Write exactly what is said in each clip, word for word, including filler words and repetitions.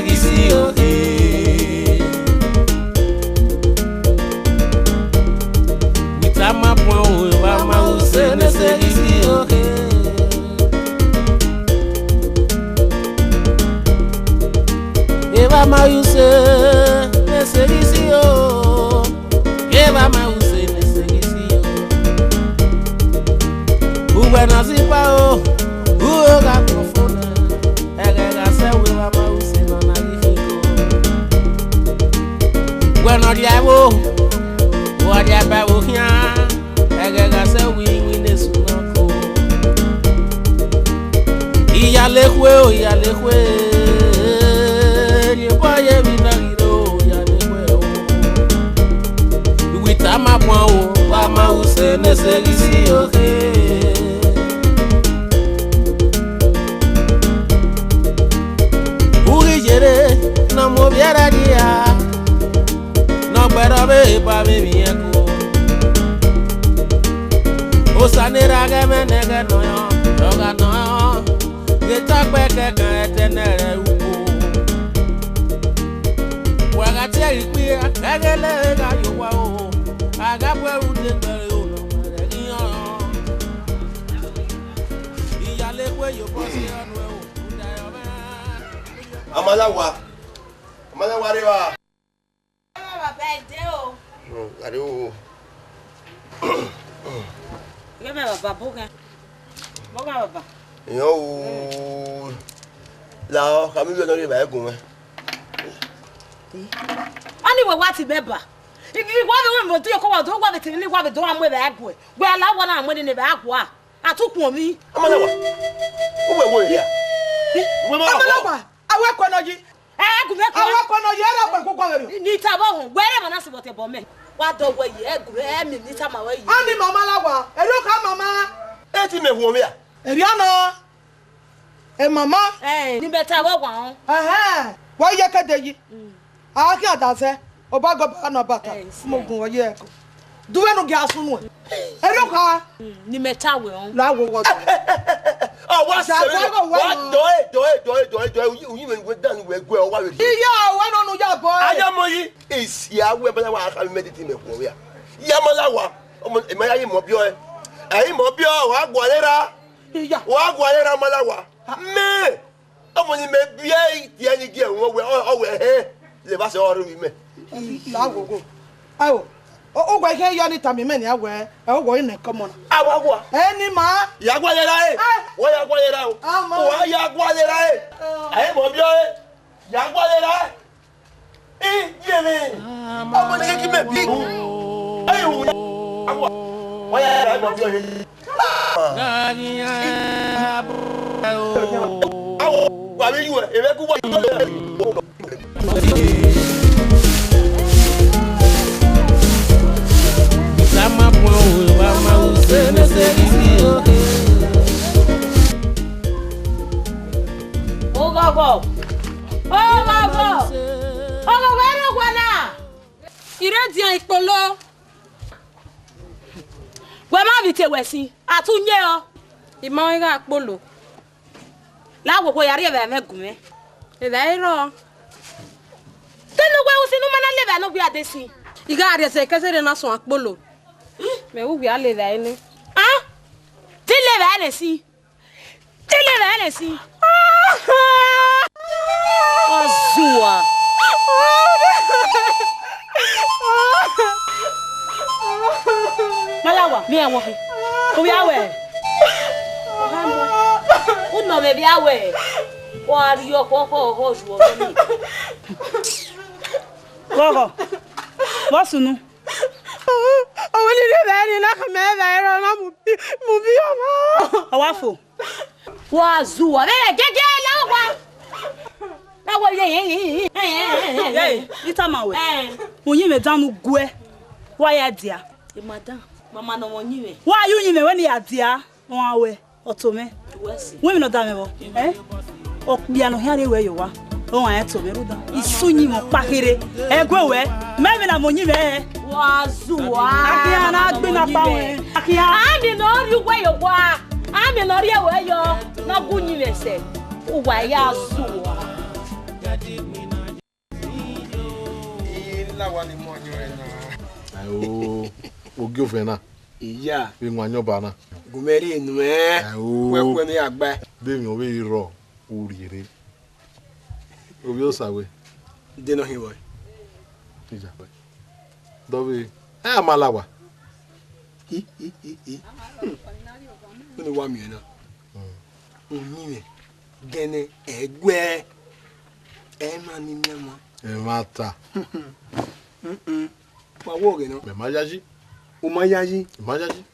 Isi oke. Witama puan o, evba ma use ne ese ghi si oke. Evba ma use ne ese ghi si o. Evba ma use ne ese ghi si o. Uwẹ na si pa o, u gha kpọnfọn na. Ẹghẹ gha sẹ wẹ evba ma use ne ọ na ghi khin ko. Wẹ ne ọ dia ẹvbo, wa dia ba ẹvbo khian. Ẹghẹ gha sẹ wẹ iwinna esu na ko. Iyalekhue o, iyalekhue, rhie obọ ye emwi na ghi ro, iyalekhue o. Witama puan o, wa ma use ne ese ghi si oke. U ghi yerre ne ọ mu ovbi ẹre rria, ne ọ gbe ẹre ọvbehe ba vbe emwi ẹko. Osa ne erha ghẹ mwẹ ne ẹghẹ nọ yọ, ọ gha nọ, ghe tọkpẹ kẹkan ẹtẹ nẹrhẹ ru uko. Wa gha tie ẹre ikpia, ẹghẹ lẹ gha ye owa o, a gha bu ẹre ude gbẹre o, nọ ma rẹ ghi họn. Iyalekhue ye obọ si ọnu ẹro, uda ẹre ọ mwẹ. Amalawa, Amalawa rre evba. Baba, ẹ dee o. Hmm, a rre o. Ghẹ mẹ baba, boghan. Boghan baba. Iyẹn o. La ọ, khama ivbi nọ rre evba ẹgun mwẹ. Ọni wẹ wa ti mẹ ba. Ibi wa vbe wẹ mo do ye ko wa do wa vbe te ni wa vbe do wa mu evba ẹguẹ. Wẹ la wa na mu ni evba ẹguẹ. A tu khuọnmwi. Amalawa. U wẹ wo hia? Wẹ ma wa. Amalawa, a wẹ kue nọ yi. Ẹ, gu mẹ kue. A wẹ kue nọ yi, ẹ ra kue kue kue vbe. Ni ta vbe họn, wẹ rẹ ma na sẹ vbe ọtẹn bọ mẹ. Wa dọ wẹ yi, ẹ gu, ẹ mi ni ta ma wẹ yi. A ni mama la wa, ẹ ro ka mama. Ẹ ti mẹ huọ vbe a? Ẹ ria nọ. Ẹ mama. Ẹ, ni mẹ ta vbe wa họn. Ẹhẹn, wẹ ye kede yi. Mm. A khian da zẹ, obọ gọba na bata, eh, isi mo gun wẹ ye ẹko. Duwẹ nu gia sunu ẹ. Erriọ kha. Mm, ni mẹ ta wẹ họn. La wo wọ. Ọ wa sẹ vbe, wa dọe, dọe, dọe, dọe, dọe, uyi, uyi mwẹ wẹ dan wẹ guẹ, ọ wa vbe rhie. Iye, wẹ nọ nu ya bọ. Aya mọ yi, isi a wẹ, bala wa kha mẹ titi mẹ khuọ vbe a. Ya ma la wa, ọmọ, ẹ ma ya ye mọ biọ ẹ. Ẹ i mọ biọ, wa gualọ ra. Iya. Wa gualọ ra ma la wa. Mẹ. Ọmọ ni mẹ biẹ idiẹ ni gie ẹhun ọwẹ, ọ, ọwẹ hẹ, levba sẹ ọrọre ovbi mẹ. La gogo. Ayo, o, o wẹ ihe yọ ni tama imẹ nian wẹ, ẹ, o wẹ ọre nẹ kọmọ na. A wa gua. Ẹ ni ma. Ya gualọ ra e. Ẹ. Wa ya gualọ ra o. A ma. Wa ya gualọ ra e. Ẹ. Ẹ mọ biọ e. Ya gualọ ra e. Iyẹnẹ, ọmọ ne kí mẹ bí. Ẹ yẹ wò, awa, wọ́n yà rà ẹ mọ bí ọyẹ. Awa, wà mí yù ẹ, èmi kú wà yù ẹ. Oghọghọ, oghọghọ, oghọghọ ẹrọ wa na. I re dian ikpolo. Wẹ ma vbe te wẹ sin, a tu yẹn ọ. I ma ọnrẹn gha kpolo. La wo wo ya rhie vbe ẹmwẹ gun mwẹ. Evba i rrọọ. Te ne uwẹ usin ne u ma na le evba ne ọ gbe a de sin. I gha rhie ẹsẹ kẹsẹ rre na suẹn kpolo. Mẹ vbe uwẹ a le evba ẹre nẹ. A? Te le evba ẹre sin. Te le evba ẹre sin. Ọ zua. Malawa, mi ẹmwẹ ọkhin. Ovbi a wẹ? U nọ mwẹ vbe a wẹ? Wa rhie ọkhọ, ọkhọ, ọkhọ, ju ọmọ ni. Ghọghọ. Vbọ sunu? Ọmọ ni rhie vbe ẹre na khama ẹre vbe ẹre na mu bi, mu bi ọmọ. Ọ wa fo. Wa zua, vbe gege la wa. Na wo ye, ye, ye, ye. Hey, Itama wẹ. Eh. Uyinmwẹ dan ne u guẹ. Wa ya dia. E madam, mama nọ mwẹ uyinmwẹ. Wa ya uyinmwẹ wẹ ne ya dia. Wa wẹ. Ọ to mwẹ. Wẹ si. Wẹ emwi ne ọ da mwẹ vbọ? Eh? Okpia ne ọ khian rre wẹ ye owa. Ọ rẹn to mwẹ rhunmwuda. Isu uyinmwẹ ọkpa kherhe. Ẹguẹ wẹ. Mẹ vbe na mu uyinmwẹ hẹ. Wa zua. Akhian na gbe na pa wẹ. Akhian. Ami ne ọ rhie uwẹ ye owa. Ami ne ọ rhie wẹ yọ. Ne ọ gu uyinmwẹ sẹ. Uwa ya zua. Awa ni mu ọyẹn na. Ayo, ogie ovẹn na. Iya. Vbe wọn ayọn ba na. Gu mẹ rhie nuẹn. Ayo. Kuẹkuẹ ne a gba. Vbe emwi ọvbehe rrọọ, u rhie rre. Ovbi Osawe. De nọ hin vbọ? Iya. Dọvbe, ẹ a ma la owa. I, i, i, i. Hmm. Vbene wa miẹn na. Hmm. Uyinmwẹ gẹnẹ ẹguẹ. Ẹ ma ni miẹn ma. Ẹ ma ta. Mm-mm. Wa wo ghe nọ. Mẹ ma yayi. U ma yayi. Ẹ ma yayi.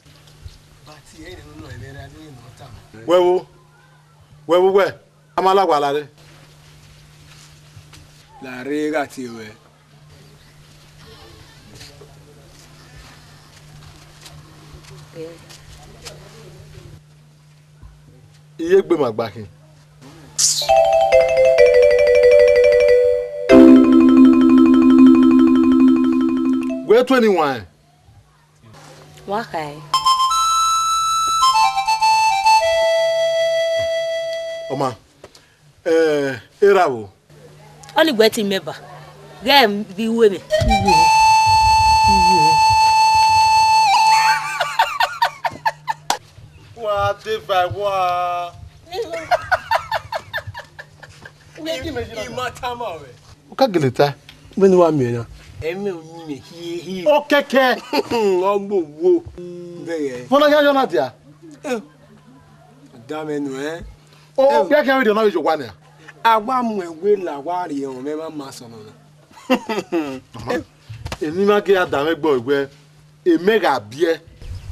But ẹ rẹ nọ ẹmwẹ ra ni nọ ta. Wẹ wo. Wẹ wo wẹ. A ma la owa la rre. La rre gha tie ruẹ. Iye gbe ma gba khin. Wẹ tuẹ ni wan ẹn. Wa khae. Ọ ma, eh, erha vbo? Ọnii wẹ te imẹ ba, ghẹ vbe iru mwẹ. Wa de va wa. I ma tama ruẹ. U ka gele ta. Vbene wa miẹn na. Ẹmwẹ uyinmwẹ hiehiere. Okẹkẹ. Ọ mu wo. Vbẹghẹ. Vbọ na khian yọ na dia? Eh. Da mwẹ nuẹn. O, o, bia khian vbe rhie ọna vbe ye owa nia. A wa mu ẹwe la, wa rhie ọmwẹ ma ma sọnọ na. Eni ma ghi a da mwẹ gbe ọre wẹ, emẹ gha biẹ.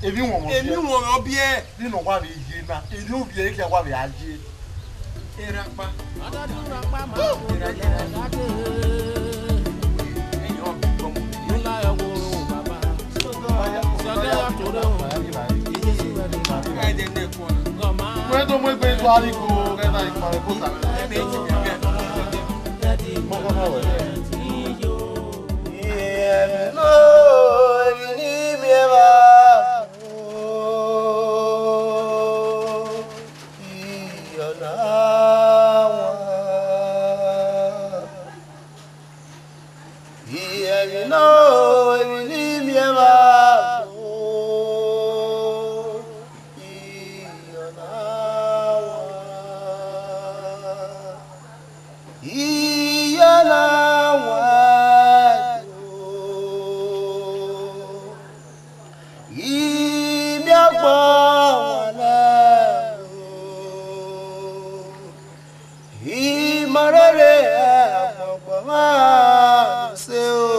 Emwi wọnmwẹ ọ biẹ. Emwi wọnmwẹ ọ biẹ. Ni nọ wa vbe ye na, eni ovbi ẹre khian wa vbe a ye. Erha ọkpa. Wẹ do mu egbe do ari ko, ghẹ na ikpọnrẹn ko ta mwẹ. Mọ kọ mọ wẹ. Iye ẹmwẹ ne I miẹn vbe agbọn, I ya na wan. Iye ẹmwẹ ne I miẹn vbe agbọn, I ya na wan. I ya na wan do. I miẹn agbọn wan nẹ o. I ma rherhe agbọn ọmwa se o.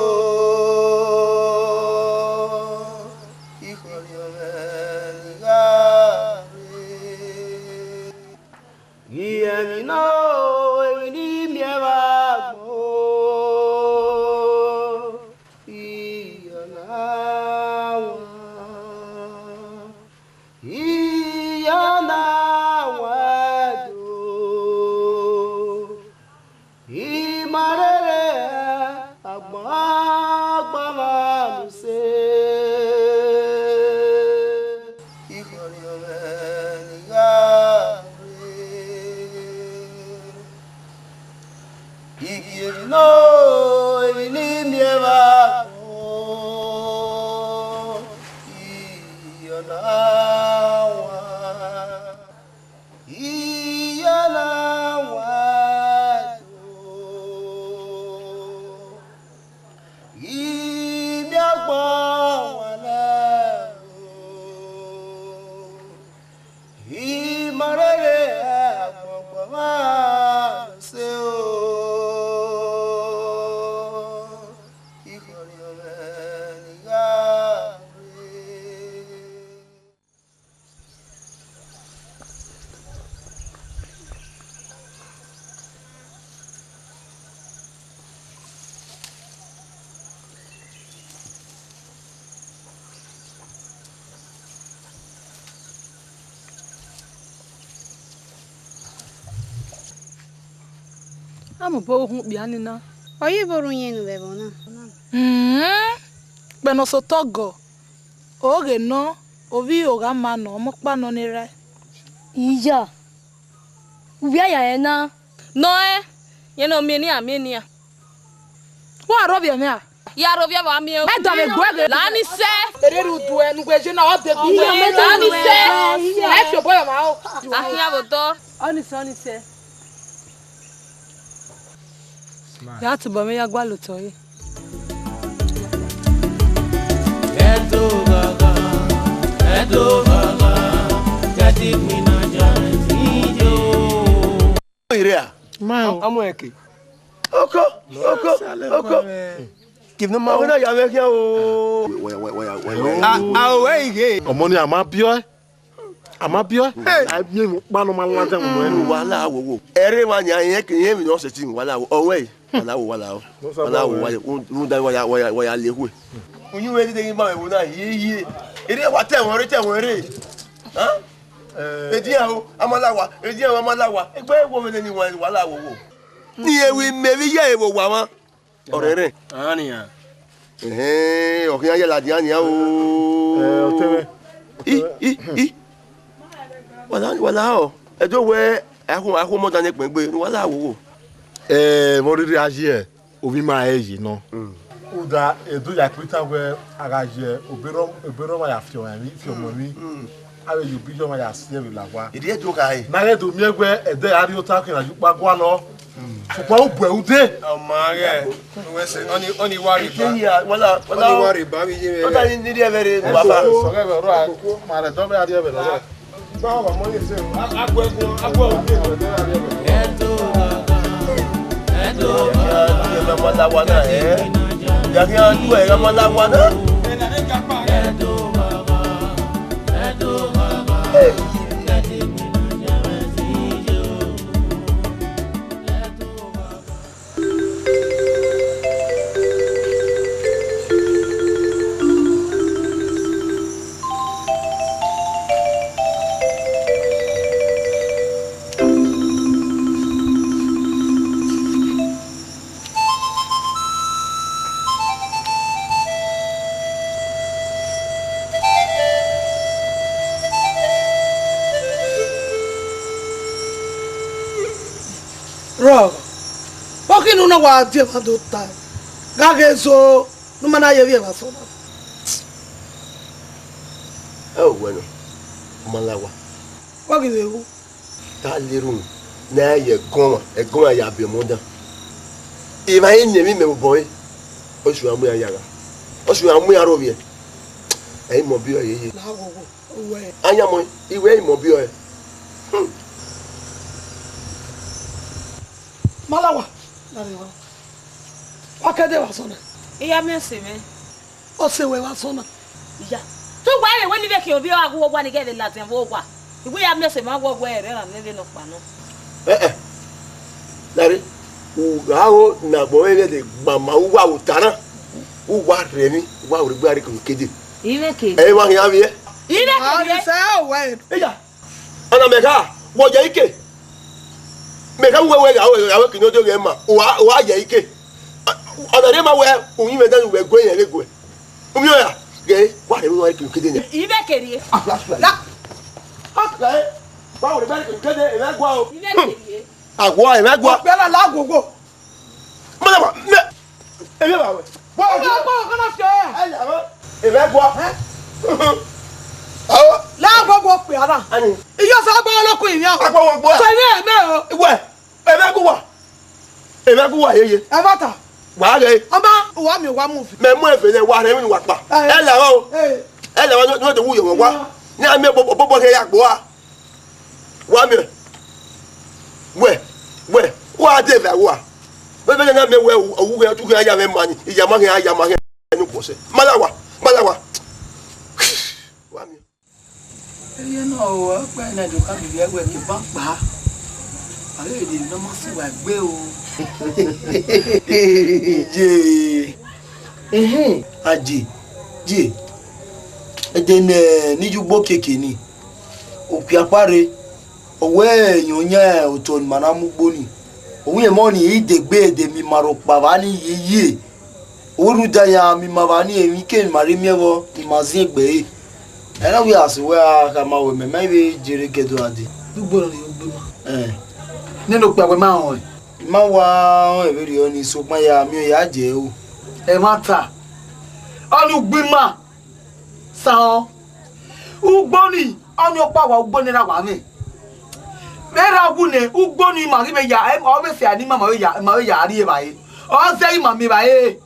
I khọriọn mwẹ ne I gha rre. Iye ẹmwẹ ne I miẹn vbe agbọn, I ya na wan. I ya na wan do. I ma rherhe agbọn ọmwa mu se. I khọriọn mwẹ ne I gha rre. Iye ẹmwẹ ne I miẹn vbe agbọn, I ya na wan. I ya na wan do. I miẹn agbọn wan nẹ o. I ma rherhe agbọn ọmwa se o. I khọriọn mwẹ ne I gha rre. A mobọ ru uhunmwu okpia ni na. Ọ ye vbe rre uyẹn ne u vbe ẹvbo na? Hmm, kpẹnnọ sẹ otọ gọ, oghe nọ, ovbi iro gha ma nọ, ọmọ ọkpa nọ ne erha ẹre. Iya, u vbe a ya rẹn na? Nọ ẹn, rẹn ne ọ miẹn nian, miẹn nian. Wa rhọvbiẹ mwẹ ra? Ya rhovbiẹ vbe a miẹn. Ẹ dọmwẹ egbe ghe. La ni sẹ. Erere udu ẹ ne uwẹ je na, ọ de gbe. Iye, mẹ la ni sẹ. Ẹ fi obọ yọ ma o. A khian vbe odọ. Ọni sẹ, ọni sẹ. Ya tobọ mwẹ ya gualọ otọ re. Ẹdo ghagha, ẹdo ghagha, ya ti gbinna ja ẹtin yo. Ire a? Ma o. Ọmọ ẹke. Oko, oko, oko. Give no ma. Ọmọ na ya mwẹ khian o. A, a, o, ẹ, ighe. Ọmọ ni a ma biọ ẹ. A ma biọ ẹ. A miẹn emwi ọkpa ne ọ ma ladian mu nẹ. Wala wowo. Ẹre wa yan, irẹn ke irẹn emwi ne ọ sẹtin, wala wo. Ọwẹ, wala wo, wala wo. Wala wo, wala wo. Rhunmwuda wa ya, wa ya, wa ya le khue. Uyinmwẹ dede ghi ma mwẹ vbe na, hiehie. Erriọ wa tẹ ẹmwẹ rre, tẹ ẹmwẹ rre. Edian o, a ma la owa, edian o, a ma la owa. Egbe wo vbe nene wa, wala wowo. Ni ewe imẹ vbe iye evo owa mwa. Ọrẹrẹ. Anian. Ẹhẹn, ọ khian ya ladian nian o. Ẹ, ọtẹn mwẹ. I, i, i. Wala, wala ọ. Ẹdo wẹ, a khu, a khu ọmọ dan ne ekpẹn gbe, wala wowo. Ẹ, vbe ọ rhirhi a ye, ovbi ima ẹre ye nọ. Uda Ẹdo ya kpe itan wẹ a gha ye obọ erha, obọ erha ọmwa ya fi ọmọ emwi, fi ọmọ emwi. Avbe ye obọ iye ọmwa ya siẹ vbe la owa. Erriọ Ẹdo kha re. Ne a ghẹ do miẹn wẹ ẹdẹ a rhie ota khian na ye ukpa gualọ. Sokpan u bu ẹre ude. Ọ ma ghẹ, wẹ sẹ, ọni, ọni wa rhie ba. Ike yi a, wala, wala. Ọni wa rhie ba vbe iye mwẹ. Ọta ni, ni rhie ẹvbo rre, baba. Sọghe ẹvbo rua. Ma rẹ dọ vbe a rhie ẹvbo rua. Ba wa mọ ye se. A, a gu ẹgun, a gu ẹgun. Ẹdo, ẹdo. Ya khian du ẹ, ya ma la owa na. Hey. Rọ, vbọ khin ne u na wa die emwa do tae, gha ghe zo ne u ma na ye vbiẹ vbe asọn na? Ẹ o wẹ nọ, ọ ma la owa. Vbọ ghi vbe ru? Te a lele unu ne a ya ẹgọmwa, ẹgọmwa ya biẹ ọmọ dan. Emwa i miẹn emwi mẹ vbe obọ ẹre, ọ sẹ iran mu iran ya gha, ọ sẹ iran mu iran rhovbiẹ. Ẹ i mọ biẹ ọre yeye. La ghogho, uwẹ. Ayamọ, iwẹ i mọ biẹ ọre. Hmm. Ma la owa, la rre wa. Wa ke de vbe asọn na. I ya miẹn ọse mwẹ. Ọse wẹ vbe asọn na. Iya. Te uwa rẹn wẹ ne I vbe khian ovbi ọre a gu owa ni ghẹ vbe ladian vbe owa. I wẹ ya miẹn ọse mwẹ, a wẹ ọgua ẹre ra nene nọkpa nọ. Ẹn, ẹn. Lare, u gha ho ne agbọn mwẹ vbe ẹdẹ gba ma uwa vbe ota na. Uwa rhie emwi, uwa rhie egbe a rre kevbe kede. I vbe ke. Ẹ i wa khian vbiẹ. I vbe ke. Ọni sẹ owẹ. Iya. Ọna mẹ kha, wẹ ọ ye ike. Mẹ kha wẹ wẹ gha wẹ gha wẹ kene odoghe ma, uwa, uwa ye ike. Ọna rhie ma wẹ uyinmwẹ dan ne uwẹ gue yẹn ghe guẹ. U miẹn ọnrẹn ra? Ghe, wa rhie emwi uwa kene kede yan. I vbe ke rrie. Ah, flash, flash. La. Ah, ghe. Wa rhie emwi kede, emwi gua o. I vbe ke rrie. Agua, emwi gua. Ọkpẹ na la gogo. Mama, mẹ, emwi ba wẹ. Bọ, bọ, bọ, kọ na fiọ ya. Ẹ ya, emwi gua. Ẹ? Awo. La gogo kpẹ ara. Ani. Iyo sa gba lo ku iyan. Agba wo gbo. So ye me o. Iwe. Emwi gua. Emwi gua yeye. Ẹ vba ta. Wa ghe. Ọma, uwa miẹn wa mu fi. Mẹ mu efe nẹ wa rhie emwi ne uwa kpa. Ẹ. Ẹ la o. Ẹ. Ẹ la wa, no, no, de wu yo wa. Ẹ. Ne a miẹn bọbọ, bọbọ khe ya kpo a. Wa miẹn. Wẹ, wẹ, wa de vbe uwa. Vbe, vbe ne a miẹn wẹ, owu ghe, otu ghe, a ya mwẹ mani, iyama ghe, a ya ma ghe, ne u kpọsẹ. Ma la owa, ma la owa. Wa miẹn. Eye na o, ọkpa na do ka ghi vbiẹ wẹ ke ban kpa. A ghi de ne ọ ma si uwa egbe o. Iye. Ehẹn, a je, je. Ẹdẹ ne, ne I ye ugbo keke ni. Okpia kpa rre, ọ wẹ, irẹn ọ yan otọ ne ima na mu ugbo ni. Ọ wẹ irẹn mọ ni, I degbe, de miẹn ima rhọkpa vba ni yeye. Ọ wẹ rhunmwuda iran miẹn ima vba ni, emwi ke ne ima rre miẹn vbọ, ne ima ziẹn egbe ẹre. Ẹ na wẹ a sẹ wẹ a khama wẹ mẹ ma vbe je rre ke do gha dee. Ugbo nọ ni ugbo ima. Ẹ. Nene okpia wẹ ma rẹn ọnrẹn? I ma wa rẹn vberriọ ni, sokpan ya miẹn ya je ru. Ẹmwata, ọnii ugbo ima, sa ọ. Ugbo nii, ọnii ọkpa wa ugbo ne erha wa mwẹ. Vbe erha wu nẹ, ugbo nii ma ghi vbe ya, ọ vbe sẹ ne ima ma vbe ya, ma vbe ya rri evbare. Ọ zẹ ima miẹn evbare.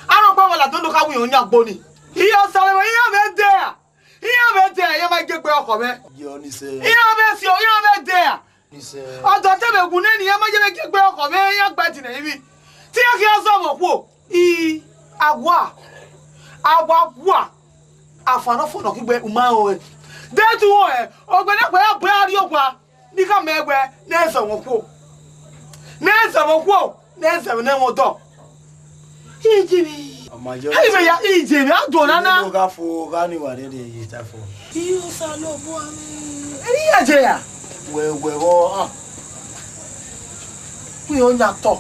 Arọkpa wa la dondo kha winna oyan ugbo nii. Iye Osanobua, iran vbe dẹ a. Iran vbe dẹ a, iran ma gie egbe ọkhọ mwẹ. Iran vbe si, iran vbe dẹ a. Ọdọ te vbe wu nene, iran ma ye vbe gie egbe ọkhọ mwẹ, iran gba ẹtin nẹ ivbi. Te iran khian zọmọ okhuo. I, a wa, a wa wa. Afa ne ọ fo nọ kugbe, u ma rẹn ọnrẹn. De tu rẹn, ogbẹnẹkpa ya bu ẹre rrie owa. Ne I khama ẹre wẹẹ, ne ẹ zọmọ okhuo. Ne ẹ zọmọ okhuo, ne ẹ zẹmwẹ ne ẹmwẹ ọdọ. Ijemi. Ọma yọ. Ẹ, ivẹ ya, ijemi, a do nana. Gha fo, gha ni wa rẹrẹ ye ta fo. Iye Osanobua mwẹ. Eri ya je ya. Wẹ, wẹ, vbọ, ah. Uyan oyan otọ.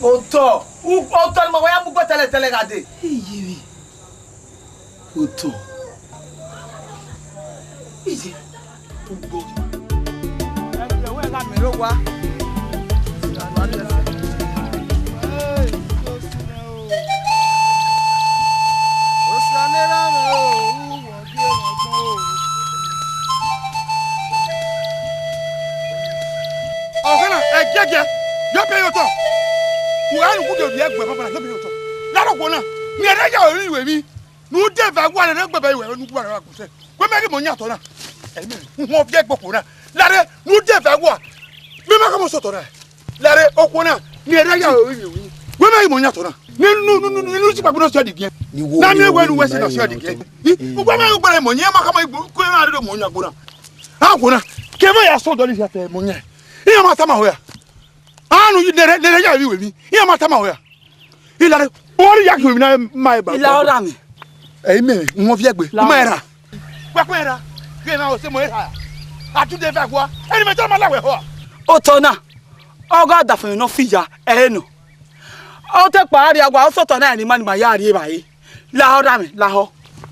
Otọ. U-, otọ ne ma wa ya mu gbe tẹlẹtẹlẹ gha dee. Ijemi. Otọ. Iye. Ugbo. Ẹ wẹ gha mẹ rre owa. Ọkhan na, ẹgiẹgiẹ, yọ biẹ ye otọ. U gha rhie uwu de ovbi ẹgbẹ banbanna, yọ biẹ ye otọ. Lare okhuo na, miẹn ẹre ya ori iwe emwi. Ne u de eva ẹwa rre, ne u gbe eva iwe ne u gbe eva ẹwa gbe otọ. Wẹ mẹ ghi mọ yan otọ na. Ẹmwẹ, uhunmwu ovbi ẹgbẹ okhuo na. Lare, ne u de eva ẹwa. Mẹ ma khama sẹ otọ na. Lare, okhuo na, miẹn ẹre ya ori iwe emwi. Wẹ mẹ ghi mọ yan otọ na. Ne, ne, ne, ne, ne u sikpagbe ne ọ sẹ ọdẹgiẹn. Na miẹn wẹ ne u wẹ si ne ọ sẹ ọdẹgiẹn. I, ugbẹn mẹ, ugbẹn mọ yan, ma khama igbo, ko na rre mọ yan gbo na. A gbo na. Kevbe ya sẹ odọ ni hia te mọ yan. Iran ma tama hoya. A nu nẹrẹ, nẹrẹ ya vbe iwe emwi. Iran ma tama hoya. Ilare, ori ya khin na ma eba. Ila ọra mi. Ẹ, mẹ, wọn viẹ gbe. La. Ma ra. Wa kpẹ ra. Ghe na o se mo ra. A tu de va gua. Ẹni mẹ jọ ma la wẹ hua. Otọ na, ọ gha dafẹn ne ọ fi ya, ẹ nọ. Ọ te kpa rria wa, ọ sẹ otọ na ni ma, ni ma ya rri evbare. Lahọ ra mwẹ, lahọ.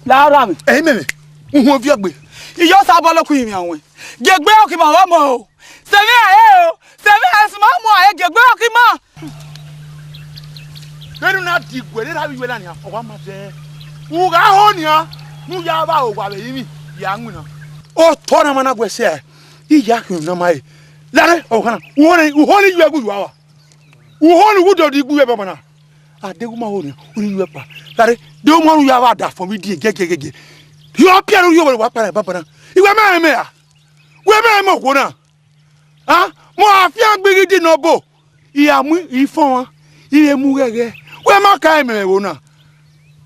Lahọ ra mwẹ. Ẹ, mẹ, mẹ. Uhun viẹ gbe. Iyọ sa bọ lọkun ivbian wẹn. Gie egbe ọkima vbe ọmọ o. Sẹ emwi ẹre o. Sẹ emwi ẹre sẹ ma mu ẹre, gie egbe ọkima. Vbene u na di guẹ, erha vbe iye na nian, ọ wa ma dẹ. U gha ho nian, ne u ya vbe aro owa vbe ẹrinmwi, ya winna. Otọ na ma na guẹ sẹ, I ya khian na ma re. Lare, ọvbokhan na, u ho ne, u ho ne iye ẹgu yu ua. U ho ne uwu do di igburu ẹbọ na. A deghẹ u ma ho nian, u ni yu ẹkpa. Lare, de u ma ru ya vbe ada fọn vbe idin gẹgẹgẹgẹ. Yọ pian u yu ẹvbo ne wa kpa na banbanna. I wẹ mẹ rẹn mẹ ra? Wẹ mẹ rẹn mẹ okhuo na? A, mẹ afiangbe ghi di nọ obo, I ra mu ifọnmwa, I re mu ghẹghẹ. Wẹ ma ka ẹmwẹ ẹvbo na.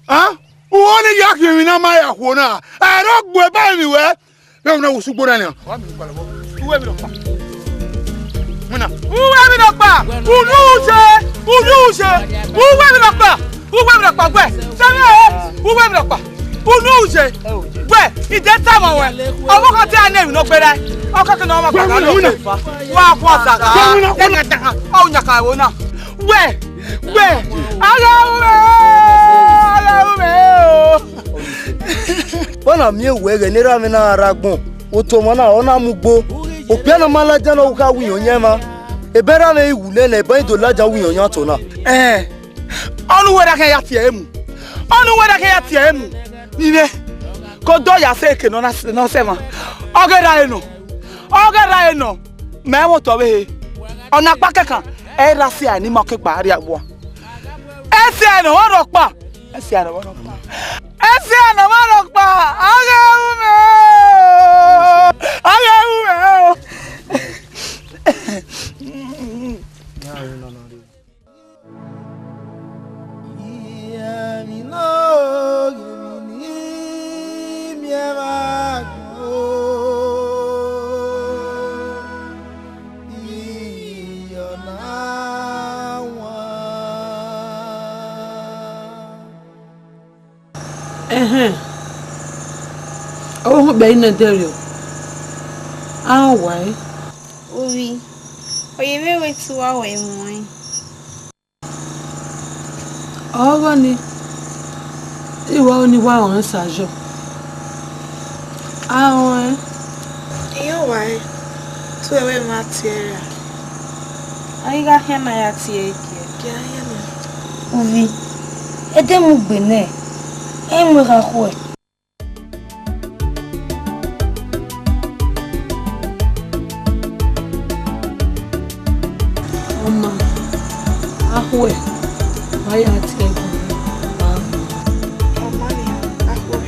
A, u ho ne I ya khian emwi na ma ya khuo na. Ẹre ọ gbe ba emwi wẹ, vbe ẹvbo na wo sẹ ugbo na nian. Uwẹ emwi nọkpa. Winna. Uwẹ emwi nọkpa. Unu je, unu je. Uwẹ emwi nọkpa. Uwẹ emwi nọkpa, wẹ. Sẹ vbe, uwẹ emwi nọkpa. Unu je. Wẹ, I de tama wẹ. Ọvbokhan te a na emwi ne ọ gberra. Ọ kẹkẹ ne ọ ma gbagha lọ fa. Wa khuan zagha. Ẹgẹdẹgha. Ọ yan ka ẹvbo na. Wẹ, wẹ. A gha ru mwẹ o. A gha ru mwẹ o. Vbọ na miẹn wẹ ẹghẹ ne erha mwẹ na gha rre agbọn, otọ ọmwa na, ọ na mu ugbo. Okpia ne ọ ma ladian ne ọ ru kha winna oyan mwa. Ebe erha mwẹ i wu nene, ebe i do ladian winna oyan otọ na. Ẹn, ọnii uwẹ da khian ya tie ẹre mu. Ọnii uwẹ da khian ya tie ẹre mu. Ni mwẹ, ke odọ ya sẹ eke ne ọ na, ne ọ sẹ mwa. Ọ ghe rra ẹre nọ. Ọ ghe rra ẹre nọ. Mẹ mwẹ otọ ọvbehe. Ọ na kpa kẹkan, ẹ i ra sẹ ne ima ke kpa rria vbua. Ẹ sẹ ne ọ rhọkpa. Ẹ sẹ ne ọ rhọkpa. Ẹ sẹ ne ọ rhọkpa. A gha ru mwẹ o. A gha ru mwẹ o. Ẹhẹn. Ọ hu kpẹ i nẹ dẹrriọ. A rẹn owa ẹre. Ovbi, ọ ye vbe wẹ te uwa wẹ muẹn. Ọghọ nii, I wa ru ne I wa rẹn sa yọ. A rẹn ọnrẹn. Iye owa ẹre, te uwẹ wẹ ma tie ẹre ra? A ghi gha khian na ya tie ẹre gie. Gie a khian na. Ovbi, Ẹdẹ mu gbe nẹ, ẹ i mu gha khuẹ. Ọma, a khuẹ, wa ya tie ẹbọ. Ọma ni, a khuẹ.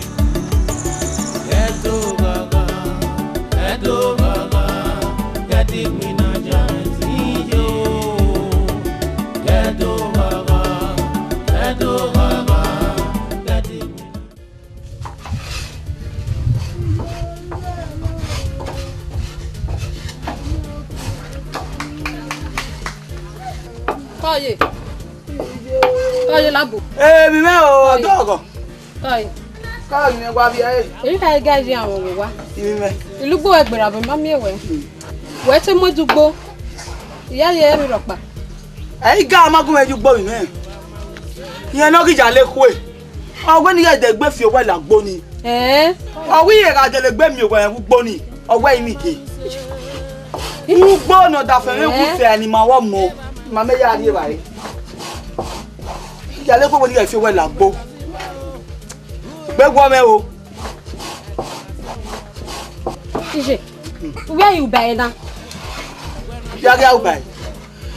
Kọye. Kọye labo. Emi mwẹ o, ọdọ ọghọ. Kọye. Kọye, wa vbiẹ ẹre. Emwi kha i ga ivbi awọnmwẹ owa. Emi mwẹ. Ilugbo wẹ gberra vbe ma miẹn wẹ. Wẹ te mu ẹdugbo. Iya ye ẹmwẹ rhọkpa. Ẹ i ga ma gu mwẹ ye ugbo vbe imẹ. Irẹn ne ọ ghi ya le khue. Ọ wẹ ne I ya dẹ egbe fi owẹ la ugbo ni. Ẹẹn. Ọ wẹ irẹn gha dẹlegbe miẹn owẹ vbe ugbo ni. Ọ wẹ I ni ke. Ugbo ne ọ dafẹn mwẹ wu sẹ ne ima vbe ọmọ. Ima mẹ ya rri evbare. Ya le khue wẹ ne I ya fi owẹ la ugbo. Gbe guọ mwẹ o. Iye, wẹ I ru ba ẹre na? Ya ghi ru ba ẹre.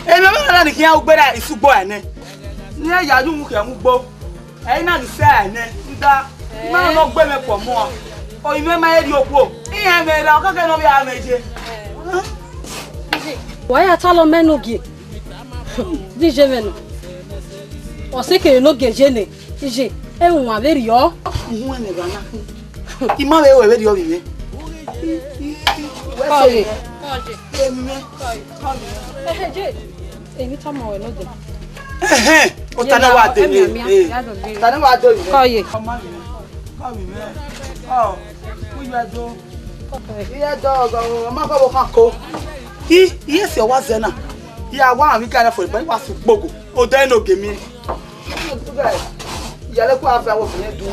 Emwi ọvbehe na ni khian ugbe ra isugbo ẹnẹ. Ne iran ya ye uwu khian mu ugbo. Ẹ i na ghi sẹ ẹnẹ. Nda, ma nọ gbe mwẹ kpọ mọ. Oyi mwẹ ma rhie okhuo. Iran mwẹ ra, ọ kẹkẹ ne ọ vbe a mwẹ ye. Wa ya talọ mẹ ne ogie. Di je mwẹ nọ. Ọ sẹ kere ne ogie je nẹ. Iye, ẹ wan vberriọ. Uhunmwu ẹnẹ gha na khin. I ma vbe ru ẹre vberriọ vbe imẹ. Kọye. Kọye. Emwi mwẹ. Kọye. Ehe, je. Emwi tama ruẹ nodẹ. Ẹhẹn, ota ne wa do mwẹ. Ota ne wa do mwẹ. Kọye. Ọma mwẹ. Kọye mwẹ. Ọ, u yọ do. Iye do, ọ ma kọ vbe okhan ko. I, iye si ọ wa zẹ na. I ya wa mwẹ igara fo, but I wa su kpogo. Odẹ ne ogie miẹn. Iyale kua vẹ awọ fẹnẹ dun.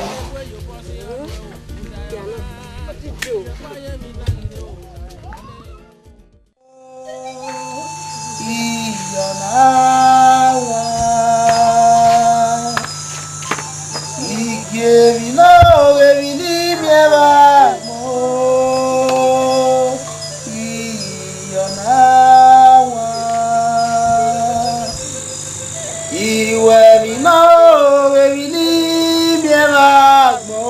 Iyọna wa, igie emwi ne ọ ghe emwi ne I miẹn vbe agbọn, Iyọna wa. Iwẹ emwi ne ọ ghe emwi ne I miẹn vbe agbọn,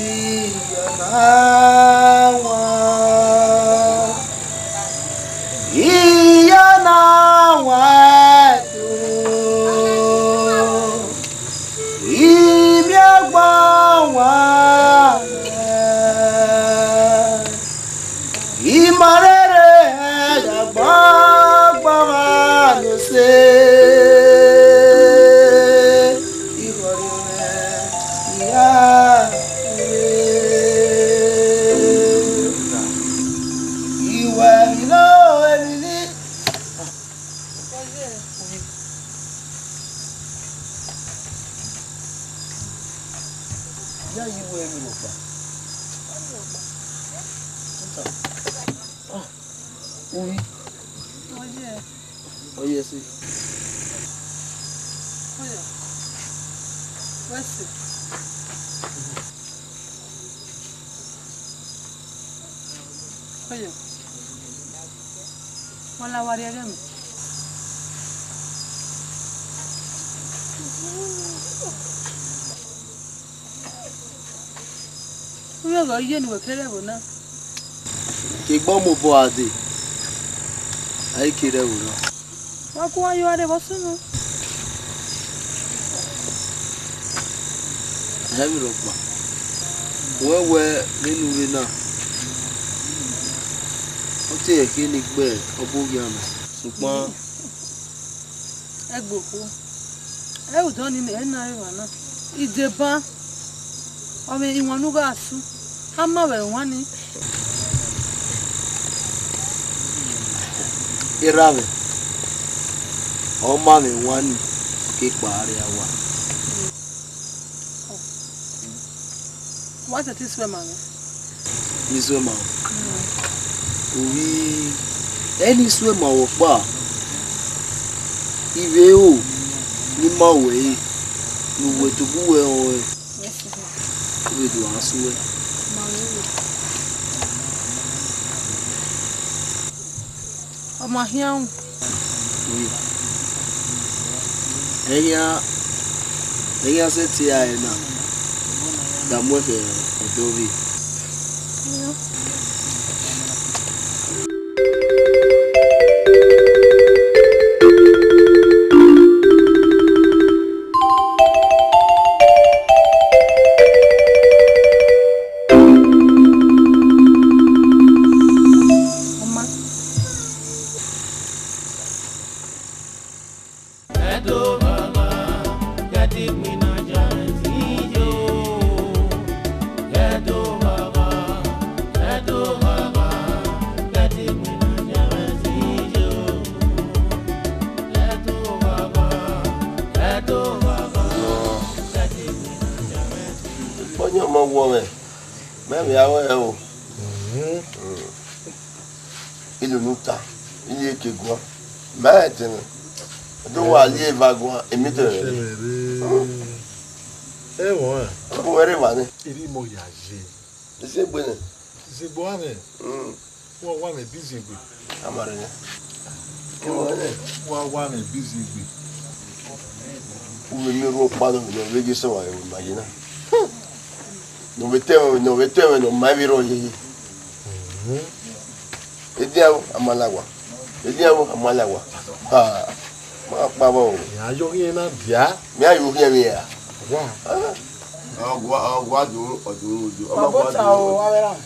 Iyọna wa, Iyọna wa ẹto, I miẹn ọgbọn wa. I ma rherhe ya gba ọgbọn mwa ne ose, I khọrhiọ mwẹ, I ya rre. Iwẹ emwi ne ọ ghe emwi ne Ya yi wẹ emwi rhọkpa. Ah, uhi. Ọ ye ẹse. Ọ ye. Wẹ se. Ọ ye. Wẹ la wa rhie ẹghẹ mẹ. Uwẹ ghe ọ ye ne uwẹ kere ẹvbo na. Ke egbe ọ mobọ a dee, a i kere ẹvbo na. Wa gu uwa ye ua rre vbe ọ sunu. Ẹ i mwẹ rhọkpa. Wẹ wẹ vbene u rre na, ọ te ẹre khe ne I gbe ọbọ oghian mẹ, sokpan ẹgbokhuo. Ẹ i ru dọ ni, ẹ i na re emwa na. Ideba, ọ mwẹ iwan ne u gha su, a ma vbe ẹmwẹ ni. Erha mwẹ, ọ ma mwẹ ẹmwẹ ni, ọ ke kpa rria owa. Wa sẹtin suẹ ma mwẹ. Ne I suẹ ma ruẹ? Ovbi, ẹ ne I suẹ ma ruẹ ọkpa. I vbe ro, Ne ima wẹ ẹre, ne uwẹ tobọ uwẹ rẹn ọnrẹn, u vbe do gha sẹ uwẹ. Ọ ma khian ru. Ẹ khian, ẹ khian sẹtin rae na, da muẹn khẹ ọdọ vbe. Ọni ọmọ wọ mwẹ, mẹ vbe aro ẹre o. Ilulu ta, iye ke guan, ma ẹtẹn mwẹ. Do wa li eva guan, emi tẹ mwẹ rre. Ẹmwẹ ọnrẹn. Ọ bu mwẹ rre evba nẹ. Erha imọ ya ye. Isi egbe nẹ. Isi egbe ọnrẹn. Wa wa mwẹ biziegbe. Amare nẹ. Wa wa mwẹ biziegbe. U vbe miẹn orhu ọkpa nọ vbe nọ vbe ghi sẹ wa ẹvbo ima ye na. Ne ọ vbe te ẹmwẹ, ne ọ vbe te ẹmwẹ ne ọ ma vbe rrọọ ye. Edian o, a ma la owa. Edian o, a ma la owa. Ha, ma kpa vbọ o. Iran yo ghi na dia. Mẹ a yo ghi ẹmwẹ ra? Wa. Ọgua, ọgua dun, ọdun, ọdun. Ọmọ ọgua dun, ọdun.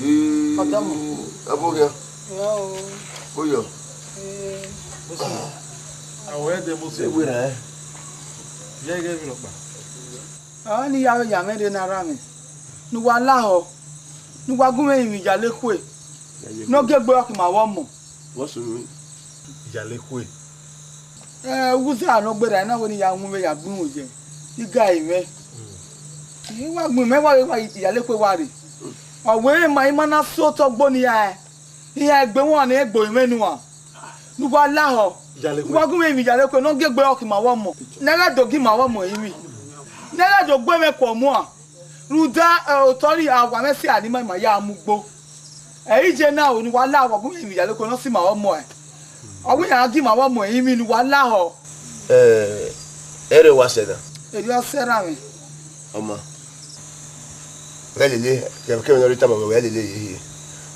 Ee, ọdọmọ. Ẹ bọ ghian. Iyọ o. Bọyọ. Ee. Awẹ ẹdẹ mo se. Ewé rẹ. Yẹ ghe mi rọkpa. Ọ ni ya ya mwẹ rre ne a ra mwẹ. Ne uwa lahọ. Ne uwa gu mwẹ rinmwian Iyalekhue. Ne ọ gie egbe ọkpa ima vbe ọmọ. What's your name? Iyalekhue. Ẹ, uwu zẹ ne ọ gberra na wẹ ne I ya winmwẹ ya gbe irun ye, I ga ẹre mwẹ. I wa gbẹn mwẹ wa ghe wa Iyalekhue wa rre. Ọ wẹ ma ima na so otọ gbo ne iran, iran egbe wọn ne egbe mwẹ nuan. Ne uwa lahọ. Iyalekhue. Uwa gu mwẹ rinmwian Iyalekhue ne ọ gie egbe ọkpa ima vbe ọmọ. Ne ẹ ghẹ do gie ima vbe ọmọ rinmwian. Ne ẹ ghẹ do gbe mwẹ kuọ muan. Rhunmwuda, ẹ, otọ rhie a wa mwẹ sẹ a ne ima, ima ya mu ugbo. Ẹ i je na o, ne uwa lahọ, wa gu mwẹ rinmwian Iyalekhue ne ọ sẹ ima vbe ọmọ ẹ. Ọ wẹ iran gie ima vbe ọmọ rinmwian ne uwa lahọ. Ẹ, ẹre wa sẹ na? Erriọ ọ sẹ erha mwẹ. Ọ ma. Wẹ lele, kẹ, kẹ mwẹ ne ọ rre tama wẹ, wẹ lele ye hie.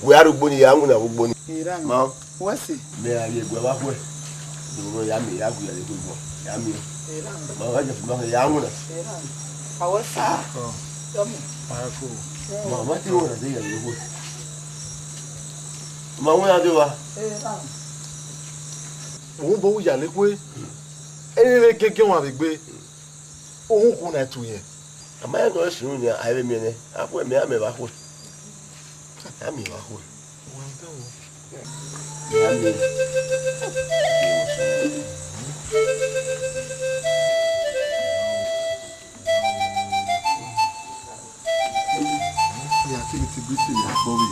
Wẹ a rre ugbo ni, ya winna vbe ugbo ni. Erha mwẹ. Ma. Wẹ sẹ. Mẹ gha rrie ẹguẹ vbe akhuẹ. Doro ya miẹn ya gu Iyalekhue guan. Ya miẹn. Erha mwẹ. Ma wa je fi ma ya winna. Erha mwẹ. A wẹ sẹ. Ọ. Tọmọ. Ma ko. Ma, ma te winna de Iyalekhue. Ma winna de wa. Erha mwẹ. Ovun obọ Iyalekhue. Ẹ i re gẹgẹ ọmwa vbe egbe. Uhunmwu na tu yẹn. A ma rẹn ne ọ sunu nian, a i vbe miẹn nẹ. A khuẹ mẹ, a miẹn vbe akhuẹ. A miẹn vbe akhuẹ. A miẹn. Ya te mi te gbe te ya gbọ vbe.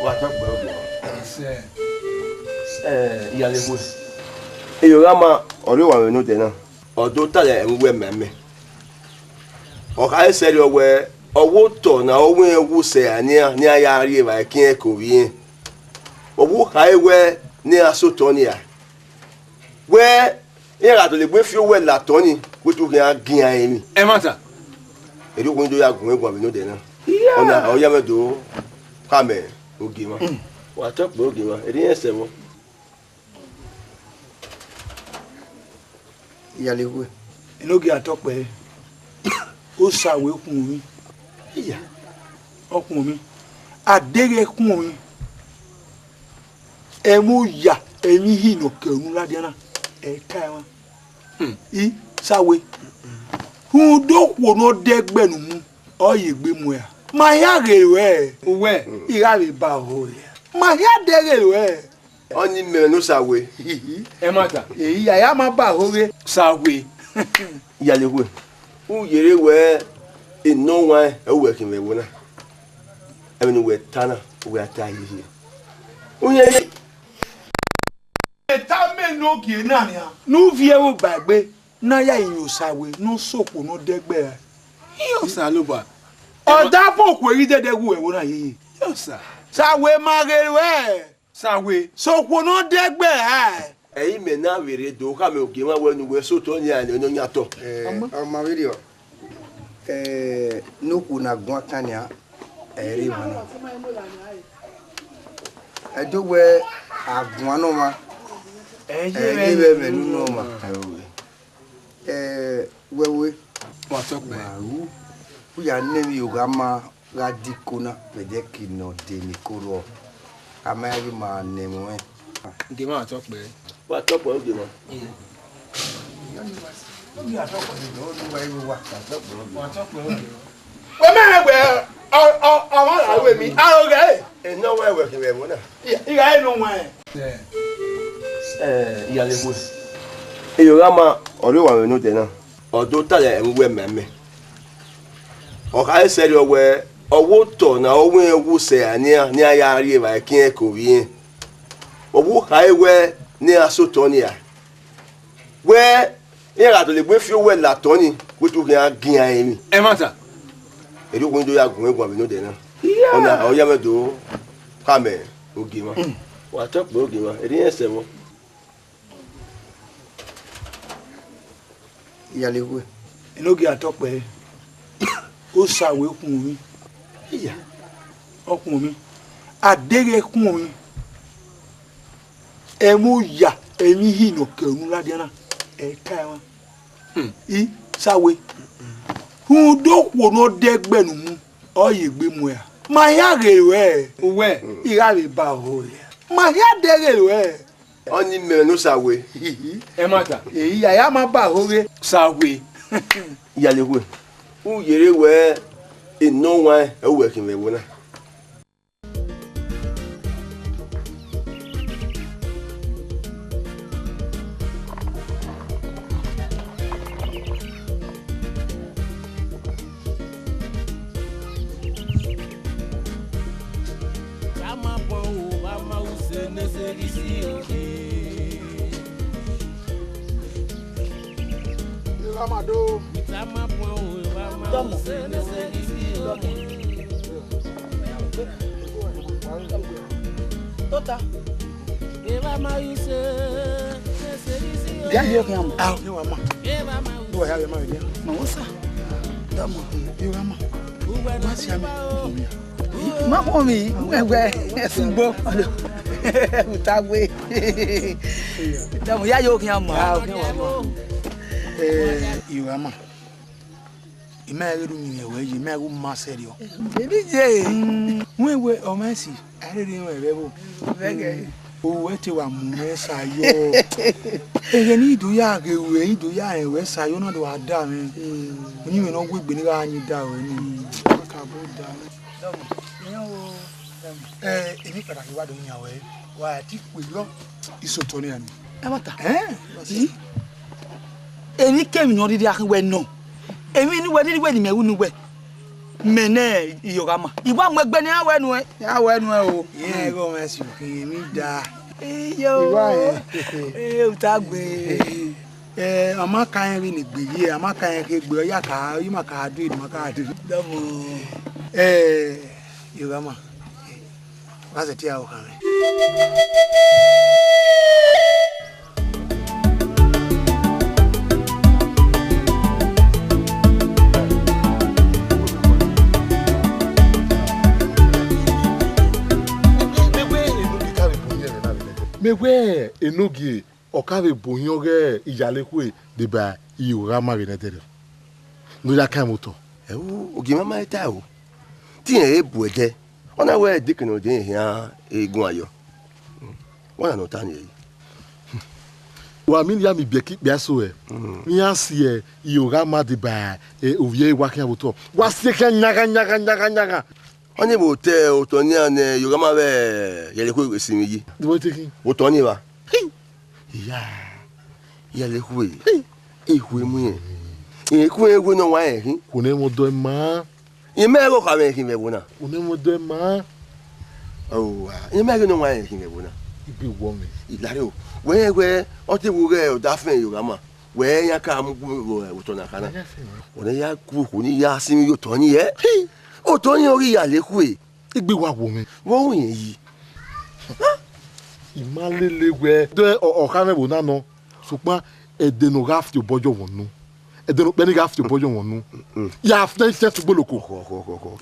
Wa tọ gbe oge. Ẹ, Iyalekhue. Eyo gha ma, ọ rre owa mwẹ ne odẹ na. Ọ do ta ẹmwẹ uwẹ ma mẹ. Ọ khare sẹrriọ wẹ, ọ wẹ otọ ne ọ ru ẹn wu sẹ nian, ne iran ya rri evbare ke irẹn ke ovbi irẹn. Ọ vbe khare wẹ ne iran sẹ otọ nia. Wẹ, iran gha dọlegbe fi owẹ la otọ ni, wẹ te u khian gie iran emwi. Ẹmwata. Erriọ okhuo ni do ya gu mwẹ guan vbe ne odẹ na. Iya. Ọna, ọ ya mwẹ do khama ogie mwa. Mm. Wa tọ kpẹẹ ogie mwa, erriọ irẹn sẹ vbọ. Iyalekhue. Enogie a tọ kpẹẹ. Osa wẹ khuọnmwi. Iya. Ọ khuọnmwi. A deghẹ khuọnmwi. Ẹmwẹ oya, emwi ihi ne ọ ke unu ladian na, ẹ i ta ẹmwẹ. Hmm. I sa wẹ. Rhunmwuda okhuo ne ọ dẹ ẹgbẹe ne u mu, ọ ye egbe mu ẹre. Ma hia ghe ruẹ. Uwẹ. I gha vbe ba ọhọ ruẹ. Ma hia dẹ ghe ruẹ. Ọni mẹ ne osa wẹ. Ẹmwata. Ehi, a ya ma ba ọhọ ruẹ. Sa wẹ. Iyalekhue. U yerre wẹ enọ wan ẹ, uwẹ khin vbe ẹvbo na. Ẹmwẹ ne uwẹ ta na. Uwẹ a ta ye hiẹ. Uyẹn ye. Eta mẹ ne ogie na nian. Ne u viẹ vbe ba egbe, ne a ya rinmwian Osawe ne ọ sẹ okhuo ne ọ dẹgbe ra. Iye Osanobua. Ọ da fo okhuo ghi dẹdẹ gu ẹvbo na yeye. Iye Osa. Osawe ma ghe ruẹ. Osawe. Sẹ okhuo ne ọ dẹgbe ra. Ẹ i mẹ na vbe rre do khama ogie mwa wẹ ne uwẹ sẹ otọ nian ne ọ yan otọ. Eh, ọma vberriọ. Eh, ne okhuo na guan kan nian, ẹ i re emwa na. Ẹ do wẹ a guan ne ọmwa, ẹ i ye vbe ẹmwẹ ne unu ọmwa. Eh, wẹ we. Wa tọ kpẹ. Wa ru, u ya nẹ emwi Iye Oghama gha diko na, vbe ẹdẹ ki nọ de ni ko rrọọ. A ma ghi ma nẹ ẹmwẹ ọnrẹn. Ogie mwa, wa tọ kpẹ. Wa tọ kpẹ, ogie mwa. Wa tọ kpẹ, ogie mwa. Wẹ mẹ rẹ wẹ ọ, ọ, ọmwa ra ru emwi, aro ghẹ ẹre. Enọ wẹ wẹ khin vbe ẹvbo na. I gha re ne uwẹn. Eh, Iyalekhue. Iye Oghama, ọ rre owa mwẹ ne odẹ na. Ọ do ta ẹmwẹ uwẹ ma mẹ. Ọ khare sẹrriọ wẹ, ọ wẹ otọ ne ọ wẹ irẹn wu sẹ nian, ne iran ya rri evbare ke irẹn ke ovbi irẹn. Ọ vbe khare wẹ ne iran sẹ otọ nian. Wẹ iran gha dọlegbe fi owẹ la otọ ni, wẹ te u khian gie iran emwi. Ẹmwata. Erriọ okhuo ni do ya gu mwẹ guan vbe ne odẹ na. Ọna ọ ya mwẹ do khama ogie mwa. Wa tọ kpẹ ogie mwa, erriọ irẹn sẹ vbọ. Iyalekhue. Enogie a tọ kpẹ ẹre. Osawe khuọnmwi. Iya. Ọ khuọnmwi. A deghẹ khuọnmwi. Ẹmwẹ oya, emwi ihi ne ọ ke unu ladian na, ẹ i ka ẹmwẹ. Hmm. Osawe. Rhunmwuda okhuo ne ọ dẹgbẹ ne u mu, ọ ye egbe mu ẹre. Ma hia ghe ruẹ. Uwẹ. I gha vbe ba ọhọ ruẹ. Ma hia dẹ ghe ruẹ. Ọni mẹ ne Osawe. Ẹmwata. Ehi, a ya ma ba ọhọ ghe. Osawe. Iyalekhue. U yerre wẹ enọ wan ẹ uwẹ khin vbe ẹvbo na. Tota. Dia ye okhian mu. Ah, okhian wa ma. Do wa ya vbe ma vbe dia. Ma wo sa. Da ma. Ye wa ma. Wa si ami. Ma khuọnmwi, wẹ, wẹ, ẹsugbo. Uta gbe. Da ma, ya ye okhian mu. Ah, okhian wa ma. Eh, Iye Oghama. I ma ghi rhunmwuda wẹ yi, I ma ghi ma sẹrriọ. Ebi ye. Mm, wẹ wẹ, ọ ma si, a rherhe rẹn vbe ẹvbo. Vẹghẹ. O wẹ te wa mu mwẹ sa yọ. Ẹghẹ ne I do ya ghe ruẹ, I do ya rẹn ruẹ sa yọ na do wa da mwẹ. Mm. Uyinmwẹ ne ọ wu egbe ne I gha yin da ruẹ ni. Mm. Ka bo da mwẹ. Dọmọ, iran wo, dọmọ. Eh, emwi kpataki wa do yan ruẹ, wa ti kpe yọ. Isotọ nian ni. Ẹmwata. Eh? Emwi kemwi ne ọ rhirhi a khin wẹ nọ. Emwi ne uwẹ rhirhi wẹ ne imẹ ru ne uwẹ. Mẹ ne Iye Oghama. I wa mu egbe ne iran wẹ nuẹn. Iran wẹ nuẹn o. Iran ẹghẹ ọmwa ẹse khin emwi da. Iyo. I wa rẹn. Eh, uta gbe. Eh, a ma ka rẹn vbene egbe ye, a ma ka rẹn khe egbe, ọ ya ka, ọ ma ka do, ma ka do. Dọmọ. Eh, Iye Oghama. Wa sẹtin ya okhanmwẹ. Mẹ wẹ Enogie ka vbe bu uyẹn mwẹ na vbe nẹdẹ. Mẹ wẹ Enogie ọ ka vbe bu uyẹn ọghe Iyalekhue deba Iye Oghama vbe nẹdẹrriọ. Ne ọ ya kan mwẹ otọ. Ẹo, ogie mwa ma i ta o. Te irẹn re bu ẹdẹ, ọ na wẹ dekẹe ne ọ de rẹn khian guan yọ. Wa na ne ọ ta nii ẹre. Wa miẹn ne I ya miẹn ibiẹka ikpia eso ẹre. Mm. Ne iran si Iye Oghama deba, eh, ovbi ẹre wa khian vbe otọ. Wa si ẹre khian yagha, yagha, yagha, yagha. Ọni vbe otọ, otọ nian ne Iye Oghama vbe Iyalekhue sinmwi yi. De uwẹ te khin? Otọ nii evba. Iya, Iyalekhue, ikhue mu irẹn. Irẹn ku irẹn wẹ ne ọ wa rẹn khin. Kò nẹ ẹmwẹ ọdọ ima. Imẹ ghe okha mwẹ khin vbe ẹvbo na. Kò nẹ ẹmwẹ ọdọ ima. Owa, iran ma ghe ne ọ wan rẹn khin vbe ẹvbo na. Igbe wọ mwẹ. Ilare o, wẹ rẹn wẹ ọ te vbe ghe ọdafẹn Iyoghama, wẹ rẹn ka mu gu vbe otọ na kha na. Ọ na ya gu okhuo ni ya sinmwi ye otọ ni hẹ. Otọ ni ọ ghi ya le khue. Igbe wa wo mwẹ. Vbe ọ ru rẹn yi? I ma lele wẹ dẹ ọ, ọ kha mwẹ vbe na nọ, sokpan ẹdẹ ne ọ gha fi obọ yọ wọn nu, ẹdẹ ne okpẹ ni gha fi obọ yọ wọn nu. Ya fian ifian sugboloko.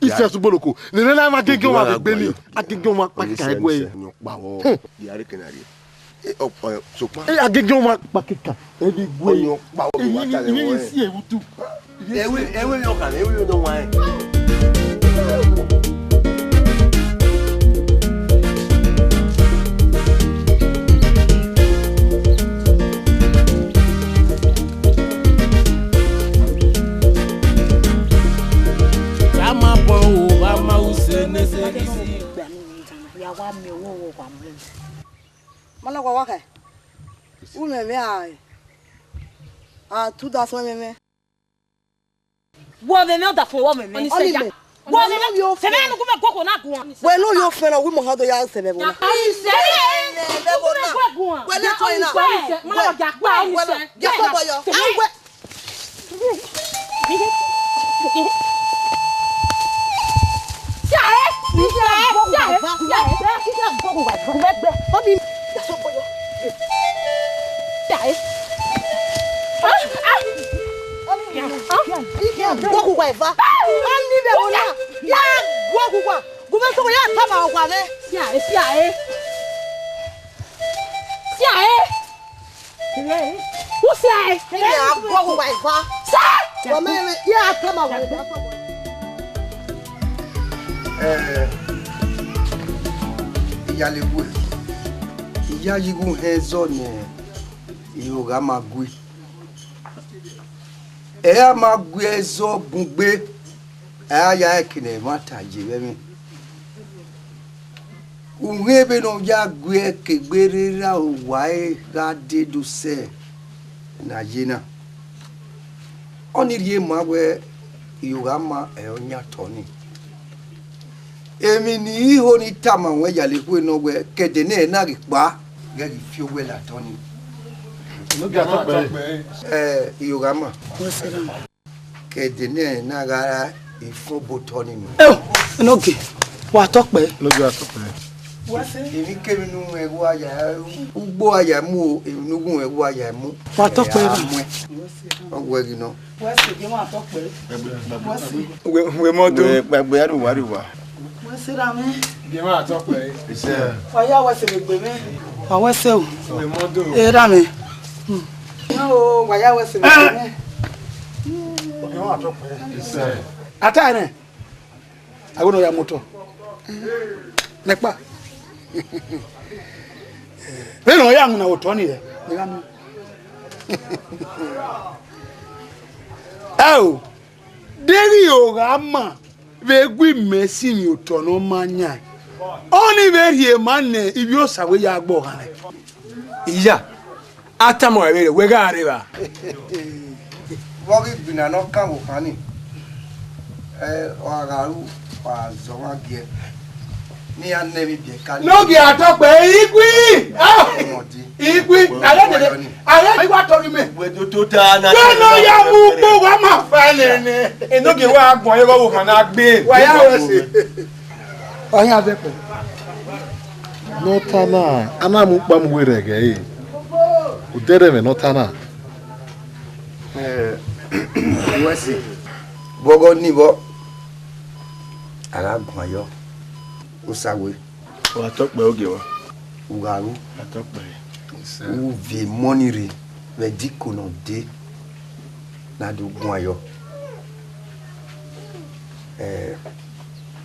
Ifian sugboloko. Nene na ma gege ọmwa vbe egbe ni, a gege ọmwa kpakika ẹguẹ. Ọni sẹ, ọni ọkpa vbọ. Hmm. Diare kẹna rrie. E, ọ, ọ, sokpan. E, a gege ọmwa kpakika ẹguẹ. Ọni ọkpa vbọ, emwi ni, emwi ni si ẹvbo utu. Ẹwe, ẹwe vbe ọ kha, ẹwe vbe ọ nọ wan. Tama bọ o, wa ma use ne se. Ya wa miẹn owo owa mu. Mana wa wa khẹ. U mwẹ mwẹ a, a tu da sẹ mwẹ mwẹ. Wọ mwẹ mwẹ, ọdafẹn, wọ mwẹ mwẹ. Ọni sẹ ya. Wọ mwẹ mwẹ. Sẹ mwẹ nu gu mẹ guọguọ na guan. Wẹ ne ovbi ofẹn na, wẹ mọ ha do ya sẹ mwẹ vbe na. Ọni sẹ. Wẹ ne tọ ina. Wẹ. Wẹ. Wẹ. Ya sọ bọyọ. Wẹ. Guọghọ uwa eva. Ọni vbe ẹvbo na. Ya guọghọ uwa. Gu mwẹ sẹ, ya tama uwa mwẹ. Sia e, sia e. Sia e. Usia e. Ẹ, a guọghọ uwa eva. Sa. Wa mẹ, ya tama uwa eva. Eh, iyalekhue, I ya ye igho hẹn ẹzọ ne Iyoghama gui. Ẹ a ma gu ẹzọ bun gbe, a ya ẹki ne ẹmwata ye vbe ẹmwẹ. Uhẹn vbene ọ ya gu ẹki egbe rre ra owa ẹre gha dee do sẹ ne a ye na. Ọnii rhie ma wẹẹ Iyoghama ẹre ọ yan otọ nii. Emwi ne I ho ni tama ruẹn ya le khue nọ wẹẹ, ke ẹdẹ ne ẹre na ghi kpao, ghẹ ghi fi owẹ la otọ nii. Ẹ, Iyoghama. Ke ẹdẹ ne ẹre na gha ra ifun obọ otọ nii nọ. Ẹ o, Enogie, wa tọ kpẹẹ. Enogie, wa tọ kpẹẹ. Emwi kemwi ne u ru ẹre wa ya, ugbo a ya mu o, emwi ne u ru ẹre wa ya mu. Wa tọ kpẹẹ. Ẹ, a mu ẹn. Ọ wẹ ghi nọ. Wẹ se, gie mwa tọ kpẹẹ. Wẹ se. Wẹ, wẹ mọ do. Wẹ gbagbe, a ru wa, ru wa. Wẹ se ra mwẹ. Gie mwa tọ kpẹẹ. Wa ya wẹ se vbe egbe mwẹ. Wa wẹ se o. Wẹ mọ do. E ra mwẹ. Hmm. No, wa ya wẹ se vbe egbe mwẹ. Gie mwa tọ kpẹẹ. Ata nẹ. Awe ne ọ ya mu otọ. Nẹkpa. Vbene ọ ya winna otọ nii rẹ, ne I gha miẹn. Ẹ o, deghẹ Iyoghama vbe gu imẹ sinmwi otọ ne ọ ma yan, ọnii vbe rhie ma ne ivbi Osa wẹ ya gbe ọghanrẹn. Iya, a tama ruẹ vberriọ, wẹ gha rre evba. Vbe ọ ghi gbinna ne ọ kan vbe okhan nii, ẹ, ọ gha ru, wa zẹ ọmwa giẹ, ne iran na emwi biẹ ka. Ne ọ gie a tọ kpẹẹ, Igui! Ah! Ọmọdé. Igui! A ghẹ dede, a ghẹ, I wa tọ ghi mẹ. Wẹ do tota na. Wẹ ne ọ ya mu ugbo, wa ma fa nene. Enogie wa gbọn ye vbe ọvbokhan na gbe. Wa ya wẹ se. Ọ yan vbe kpẹ. Ne ọ ta na, a na mu ukpa mu werriẹ ẹghẹ ẹre. Odẹ rẹ ẹmwẹ ne ọ ta na. Ẹ, wẹ se, vbe ọghọ nii vbọ, a gha guan yọ, Osawe. Wa tọ kpẹẹ ogie wa. U gha ru. Wa tọ kpẹẹ. U viọ emọ nii rre vbe ẹdẹ iko ne ọ dee, ne a do guan yọ. Ẹ,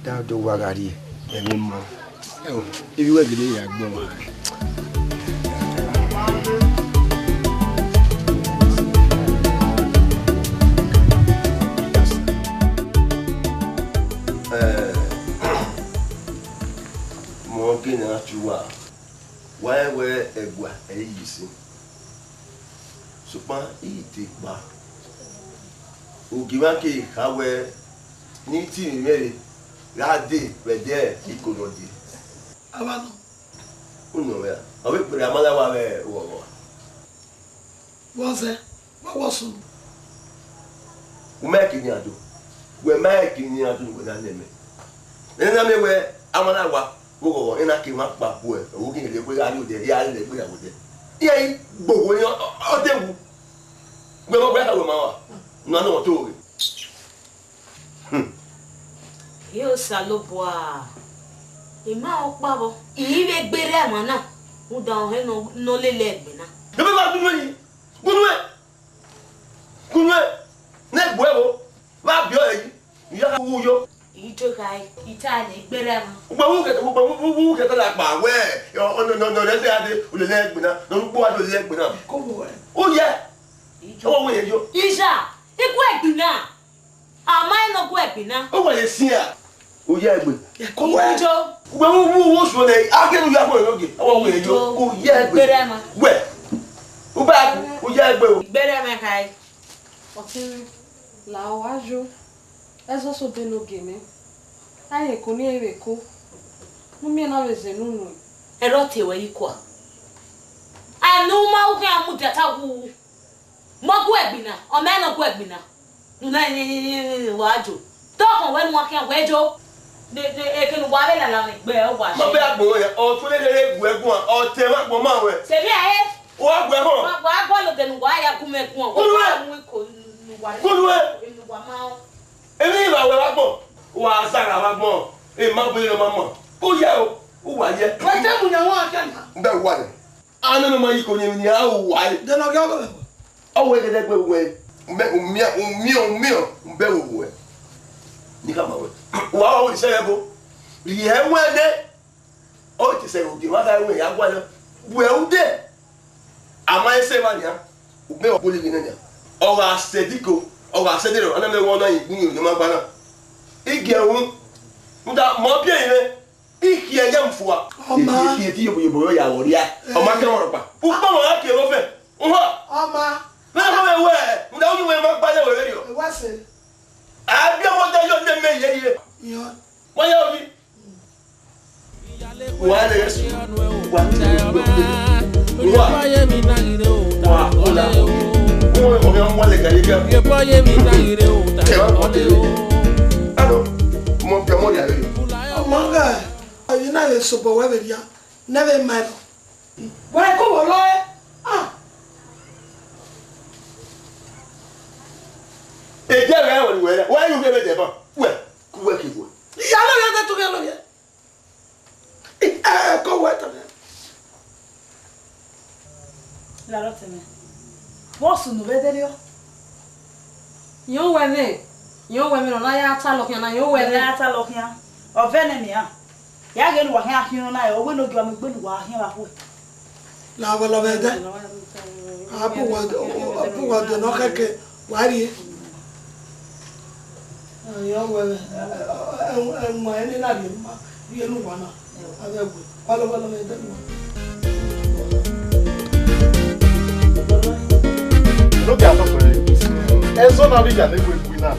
da do wa gha rrie. Ẹmwẹ mọ. Ẹ o, ivbi wẹ gele ya gbọ wa. Ẹ, mọ gele na tu wa. Wa rẹn wẹẹ ẹguae ẹre I yi sin, sokpan I te kpa. Ogie mwa keghi kha wẹẹ ne I tie mwẹ rre gha dee vbe ẹdẹ iko ne ọ dee. Avba nọ. Unu wẹ, ọ vbe kpere amalawa vbe ughọghọ. Vbọzẹ, vbọ wọ sunu? U ma kirian do. Wẹ ma kirian do, wẹ na nẹ mẹ. Ena mẹ wẹ amalawa vbe ughọghọ, ena ke mwa kpa buẹ, ọ vbe ghi rhie egbe gha rrie odẹ, ya rhie egbe gha vbe odẹ. Iran i gbogho ni ọ, ọ, ọ de wu. Gbẹmwẹ ọgbẹe ka wẹ ma wa, ne a nọ ọmwa otọ ghe. Hmm. Ẹ Osanobua, ima ọkpa vbọ, I i vbe gberra emwa na, rhunmwuda ọhẹn nọ, nọ lele ẹgbin na. Debe ma gunu ẹre, gunu ẹre, gunu ẹre, ne egbe ẹvbo, vbe a biẹ ọre yi, I ya gha wu yo. I do kha ẹe, I ta nẹ, I gberra emwa. Ugbẹn vbe u ghẹ, ugbẹn vbe u ghẹ ta la kpa wẹ, ọ, ọ, nọ, nọ, nọ, nọ, nọ, nọ, lele ẹgbin na, nọ, nọ, ukpo a do lele ẹgbin na. Ko wo ẹe. U ye. I do. Ọ wẹ ye yo. Iza, I gu ẹgbin na. A ma rẹn ne ọ gu ẹgbin na. Ọ wẹ ye siẹn a? U ye ẹgbin. Ko wẹ. I do. Ugbẹn vbe u, u, u suẹn nẹ, a ghe ne u ya khuẹrhẹ ogie. Ọ wẹ ye yo. U ye ẹgbin. Gberra emwa. Wẹ. U ba, u ye ẹgbin o. Gberra emwa kha ẹe. Ọtẹn mwẹ, la ọ wa yo. Ẹzọ sẹ obọ ne ogie nẹ. A rẹn eko ne irẹn vbe ko. Ne u miẹn ne a vbe zẹ unu nuẹn. Ẹrọ tie ruẹ yi kua. A ne u ma ru khian mudia ta wu. Mọ gu ẹgbin na, ọ ma rẹn ne ọ gu ẹgbin na. Ne u na wa jo. Tọkhan wẹ ne u wa khian wẹ jo. De, de, eke ne uwa vbe lala mwẹ gbe, ọ wa Ma bẹ agbọn ya, ọ tun lele gu ẹ guan, ọ tẹ vbe agbọn ma wẹ. Sẹ vbe a he? Wa gu ẹ họn. Wa, wa gualọ odẹ ne uwa ya gu mẹ guan. Wa Gunu ẹ. Wa mu iko ne uwa. Gunu ẹ. Ne uwa ma. Emwi ne I wa wẹ vbe agbọn, wa zagha vbe agbọn, emwa bu ne ma ma. U ye o, u wa ye. Wẹ te mu yan wan afian na. N bẹ wa nẹ. Anẹ ne ọ ma yi iko ne emwi ne a ru uwa re. Dẹnẹ ọ ghi ọghe mwẹ. Ọ wẹ gẹdẹgbe wẹ, u miẹn, u miẹn, u miẹn, u bẹ vbe wẹ. Ne I khama wẹ. Wa wa wẹ sẹ ẹvbo. Rhie ẹwẹn nẹ. Ọ te sẹ ogie mwa kha wẹ ya gualọ. Wẹ ude. A ma sẹ evba nian. U bẹ ọ gbole ghe nẹ nian. Ọ gha sẹ diko, ọ gha sẹ dẹrọ, a na mẹ wẹ ọ na yin igbinyo ne ọ ma gba na. I gie ru. Rhunmwuda mẹ ọ biẹ ẹre. I khiẹ ya mu fua. Ọ ma. I khiẹ, i khiẹ te iyobo yobo ya vbe rria. Ọ ma kẹ ọmwa rhọkpa. Ukpọn mwa gha kie vbe ofẹn. Uhọ. Ọ ma. Vbe ẹmwẹ wẹ, rhunmwuda unu wẹ ma gbalẹ wẹ vberriọ. Wa sẹ. A biẹ ọmọ da yọ ne mẹ ye ye. Yọ. Wa ya ovi. Wa le Jesu. Wa. Wa. Wa. Wa. Wa. Wa. Wa. Wa. Alo, mọ biẹ ọmọ rhia vberriọ. Ọmọ gha, ọyẹ na vbe sobọ wẹ vbe rria, ne ẹ vbe ma ẹrọ. Wa ko wọ lọ ẹ. Ah. Eje rẹ wẹ wẹ, wẹ yu vbe dẹ ba. Wẹ, ku wẹ ki wẹ. Iya lo ya da tu ke lo ye. Eh, ko wẹ ta. La rọ tẹmẹ. Vbọ sunu vbe deriọ? Yẹn wẹ mẹ, yẹn wẹ mẹ nọ na ya ta lọ khian na, yẹn wẹ mẹ. Ya ta lọ khian. Ọ vẹ nẹ mẹ a. Ya ghe ne uwa khian khian na, ọ wẹ ne ogie wa mu egbe ne uwa khian vbe akhuẹ. La vbe lọ vbe ẹdẹ. A bu uwa, a bu uwa dẹ ne ọ khẹke, wa rrie. Ẹ, ọ wẹ, ẹ, ẹ, ẹ, ẹmwẹ ne na rhie ma, rhie ne uwa na. Avbe ẹwe, wa lọ, wa lọ vbe ẹdẹ ne uwa. Ẹzọ na vbe ya ne egbe gui na.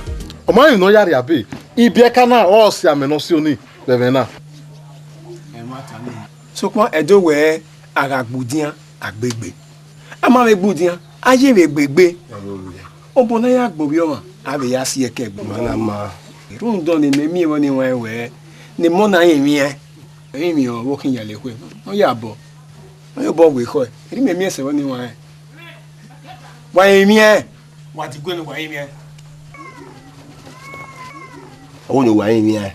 Ọ ma rẹn ne ọ ya rhie abe, ibiẹka na ọrọre amẹ ne ọ si oni vbe ẹmwẹ na. Sokpan Ẹdo wẹẹ, a gha gbe udian, a gbe egbe. A ma vbe gbe udian, a ye vbe gbe egbe. Obọ ne a ya gbe ovbi ọmwa, a vbe ya si ẹkẹ gbe. Ma na ma. Rhunmwuda ọnii, mẹ miẹn vbọ ne I wanrẹn wẹẹ, ne emọ na rẹn emwian, emwi ọvbokhan Iyalekhue, ọ ya bọ, ọ ya obọ wẹ ekhọe, erha mẹ miẹn sẹ vbọ ne I wanrẹn. Wa rẹn emwian, wa diguẹ ne uwa rẹn emwian. Ọ wẹ ne uwa rẹn emwian.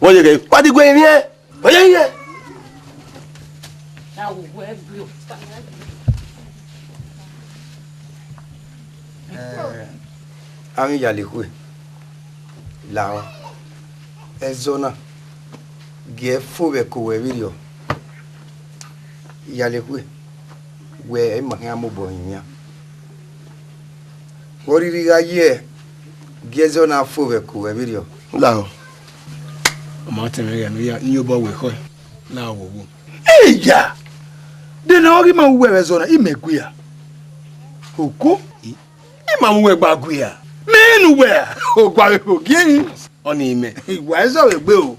Wẹ ye ghe, wa diguẹ emwian. Ọ ye ye. Eh, avbe Iyalekhue, lahọ, ẹzọ na, gie fo vbe ẹko ruẹ vberriọ. Iyalekhue, wẹ ima khian mobọ hin wian. Vbe ọ rhirhi gha ye, gie ẹzọ na fo vbe ẹko ruẹ vberriọ. Lahọ. Ọ ma tẹn mwẹ ghẹ ne u ya, ne u ya obọ wẹ ekhọe. Lahọ wowo. Eya! De ne ọ ghi ma ru uwẹ vbe ẹzọ na, imẹ gue a. Oko, ima mu uwẹ gba gue a. Mẹ ne uwẹ a, ogua vbe kho gie rin. Ọnii mẹ. Wa ẹzọ vbe gbe o.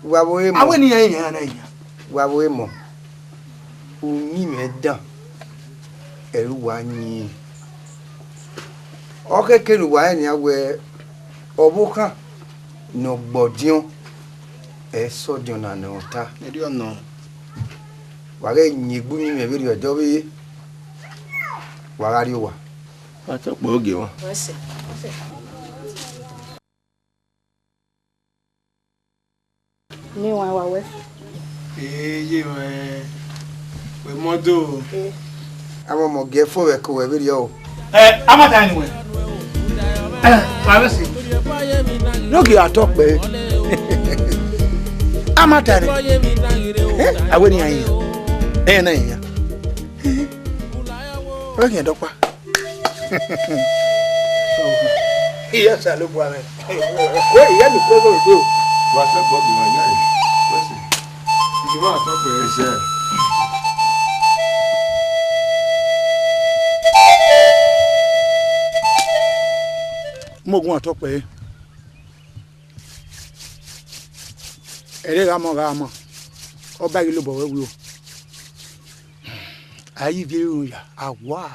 Wa vbe ọre mọ. Avbe ne iran yan na yan. Wa vbe ọre mọ. Uyinmwẹ dan, ẹre uwa yin. Ọ khẹke ne uwa rẹn nian wẹẹ, ọvbokhan ne ọ gbe ọdiọn, ẹ i sẹ ọdiọn na ne ọ ta. Erriọ nọ. Wa ghẹ yin egbe uyinmwẹ vberriọ ẹdẹ ọvbehe, wa gha rrie owa. Wa tọ kpẹ ogie mwa. Ne wan wa wẹ. Ee, ye mwẹ, wẹ mọ do. Amọmọ giẹ fo vbe ẹko wẹ vberriọ o. Ẹ, a ma ta ẹn wẹ. Ẹ, wa vbe sẹ. N'ogie a tọ kpẹ. A ma ta ẹn. Ẹ, a wẹ ne iran yan. Ẹ na yan. Ọ khian dọkpa. Iye Osanobua mwẹ. Ko iye mi kue do do. Wa sẹ kpọ bi wan yae. Wẹ sẹ. Iye wa sọ pé ẹsẹ. Mo gun atọ pẹ. Ẹre gha mọ gha mọ. Ọba ghi lobọ wẹ wi o. A i viọ erhunmwu ya, a wa.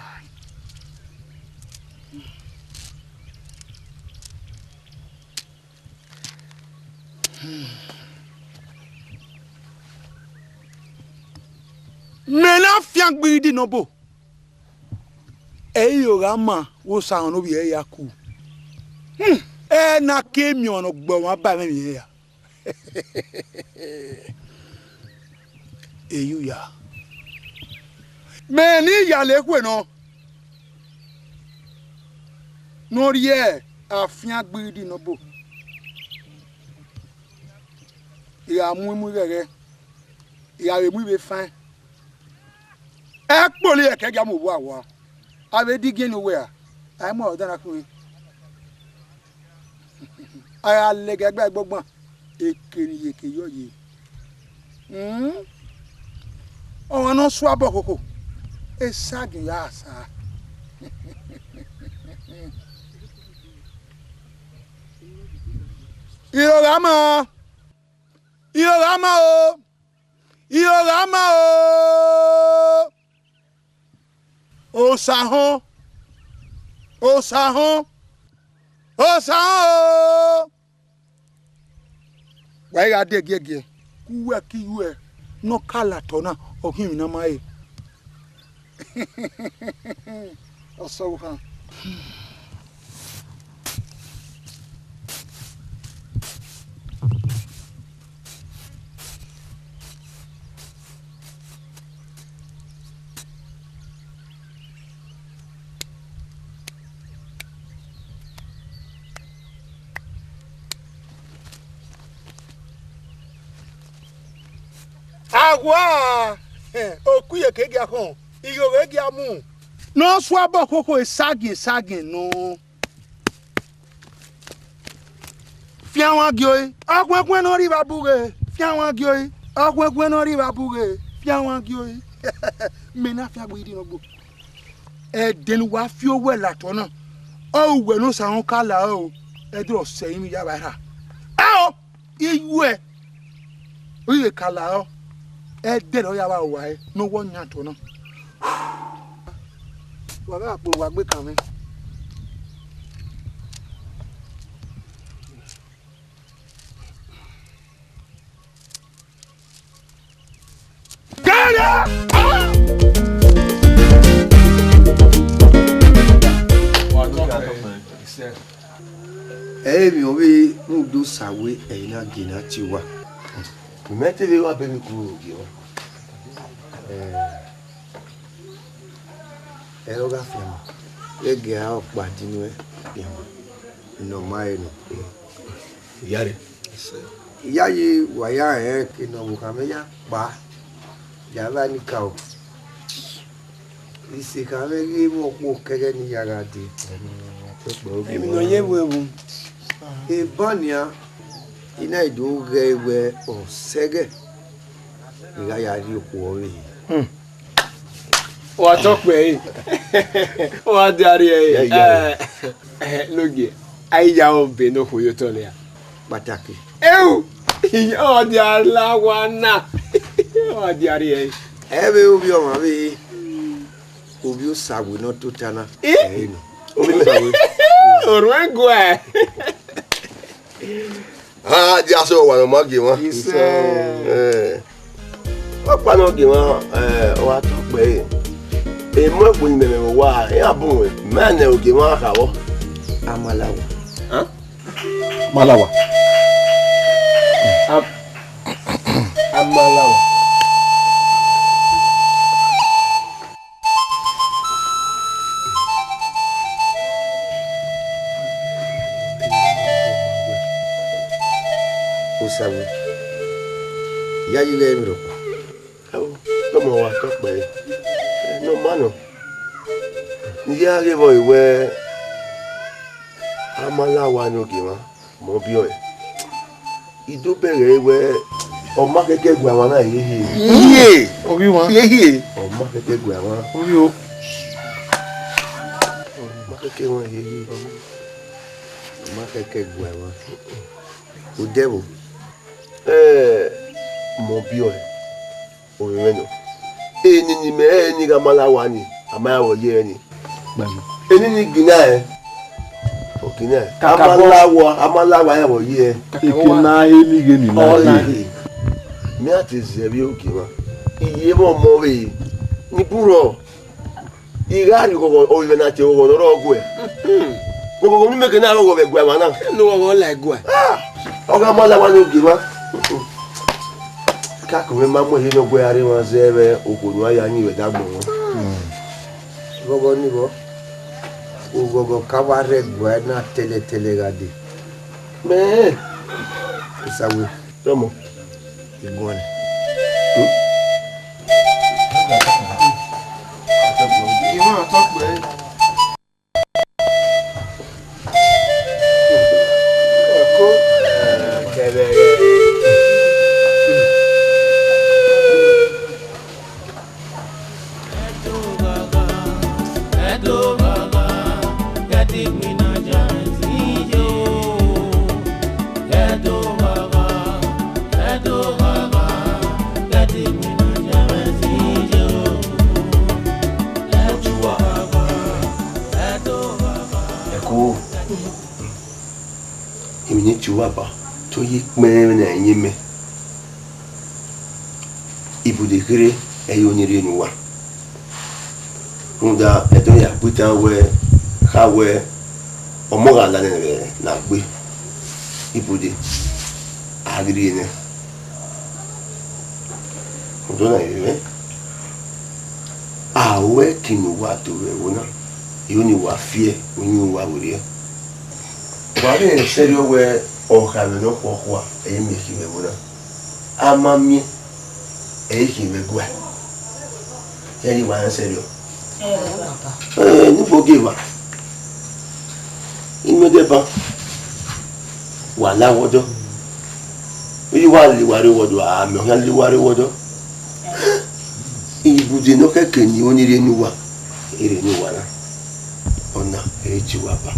Mẹ na fian gbe idi nọ obo. Ẹ i ro gha ma vbe Osanobua ne ovbi ẹre ya ku. Hmm, ẹ na ke miẹn ọmwa ne ọ gbe ọmwa ba ẹmwẹ emwi ya. Eyu ya. Mẹ ne iyale ekhue nọ, ne ọ rhie afiangbe idi nọ obo. I gha mu imu ighẹghẹ, I gha vbe mu ivbe fan. Ẹ kpolo ẹkẹ gia mu vbe awa. A vbe digiẹn ne uwẹ ra, a i mu ọdọ na khin. A gha lẹgẹ ẹgbẹe gbọgbọn, eke ne I ye eke yọ ye. Hmm? Ọmwa ne ọ suabọ khokho, esagiẹn ya sa. Irogha ma, irogha ma o, irogha ma o. Osa họn, Osa họn, Osa họn o. Wa i gha dẹ giẹgiẹ, ke uwẹ ke iye uẹ ne ọ ka la otọ na, ọ khian emwi ne a ma re. Ọsọvbokhan. Awa, oku iyeke gia khọn, ighogho gia mu. Ne ọ suabọ khokho esagiẹn esagiẹn nọ. Fianmwa gie ore, ọkhuẹnkhuen ne ọ rri vbe abughe, fianmwa gie ore, ọkhuẹnkhuen ne ọ rri vbe abughe, fianmwa gie ore. Mẹ na fiangbe idi nọ obo. Ẹdẹ ne uwa fi owẹ la otọ na, ọ ru uwẹ ne Osa họn ka la o, ẹdẹ ọ sẹ ẹrinmwi ya vba erha. Ao, iye uẹ, ọ ghi vbe ka la rọ, ẹdẹ ne ọ ya vba ru uwa ẹre ne uwẹ ọ yan otọ na. Wa gha kpe owa gbe kan mwẹ. Ẹ i re emwi ọvbehe ne u do sa wẹ ẹre na gie ne a tie uwa. Imẹ te vbe wa bẹghe kuru ogie uwa. Ẹ, ẹre ọ gha fianma, ghẹ gie a ọkpa di nuẹn fianma, ne ọ ma re nọ. Iyare. Iyayi, wa ya rẹn ke ne ọvbokhan mwẹ ya kpa, ya vba ni ka o. Isekha mwẹ ghi mwẹ ọkpokẹghẹ ne I ya gha dee. Emwi ne ọ ye vbe evun. Eban nian, I na do ghẹ wẹ ọ sẹghẹ, I gha ya rhie okhuo ọvbehe. Hmm. Wa tọ kpẹ ẹre. Wa dia rrie ẹre. Ya, ya. Eh, eh, nogie, a i ya obọ ne okhuo ye otọ lẹ a. Kpataki. Eu, ọ dia la owa na. Ọ dia rrie ẹre. Ẹ vbe ovbi ọmwa vbe, ovbi Osawe ne ọ tota na. Eh? Ẹ i nọ. Ovbi Osawe. Orhuẹn guẹ. A dia sẹ owa ne ọ ma gie mwa. Isẹ. Eh. Ọkpa ne ọ gie mwa, eh, ọ gha tọ kpẹre. Emọ egbe ne imẹ mwẹ vbe owa, iran bun mwẹ, mẹ nẹ ogie mwa kha vbọ. Amalawa. Huh? Malawa. Am-, Amalawa. Osawe, ya yi ghẹ emwi rhọkpa. Ao, tọmọ wa tọ kpẹre. Ne ọ ma nọ. Ne I ya ghe vbọ wẹ, Amalawa ne ogie mwa. Mẹ ọ biẹ ọe. I do bẹghe wẹ, ọ ma kẹkẹ gua mwa na hiehie. Hiehie. Ovbi mwa. Hiehie. Ọ ma kẹkẹ gua mwa. Ovbi o. Ọ ma kẹkẹ mwa hiehie. Ọ ma kẹkẹ gua mwa. Odẹ vbo? Ẹ, mẹ ọ biẹ ọe. Ovbi mwẹ nọ. Eni ne imẹ rẹn ni gha Amalawa ni, a ma rẹn vbe ọ ye ẹre ni. Eni ni gina ẹn, ọ gina ẹn. Kakabọ. Amalawa, Amalawa rẹn vbe ọ ye ẹre. Eke ne a he ni ghe ni na. Ọ na he. Mẹ a te zẹ vbe ogie mwa. I ye vbe ọmọ vbe, ni burọ. I gha rhie oghọghọ, orinmwẹ na tie oghọghọ ne ọ rrọọ guẹ. Oghọghọ ne imẹ ke na rhọghọ vbe ẹguae mwa na. Ne oghọghọ la ẹguae. Ah! Ọ gha ma la mwa ne ogie mwa. Ka ke mwẹ ma mu ẹre ne ọ gu ẹre rre mwa zẹ vbe okhuo ne uwa ya yin vbe ẹdagbọn mwa. Oghọghọ ni vbọ, oghọghọ ka wa rre ẹguae na tẹlẹtẹlẹ gha dee. Mẹ, Osawe, tọmọ, I guan nẹ. Ẹko, emwi ne I tie uwa ba, te ọ ye ikpẹnrẹn ne a yin mẹ. Ibude kherhe, ẹ i re ọni rhie ne uwa. Rhunmwuda ẹdẹ ya gbe itan wẹ, kha wẹ, ọmọ gha la nẹ vbe ne a gbe, ibude, a ghi rhie nẹ. Odọ na rre mwẹ, a ru ẹki ne uwa do vbe ẹvbo na, I ru ne uwa fiẹ, uyinmwẹ uwa werriẹ. Wa rẹn sẹrriọ wẹ ọkhaemwẹ ne ọ khuọkhua, ẹ i miẹn ẹki vbe ẹvbo na. A ma miẹn, ẹ i khin vbe ẹguae. Ẹ i wa rẹn sẹrriọ. Ẹ, ne u fo gie evba. Imẹ dẹ ban, wa la wẹ ọdọ. Vbe wa la uwa rre wẹ ọdọ, a mẹ ọ khian la uwa rre wẹ ọdọ. Ibude ne ọ kẹkẹ ne I ru ne I rhie ne uwa, I rhie ne uwa na. Ọna, ẹ i tie uwa ba.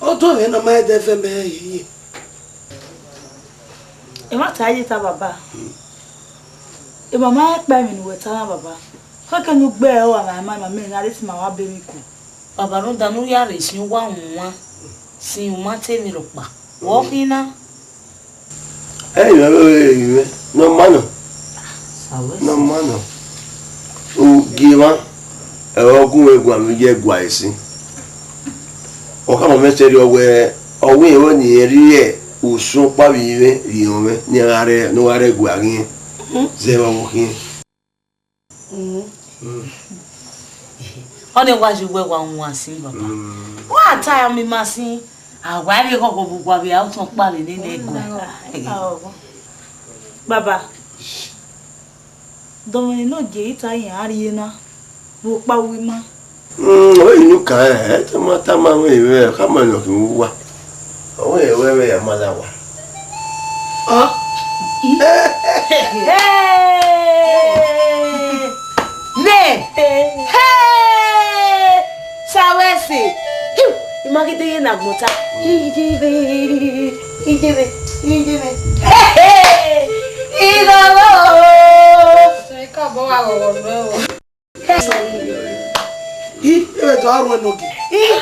Ọdọ mwẹ ne ọ ma dẹ vẹ mẹ hiehie. Emwa ta ye ta, baba. Emwa ma kpa emwi ne uwẹ ta na, baba. Khẹke ne u gbe ẹre ọmwa ma, ma mẹ ne a rre si ma wa be emwi ku. Baba, rhunmwuda ne u ya rre sin uwa wan, sin u ma te emwi rhọkpa. Wẹ ọ khin na? Ẹ i mwẹ, ẹ i mwẹ, ne ọ ma nọ. Ne ọ ma nọ. Ogie mwa, ẹ, ọ gu mwẹ guan vbe ye ẹguae sin. Ọ khama mwẹ sẹrriọ wẹ, ọ wẹ irẹn wẹ ne irẹn rhie usun ọkpa vbe ivbi mwẹ rhie mwẹ, ne iran gha rre, ne ọ gha rre ẹguae ghian. Zẹ vbe ọvbokhan. Ọnii wa ye uwu ẹwa wan sin, baba. Wa ta ya miẹn ima sin, a wa rhie ekhọkhọ vbe uwa vbe a otọ ọkpa vbe nene ẹguae. Baba, dọmwẹ ne ọ gie ita iran rrie na, vbe ọkpa uwu ima. Mm, ọ i nu kan, ẹ, ẹ te ma tama mwẹ vbe, ọ khama nọ khin uwu uwa. Ọ wẹ, ẹ wẹ, ẹ wẹ ya ma la wa. Ọ? Hey! Nẹ! Hey! Sa wẹ ẹse! Deghe ne agbọn ta. Iyebe, iyebe, iyebe. Igho o. Ẹ ka bọ wa ghọghọ nuẹ o. Ih, ẹ vbe do aro ẹnọ gi. Ih,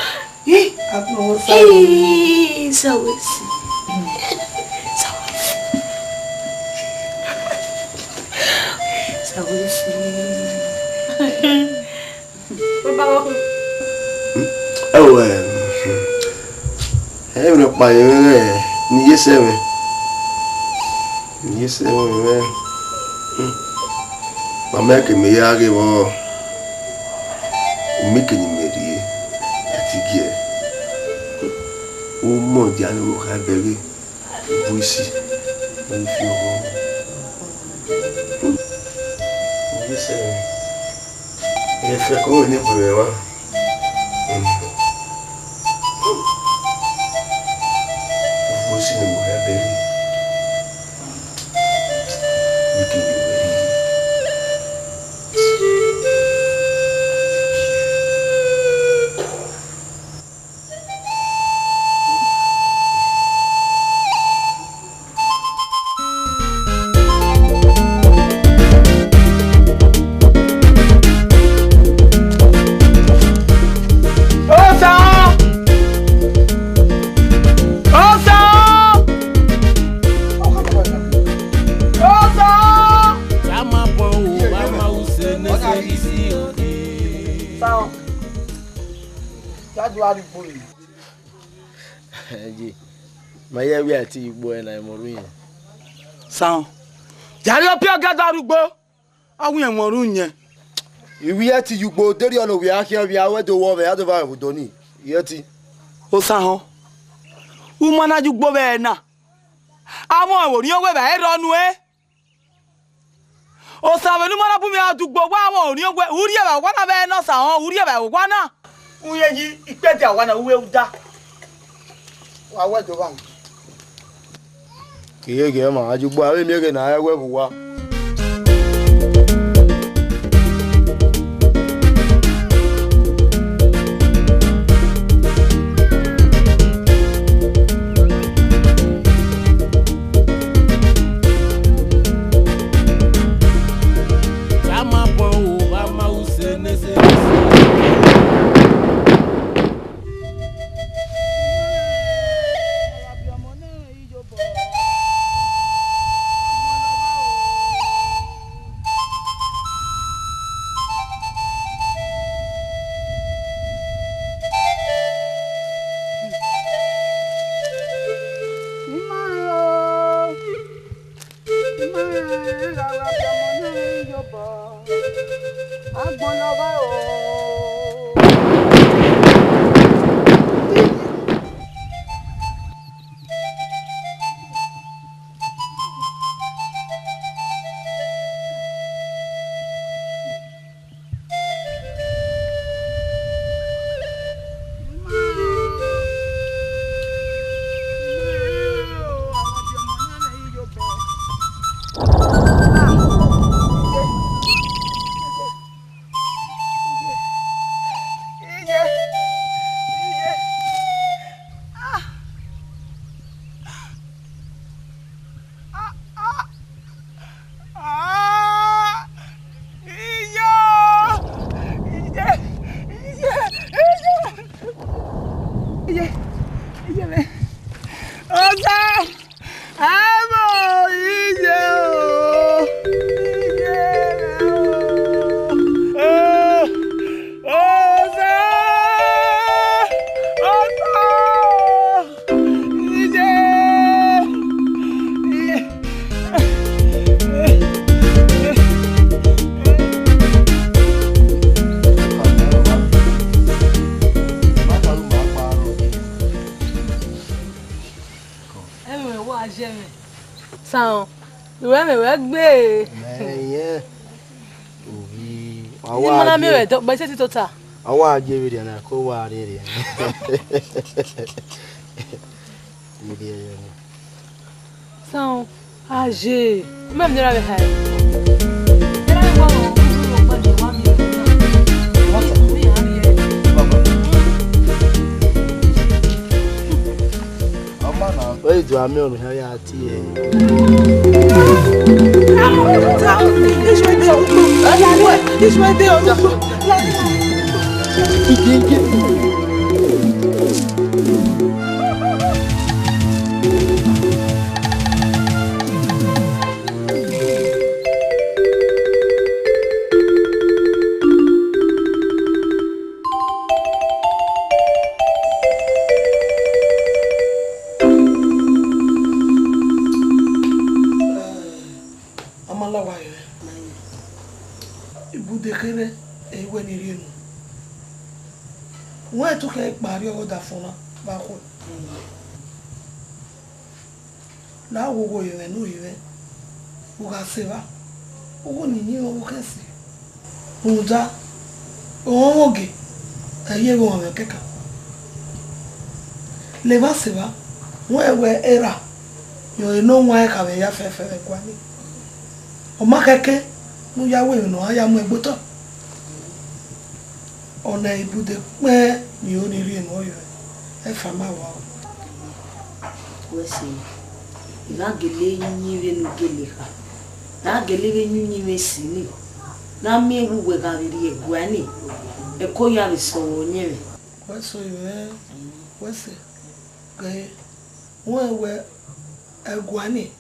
ih, agbọn sa. Ih, Sawesi. Sawesi. Sawesi. Baba wa. Ẹwẹ, ẹ vbe nọkpa ye mwẹ ne iye sẹ mwẹ. Ne iye sẹ mwẹ mwẹ. Mama ke mẹ ya ghe vbọ. Umi ke ne imẹ rrie, a ti giẹ. U mọ dia ne u kha bẹghe. Ibu isi, ibu isi ọghọ. Iye sẹ mwẹ. Ẹ fẹ ko ne bu mwẹ wa. Ibu isi ne u kha bẹghe. Umi ke ne imẹ rrie. Osa! Osa! Osa! Osa! Ya do arhugbo re. Ẹje, ma ye wia ẹtin ye ugbo ẹre na, ẹmwẹ ọrhuiẹn. San, ya rhie ọpiọ ga da rugbo, a wẹ ẹmwẹ ọrhuiẹn. I wia ẹtin ye ugbo, deghẹ ọ nọ wia khian, wia wẹ do wọ vbe, a do va vbe odọ ni, I wia ẹtin. Osa họn, u ma na ye ugbo vbe ẹre na, a mwẹ orhiọn wẹ vbe a i rrọọ nuẹn. Osa vbe ne u ma na bu mwẹ ra dugbo, wa mwẹ orhiọn wẹ, u rhie vbe owa na vbe ẹre ne Osa họn, u rhie vbe owa na. U ye yi ikpẹdẹ owa na, u wẹ u da. Wa wẹ do vba. Ghiẹghiẹ ma, a ye ugbo, avbe miẹn eghẹ ne a rẹn wẹ vbe owa. Agbọn lọgha o. Ah! Iyo! Iye! Iye! Iye! Iye! Iye mẹ! Osa! Amo! Iye o! Iye mẹ o! Eh! Osa! Osa! Iye! Iye! Ẹmwẹ wa ye mwẹ. San, ruẹ mwẹ wẹ gbe. Mẹ yẹn. Ovbi, wa wa ma na miẹn je. Wẹ dọ, gbe sẹtin tota. A wa je vberriọ na, ko wa rherhe. Vberriọ na. San, a je. Mẹ ne ra vbe ha. Era wa wo, wo, wo, wo, wa miẹn. What? Mi a rhie. Baba. Wa miẹn ọnọ hia ya tie. Amalawa yẹn, ibude kherhe, ẹ i wẹ ne I rhie nuẹn. Wẹ tu khẹ kpa rrie ọghe ọdafẹn na vbe akhuẹ. La wo ugho ye mwẹ ne u ri mwẹ, u gha sẹ evba, ugho ne I yin mwẹ ọvbokhan ẹse. Rhunmwuda, ọmwẹ oge, ẹ i ye vbe ọmwẹ kẹkan. Levba sẹ evba, wẹ wẹ erha, yọ ẹre ne ọ wan ẹkha vbe ya fẹfẹ vbe ẹguae nii. Ọ ma khẹke ne u ya wẹ emwi ne ọ ra ya mu ẹgbe otọ. Ọna ibude kpẹn ni ro ni rhie nuẹn yọ, ẹfa ma wa o. Wẹ sẹ, I gha gele yin vbene u gele kha, I gha gele vbe yin uyinmwẹ esi nii, ne a miẹn vbe uwẹ gha vbe rrie ẹguae nii, ẹko ya vbe sẹ ọmwa ọyẹnmwẹ. Wẹ sẹ, wẹ sẹ, ghe, wẹ wẹ ẹguae nii,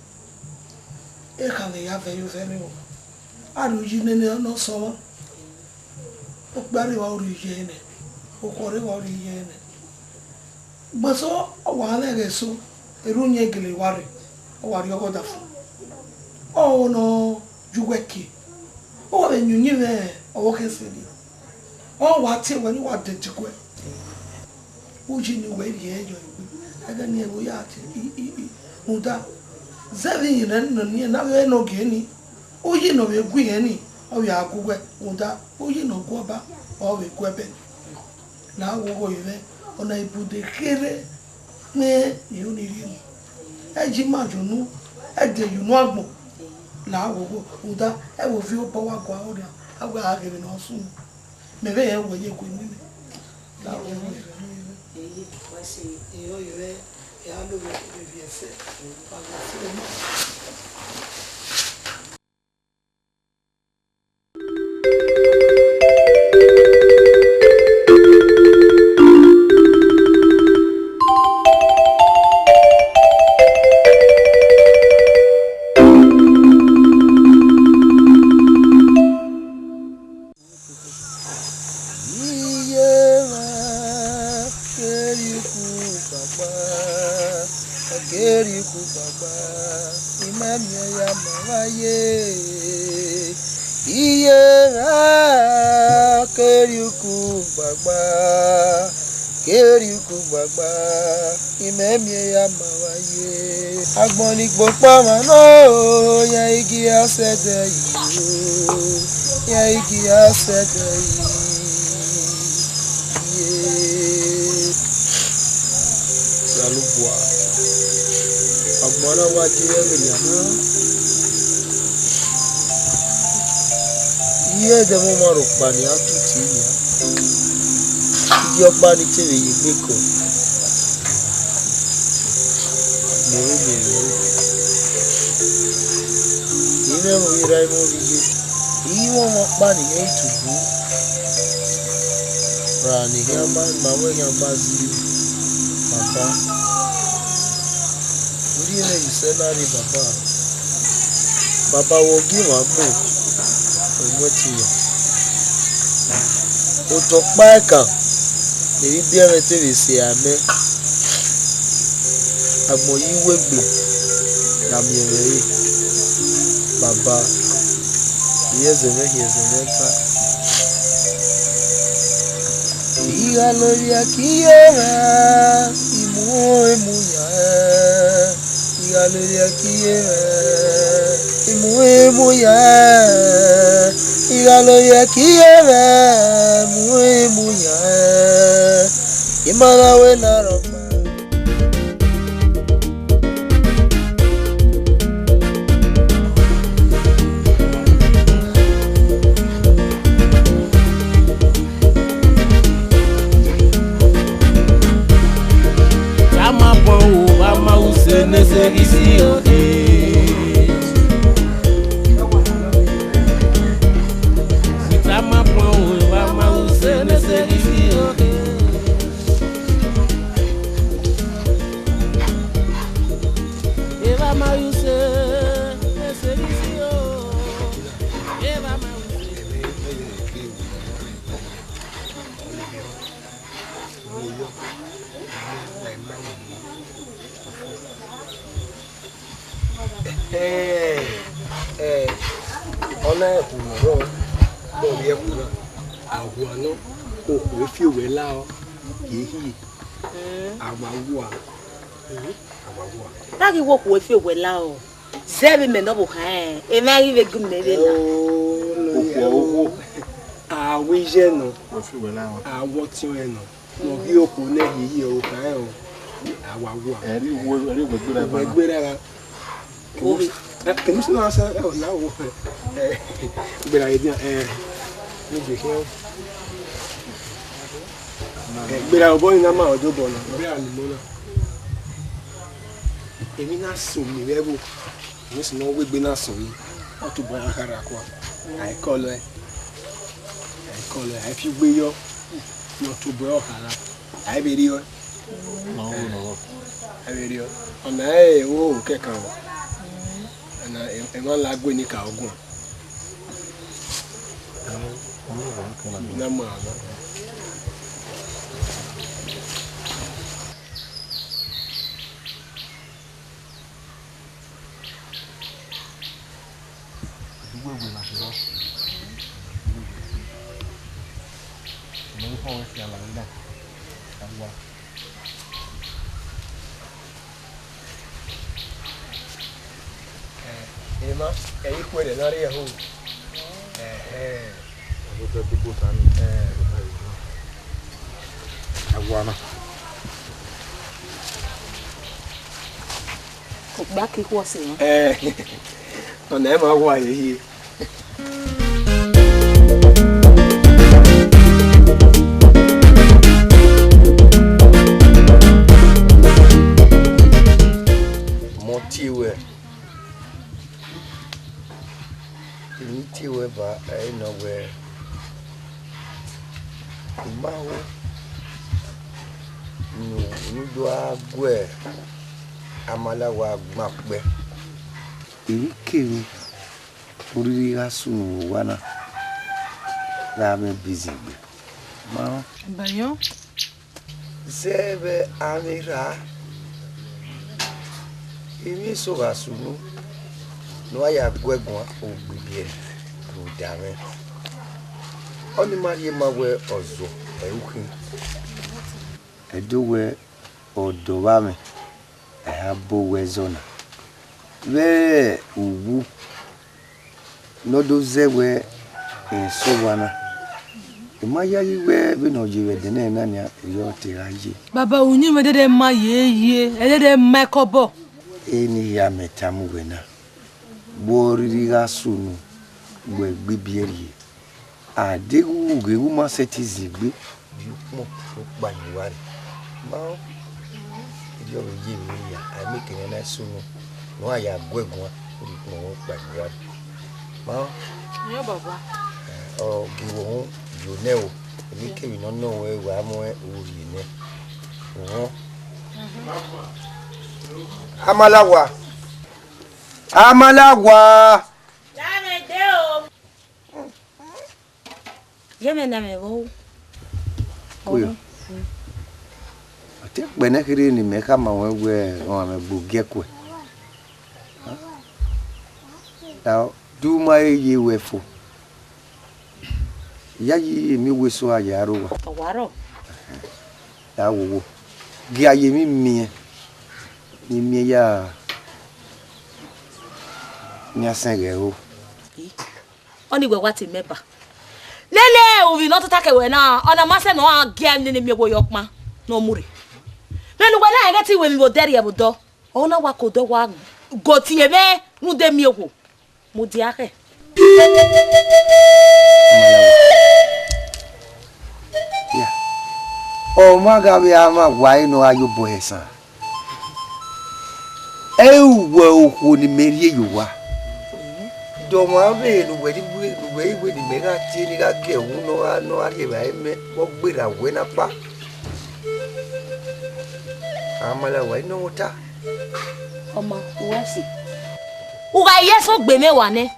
ekha ne ya vẹ ye ozẹ nii o. A rhie uyi nene ne ọ sẹ ọmwa, okpia rre vbe ọ rhie uyi ẹre nẹ, okhuo rre vbe ọ rhie uyi ẹre nẹ. Ugbẹn sẹ, ọ wa rẹn ẹghẹ eso, erha uyẹn gele wa rre, ọ wa rrie ọghe ọdafẹn. Ọ ho ne ọ ye uwẹ kie, ọ wa vbe yin uyinmwẹ ọvbokhan ẹse nii. Ọ wa tie wẹ ne uwa dẹdẹ guẹ. Uyi ne uwẹ rhie yọ egbe, ẹghẹ ne ẹvbo ya tie i, i, i, rhunmwuda, zẹ vbe irẹn nọ ne avbe nọ gie ni, uyi ne ọ vbe gu irẹn ni, ọ vbe a gu uwẹ, rhunmwuda, uyi ne ọ gu ọba, ọ vbe gu ẹbẹ. La wo ugho ye mwẹ, ọna ibude kherhe, mwẹ, I ru ni rhie nuẹn. Ẹ ji ima ye unu, ẹ de ye unu agbọn. La wo ugho, rhunmwuda, ẹ vbe ovbi obọ wa gua ọrria, a wẹ a ghe vbe ne ọ sunu. Mẹ vbe rẹn wẹ ye gue mu imẹ. La wo ugho ye mwẹ. Eye, wẹ sẹ, iyọ ye mwẹ, ẹ a lo vbe ovbi ẹsẹ, wa gha sẹ ọmọ. Iye mwa keri uku gbagba, keri uku gbagba, imẹ miẹn ya ma vba ye. Iye mwa keri uku gbagba, keri uku gbagba, imẹ miẹn ya ma vba ye. Agbọn ni gbe ọkpa mwa nọ, yan igi a sẹdẹ yi o, yan igi a sẹdẹ yi. Ye. Osanobua, agbọn na wa gie ẹmwẹ nian na. Iye ẹdẹ mwẹ ọmwa rhọkpa ne a tutu nian. Iye ọkpa ni te vbe ye egbe kọ. Mẹ ọre miẹn mwẹ. I mwẹ ẹmwẹ vbe erha ẹmwẹ ọvbiye. I mwẹ ọmwa ọkpa ne I hẹn itubu. Ra ne I khian ma, ma wẹ I khian ma zẹ Baba. Urhi mwẹ ye sẹ na rre Baba. Baba, wẹ ọ gie mwa gbe, ọ mu ẹtin yan. Otọ ọkpa ẹkan ne I biẹ mwẹ te vbe sẹ amẹ, agbọn ye iwegbe ya miẹn mwẹ re. Baba, I ye ẹzẹ mwẹ, I ye ẹzẹ mwẹ ta. I gha lorhiẹki ye mwẹ, I mu emu yan ẹn. I gha lorhiẹki ye mwẹ, I mu emu yan ẹn. I gha lorhiẹki ye mwẹ, I mu emu yan ẹn. I ma na wẹ na rhọkpa. Tama bọ o, a ma use ne Ẹkhu nọ rrọọ, ọ rhie ẹkhu na, a wa nọ, okhuo efi owẹ la ọ, ye hie, a wa wa, a wa wa. Te a ghi wẹ okhuo efi owẹ la ọ, zẹ vbe mẹ ne ọvbokhan rẹn, emwa ghi vbe gu mẹ vbe la. Okhuo, okhuo, a wa iye nọ, a wa ọtiọnrẹn nọ. Ne ọ ghi okhuo nẹ hiehie ọvbokhan rẹn o, a wa wa. Ẹre uwẹ, ẹre uwẹ gberra. Uwẹ gberra gha. Kemisi na sẹ ẹ na wo. Gberra edian, ẹ, ne gbe khian. Gberra obọ ni na ma ọdobọ na, gberra ni mo na. Emwi na so mi vbe ẹvbo, emwi sẹ ne ọ wegbe na so mi, ọ tobọ a kharha kua, a i kọlọ ẹe, a i kọlọ ẹe, a i fi ugbe yọ, ne ọ tobọ ọ kharha, a i vbe rriọ ẹe. A i vbe rriọ. Ọna ẹre ẹvbo kẹkan o, ọna emwa la gue ni ka ọguan. Na ma na. Uwegbe na kherọ. Mẹ i khọn wẹ fian la na. Awa. Emwa, ẹ i khuẹrhẹ ne a rrie ẹho. Ẹhẹn. Ẹhẹn. Awa na. Okpia ke ikhuo sẹ nọ. Ẹ, ọna ẹ ma wa hiehie. Mọ tie wẹ, I tie wẹ ba ẹre nọ wẹ, u ma ho ne u do gha gu Amalawa gban kpẹ. Emwi kemwi, oriri gha sunu vbe owa na, gha mwẹ bizin egbe. Ma rẹn. Bayọ. Zẹ vbe amwẹ erha, emwi eso gha sunu ne uwa ya gu ẹre guan, ogbibiẹ rhunmwuda mwẹ. Ọnii ma rhie ma wẹ ọzọ ẹre u khin. Ẹdẹ wẹ ọdọ vbe amwẹ, a ya bo wẹ ẹzọ na. Vbe uwu ne ọ do zẹ wẹ rẹn sẹ owa na, I ma yayi wẹ vbene ọ ye vbe ẹdẹnẹrẹ na nian, erriọ te ra ye. Baba, uyinmwẹ ẹdẹdẹ ma ye ye, ẹdẹdẹ ma ẹkẹ obọ. Eni hia mẹ tama uwẹ na, vbe oriri gha sunu, wẹ gbe ibiẹ rrie. A deghẹ u ghe, u ma sẹtin zin egbe. Rhie ukpọn ne u kpa ye uwa rre. Ma erriọ vbe ye emwi ya, a i miẹn ekene na sunu, ne uwa ya gu ẹre guan, rhie ukpọn ne u kpa ye uwa rre. Ma Iyẹn baba. Ọ gie wẹ uhunmwu, gie nẹ o, emwi kemwi ne ọ nọ ruẹ, wa mu ẹre rhie nẹ. Uhunmwu. Amalawa. Amalawa. Dame de o. Ye mwẹ ne mẹ vbo. Oyo. Ọ te kpẹ ne kherhe ne imẹ khama ruẹn wẹ ọmwa mwẹ gbe ogiẹkuẹ. Da, du ma he ye ruẹ fo. Iyayi emiowo eso a ya rre owa. Ọ wa rrọọ. Da wowo. Gie a ye emwi miẹn, ne I miẹn ya, ne a sẹn ghẹ ro. Ọnii wẹ wa te mẹ ba. Lele, uvbi ne ọ tota ke wẹ na, ọna ma sẹ ne ọ gha gie nene miẹn owo yọ ọkpan ne ọ mu rre. Vbene uwẹ na rẹn ghẹ te I ru emwi vbe odẹ rrie vbe odọ, ọ na wa ke odọ wa go tie mwẹ rhunmwuda emiẹn owo. Mudia khẹ. Ya. Ọ ma gha vbe a mwa wa ẹre ne ọ gha ye obọ ẹre san. Ẹ i ru wẹ okhuo ne imẹ rhie ye owa. De ọmwa vbe ne uwẹ rhie iwe, ne uwẹ i wẹ ne imẹ gha tie ne I gha gie ẹwu ne ọ gha, ne ọ gha rhie evbare mẹ, vbe ọ gberra wẹ na kpa. Amalawa, I nọ mwẹ ota. Ọ ma, u wa si. U gha ye eso gbe mwẹ wa nẹ,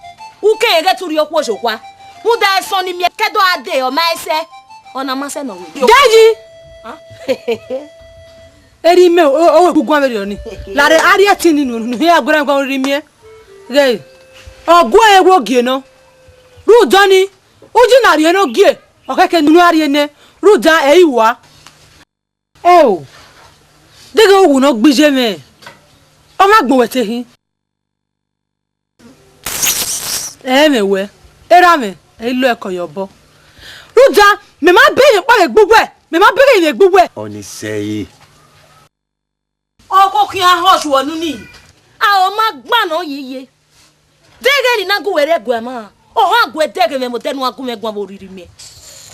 u kere ghẹ te u rhie okhuo zẹ owa. Rhunmwuda ẹsọn ne I miẹn ke ẹdẹ ọre a de, ọ ma i sẹ, ọna ma sẹ ne ọ wẹ. Deyi! Erha imẹ, o, o, guguan vberriọ ni. Lare a rhie ẹtin ni nu, nu hia guan guan rhie miẹn. Ghẹ, ọ gu ẹre wo gie nọ. Rhunmwuda ọnii, uyi na rhie ne ọ gie, ọ khẹke ne unu a rhie nẹ, rhunmwuda ẹ i wa. Ẹo, deghẹ uwu ne ọ gbe iye mwẹ, ọ na gbẹn wẹ te khin. Ẹ mwẹ wẹ, erha mwẹ, ẹ i lo ẹkọ ye obọ. Rhunmwuda, mẹ ma bẹghe emwi ọkpa vbe egbe uwẹ, mẹ ma bẹghe emwi vbe egbe uwẹ. Ọni sẹ ẹre. Ọkọ khian họn ọshuọ unu nii. A ọ ma gban nọ yeye. Deghẹ ne I na gu wẹ rre ẹguae ma, ọ gha gu ẹdẹ ghe mwẹ vbe odẹ ne u gha gu mwẹ guan vbe oriri mẹ.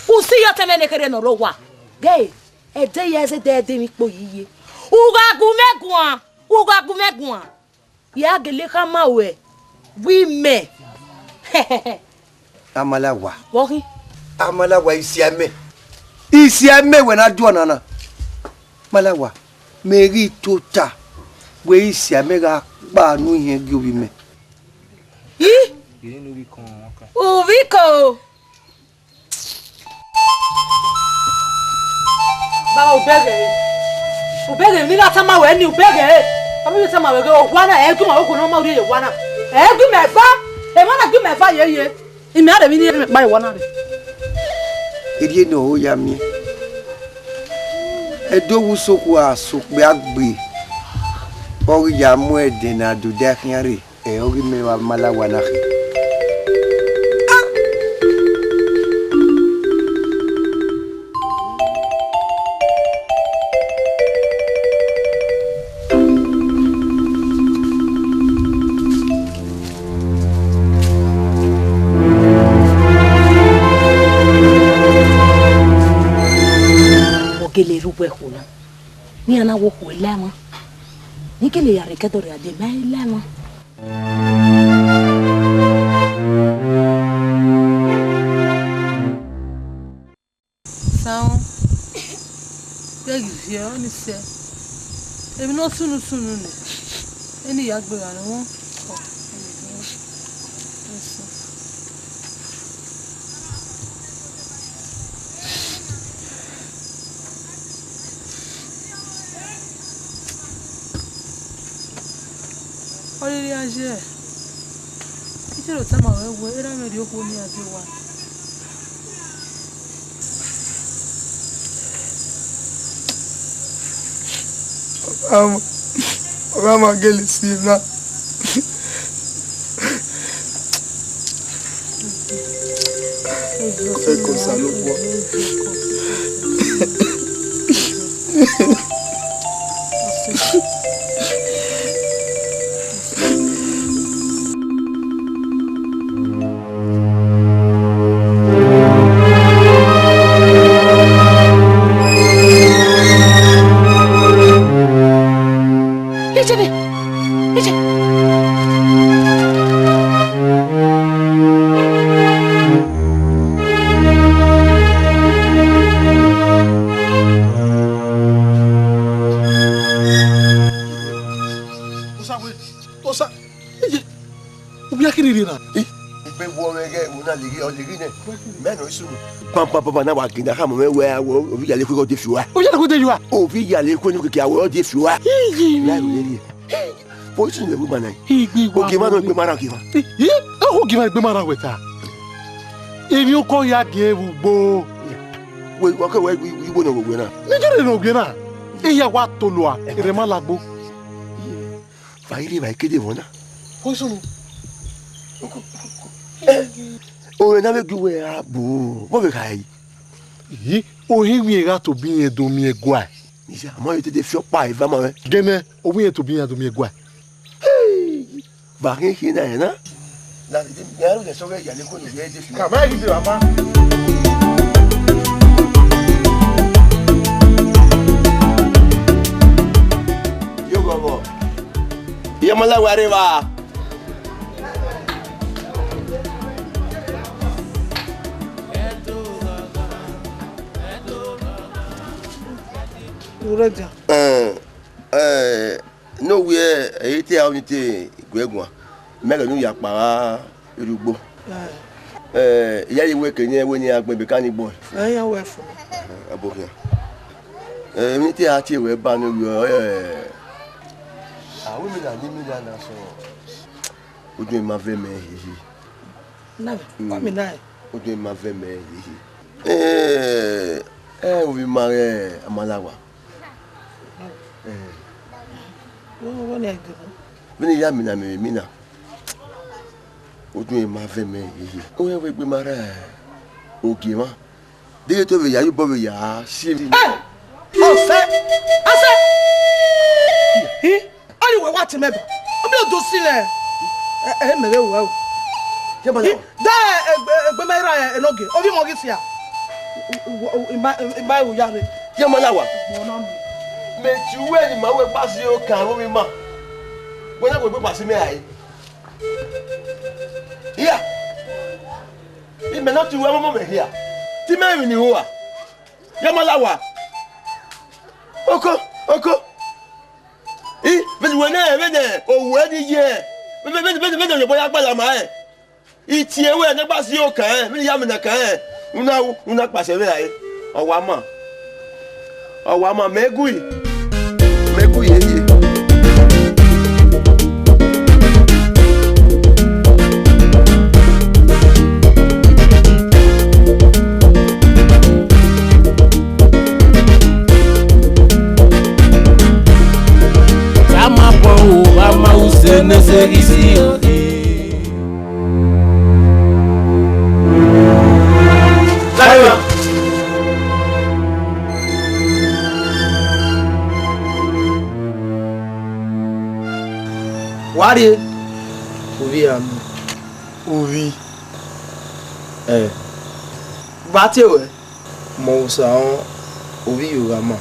U si ye ọtẹn mwẹ ne kherhe ne ọ rre owa. Ghe, ẹdẹ ya zẹdẹ ẹdẹ emwi kpo yeye. U gha gu mwẹ guan, u gha gu mwẹ guan. Ya gele khama ruẹ, wi mẹ. Amalawa. Vbọ khin? Amalawa, isi amẹ. Isi amẹ wẹ na do ọna na. Malawa, mẹ ghi tota wẹ isi amẹ gha kpa unu ihiẹn gie ovbi mẹ. I? Uviko. Ba u bẹghe. U bẹghe, ne I na tama ruẹ ni, u bẹghe. Ọ vbe tama ruẹ ghe owa na, ẹ gu ima okhuo ne ọ ma rhie ye owa na. Ẹ gu ima eva, emwa na gu ima eva yeye. Imẹ a rhe emwi ne I rhie kpa ye owa na rre. Erriọ ne ọ ho ya miẹn. Ẹdẹ owa usokhu a sẹ okpia gbe, ọ ghi ya mu ẹdẹ ne a do da khian rre. Ẹ, ọ ghi mẹ vbe Amalawa na khin. Ọ gele rre uwu ẹkho na, ne iran na wẹ okhuo la emwa, ne I gele ya rre ẹdẹ ọ rre a de ma la emwa. Saọn, ghẹ ghi viẹ, ọni sẹ. Emwi ne ọ sunu sunu nẹ, eni ya gbe gha nọ. Ọrhirhi a ye, I te do tama ruẹ wẹẹ, erha mwẹ rhie okhuo ne iran die owa. Ọ gha ma, ọ gha ma gele si na. Ẹko Osanobua. Ijebe, ije. Osa we, osa, ije. Ovbi a kiri rhie na. Eh, ugbe wọ mwẹ ghẹ, wo na leghe, ọ leghe nẹ. Mẹ nọ isu. Pam, pam, pam, pam, na wa gin da khama mwẹ wẹ, a wẹ ovbi iyale ekhue ọ de fi ua. Ovbi iyale ekhue de fi ua. Ovbi iyale ekhue ne keke a wẹ ọ de fi ua. Iji. Na ru lele. Bọ isu wẹ wu ma na. Igbe wa. Ogie ma nọ egbe ma ra ogie ma. Eh, eh, ogie ma egbe ma ra wẹ ta. Emwi okọ ya gie vbe ugbo. Wẹ, wa kẹ wẹ, wẹ, wẹ, wẹ nọ wẹ na. Ne jẹrẹ nọ wẹ na. Eya wa tolua, erha ma lagbo. Va ire va kede vbọ na. Khuo sunu. Ore na vbe gie uwẹ ra bu, vbọ vbe kha ẹre? Yi, ohinmwi gha tobọ irẹn do miẹn guae. Iya, ma vbe tede fi ọkpa eva ma mwẹ. Gẹnẹ, ovbi irẹn tobọ irẹn do miẹn guae. Hey! Va khin khin na rẹn na. Na, ya ru lẹ sọghẹ ya ne kone ye de fi. Ka ma ghi de baba. Yo, bọbọ. Iye ọmọ lẹwẹ rre evba. Urẹdia. Ẹn, ẹn, ne ovbi ẹre te a ni te guẹ guan, mẹ ghẹ ne u ya kpa gha rrie ugbo. Ẹn. Ẹ, I ya ye wẹ ke ne wẹ ne iran gbẹn ebe ka ni gbọe. Ẹ, iran wẹ fo. Ẹ, ẹ, ẹ, bo khian. Ẹ, emwi ne te a tie wẹ ba ne ovbi ẹre, ẹ, a ru mi na, ne mi na na sẹ. Udu ima vẹ mẹ hihi. Na, wa mi na. Oduẹn ma vẹ mẹ hiehie. Eh, eh, ovbi ima ghẹ Amalawa. Eh. Wo, wo ni a gbe mu. Vbene I ya mina mẹ emwi na. Oduẹn ma vẹ mẹ hiehie. Owẹ wẹ egbe ma rra ogie mwa. Deghẹ te ovbi ya ye obọ vbe ya si emwi. Eh! Ọsẹ! Ọsẹ! Hi! Ari wẹ wa te mẹ ba. Ọ bẹ do si lẹ. Ẹ, ẹ, mẹ vbe wẹ o. Ye ma na wa. Da egbe, egbe mẹ ra enogie. Ovbi mọ ghi sia. U, u, u, u, ima, ima u ya rre. Ye ma na wa. Mẹ ti uwẹ ni ma wẹ gba si okan vbe ovbi ima. Wẹ na wẹ gba si mẹ rae. Iya. Imẹ ne ọ ti ru ẹmwẹ ọmọ mwẹ hia, te imẹ rinmwian iro ra? Ya ma la owa. Oko, oko. I, vbene uwẹ nẹ, vbene owa ni ye, vbene, vbene, vbene, vbene oyanbọ ya gbala ma rẹn. I tie ruẹ ne a gba si okan rẹn, vbene I ya mina kan rẹn, u na ru, u na kpasẹ vbe rae. Ọ wa ma. Ọ wa ma, mẹ gui, mẹ gui hiehie. Tama pọn o, a ma use ne se ghi si o. Wa rrie, ovbi ra nọ. Ovbi. Ẹ, vbe a tie ruẹ? Mẹ Osa rẹn, ovbi Iyoghama.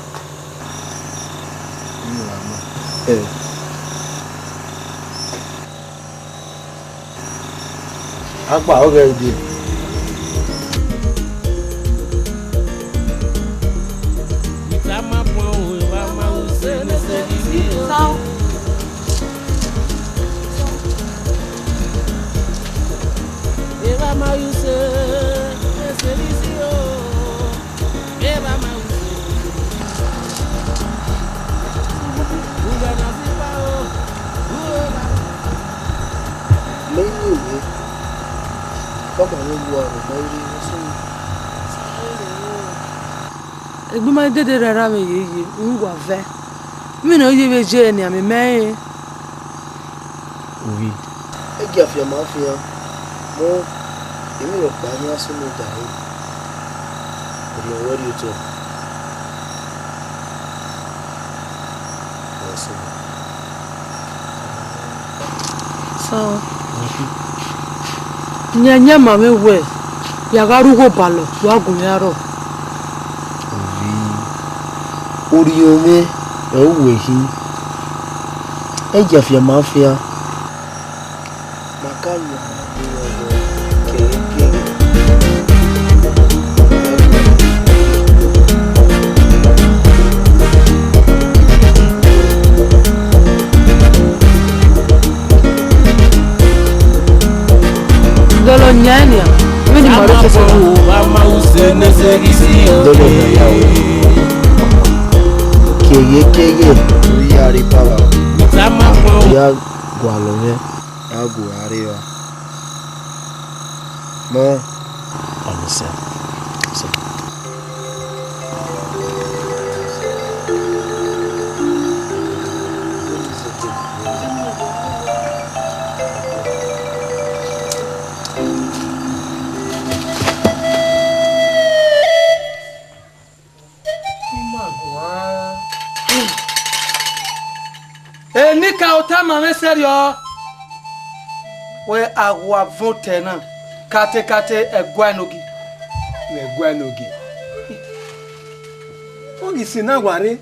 Iyoghama. Ẹ. Agba ọghẹ dee. Sao? Mẹ i miẹn owiẹ, ọkpa mwẹ gu aro, mẹ i rre vbe sunu. Egbe ima dede rre erha mwẹ yeye, uwa vẹ. Vbene ọ ye vbe ye nian, mẹ i mẹ rẹn. Ovbi. Egiafian ma fian, mọ, emwi rhọkpa iran sunu da ẹre, orhiọn ruẹ rhie otọ. Ọ sunu. Sao. Yan, yan ma mwẹ wẹ, ya gha rre ugho balọ, wa gu mwẹ arrọọ. Ovbi, orhiọn mwẹ, ẹ i wẹ khin, egiafian ma fian. Ma ka yan kẹghẹ kẹghẹ. Dọlọ yan nian, vbene ima rre sẹsẹ na. Dọlọ yan ya o. Kẹghẹ kẹghẹ, u ya rre power. U ya gualọ mwẹ, a gu a rre evba. Mọ, ọnii sẹ. Enikaro tama mwẹ sẹrriọ, wẹ a wa vọn otọ na, katekate ẹguae ne ogie. Vbe ẹguae ne ogie. Ọ ghi sẹ ne a wa rre,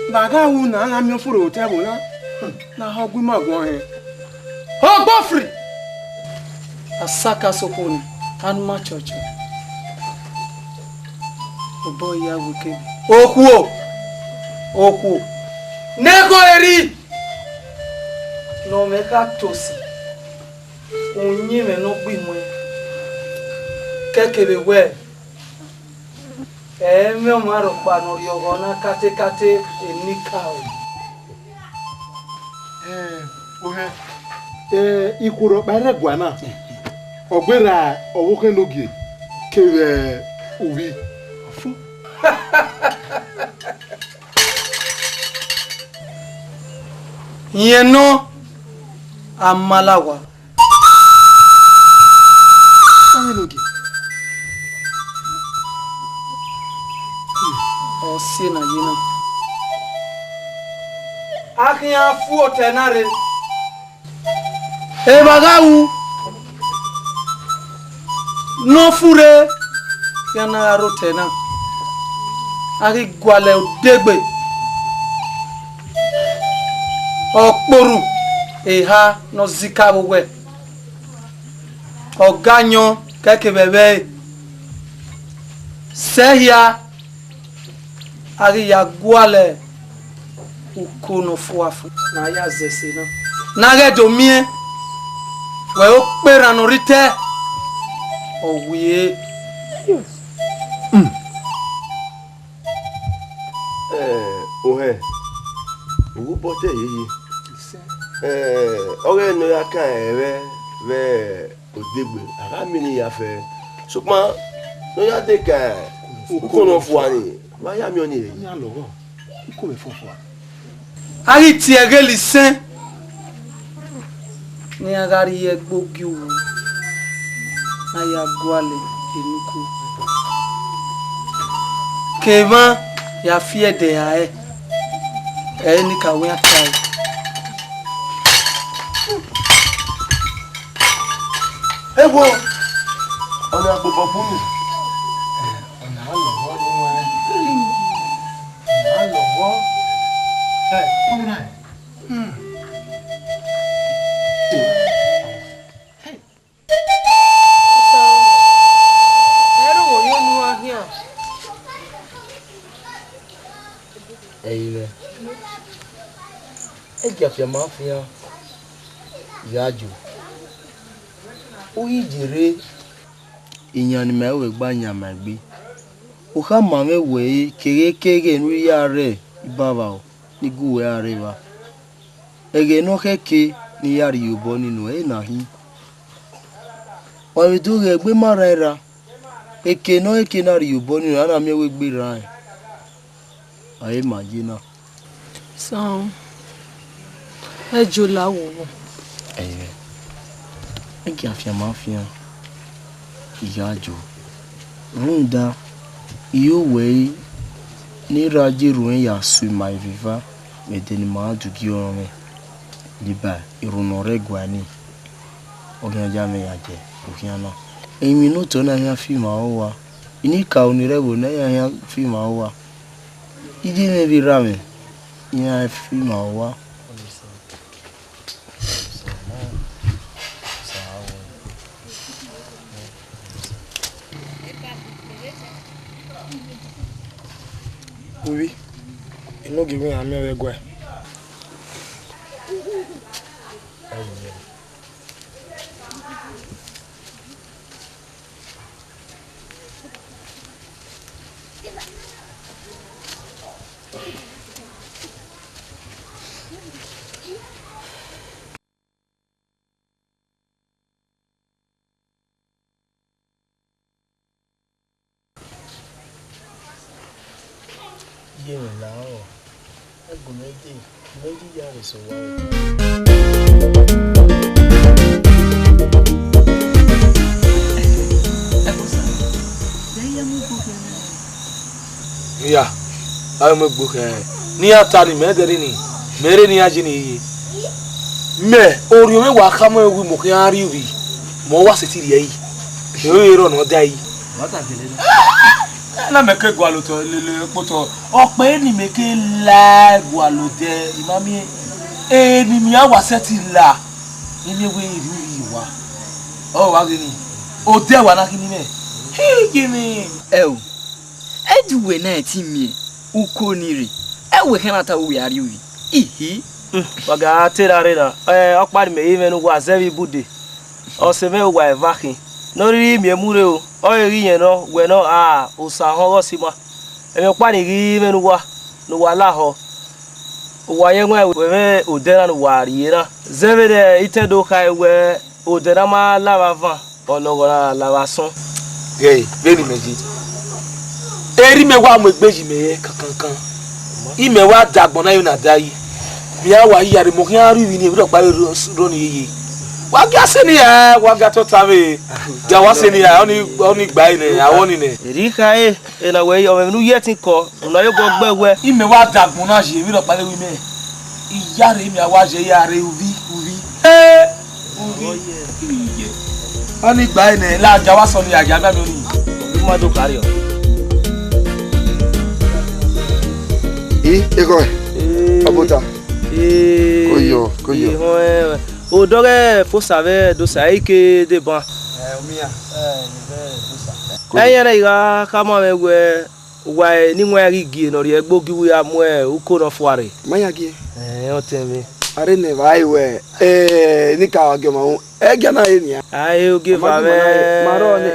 vbe a gha ru na, a gha miẹn ofurre vbe otọ ẹvbo na, ne a ho gu ima guan hẹn. Ogbofri! Asaka sokhuo ni, a nu ma chọchọ. Obọ ya wu kebe. Okhuo! Okhuo! Ne ẹghọ erri! Ne ọ mwẹ kha tosi, uyinmwẹ ne ọ gbe imuẹn, kẹkẹ vbe wẹ, ẹ i mwẹ ọmwa rhọkpa ne ọ rhiọghọ na katekate enikaro. Ẹ, ohẹn, ẹ, ikhuo rhọkpa i rre ẹguae na. Ọ gberra ọvbokhan Enogie kevbe Uvbi. Rẹn nọ, Amalawa. Ọvbokhan Enogie. Ọ si na ye na. A khian fu otọ na rre. Evba gha ru ne ọ furre, iran na gha rre otọ na, a ghi gualọ odegbe, ọkporhu eha ne ọ zika vbe owẹ, ọ gha yọn kẹkevbe ẹvbo ẹre. Sẹ hia, a ghi ya gualọ uko ne ọ fua fo ne a ya zẹ ẹse na, ne a ghẹ do miẹn wẹ okperhan ne ọ rre itẹ, ọ wie. Ẹ, ohẹn, uwu bọtẹ yeye. Ẹ, ọghe ne ọ ya kan ẹmwẹ vbe odegbe, a gha miẹn ne I ya fẹ. Sokpan ne ọ ya de ka uko ne ọ fua ni, vbe a ya miẹn ọnii re? Ọnii a lọghọ, uko vbe fọfua. A ghi tie ẹghẹ lisẹn ne iran gha rrie ẹgbe ogie uwu, ne a ya gualọ enuku. Ke emwa ya fi ẹdẹ rae, ẹ i re ne I ka wẹ iran tae. Ewo, ọna gbobọ bu unu. Ọna lọghọ ne uwẹ. Ọna lọghọ. Ẹ, ọna. Hmm. Ẹ i mwẹ, ẹgiafianma fian ya jo. U ghi ye rre, iyan ne ima ru egbe a yan ima egbe. U khama mwẹ wẹẹ keghe keghe ne u ya rre ibavba o, ne I gu uwẹ ra rre evba. Ẹghẹ ne ọ khẹke ne I ya rhie obọ nii nuẹn, ẹre na khin. Wa vbe do ghe egbe ma rran erha, eke ne ọ khẹke ne a rhie obọ nii nuẹn, a na miẹn wẹẹ egbe rran rẹn. Ọre ima ye na. Sọ, ẹ jo la wowo. Ẹyẹ, ẹgiafianma fian, I ya jo. Rhunmwuda, I ho wẹẹ ne erha ye erhunmwu ya so ima eva eva vbe ẹdẹ ne ima gha du gie ọnrẹn mwẹ, ne I ba erhunmwu ne ọ rre ẹguae nii, ọ khian ya mwẹ ya gie okhian na. Emwi ne otọ na khian fi ima ru owa, inikaro ni rre ẹvbo na iran khian fi ima ru owa. Iye mwẹ vbe erha mwẹ, iran fi ima ru owa. Uvbi, I no gie iran miẹn vbe ẹguae. Ye mwẹ la rọ, ẹgu mwẹ dee, imẹ ghi ya vbe sẹ owa. Iya, a mu egbe khẹ ne iran ta ni mẹ dẹrriẹ ni, mẹ rre ne iran je ni ye. Mẹ, orhiọn mwẹ wa khama ẹn wi mu khian rrie uvbi, mẹ ọ wa sẹtin rhie ẹre, mẹ ọre rọ ne ọ da ẹre. Na mẹ ke gualọ otọ lele kpotọ, ọ kpẹre ne mẹ ke la gualọ odẹ, I ma miẹn, eni mẹ a wa sẹtin la, ne I miẹn wẹẹ I rhie uvbi ye owa, ọ wa ghe ni, odẹ wa na khin ni mẹ, hi ye mwẹ. Ẹo, ẹ i de uwẹ na ẹtin miẹn uko ni rre, ẹ wẹ khian na ta wẹ uwẹ a rrie uvbi, ihi. Wa gha te ra rre na, ẹ, ọkpa ne imẹ re mwẹ ne uwa zẹ vbe ibude, ọse mwẹ uwa eva khin, ne ọ rhirhi miẹn mu rre o, ọ re ghi yẹn nọ, wẹ nọ, a, osa họn ọghe ọse ima. Emwi ọkpa ni ghi mwẹ ne uwa, ne uwa lahọ, uwa ye ẹwaẹn wẹ vbe odẹ na ne uwa rrie na. Zẹ vbene itẹn do kha wẹ odẹ na ma la vbe avan, Ọlọghọ ra la vbe asọn. Ghẹ, vbene imẹ ye, erha imẹ wa mu egbe yi mẹ kankankan. Imẹ wa da agbọn na yo na da yi. Mẹ a wa yi ya rre, mẹ ọ khian rri vbene rhọkpa vbe rrọọ ni yeye. Wa gia sẹ ne iran, wa gia tota vbe. Dia wa sẹ ne iran, ọni, ọni gba ẹre nẹ, a wọ ni nẹ. Erha ikhae, ena wẹ, ọ mwẹ emwi ne u ye ẹtin kọ, u na yo obọ gbe wẹ. Imẹ wa da agbọn na ye emwi rhọkpa vbe ru imẹ. Iyare imẹ a wa ye ya rre uvbi, uvbi. Ee, uvbi. Ọni gba ẹre nẹ, la dia wa sẹ ọni ya, gia mianmian ọni. Ọ ma do kharriọ. I, ekhọe, Ee. Ọbota. Ee, Koyọ, koyọ. Ehọn, ẹ, odọghẹ Fosa vbe Dosa, ike deba. Ẹ, omian. Ẹ, vbe Dosa. Koyọ. Ẹyẹn ne I gha khama mwẹ wẹ, uwa ne iwẹn ghi gie ne ọ rhie ẹgbe ogie uwu ya mu uko ne ọ fua rre. Ma ya gie. Ẹ, ọtẹn mwẹ. A rre ne evba re wẹ, ẹ, ne I ka wa gie ọmwa ru, ẹgia na re nian. A he ogieva mwẹ. Ma rrọọ nẹ.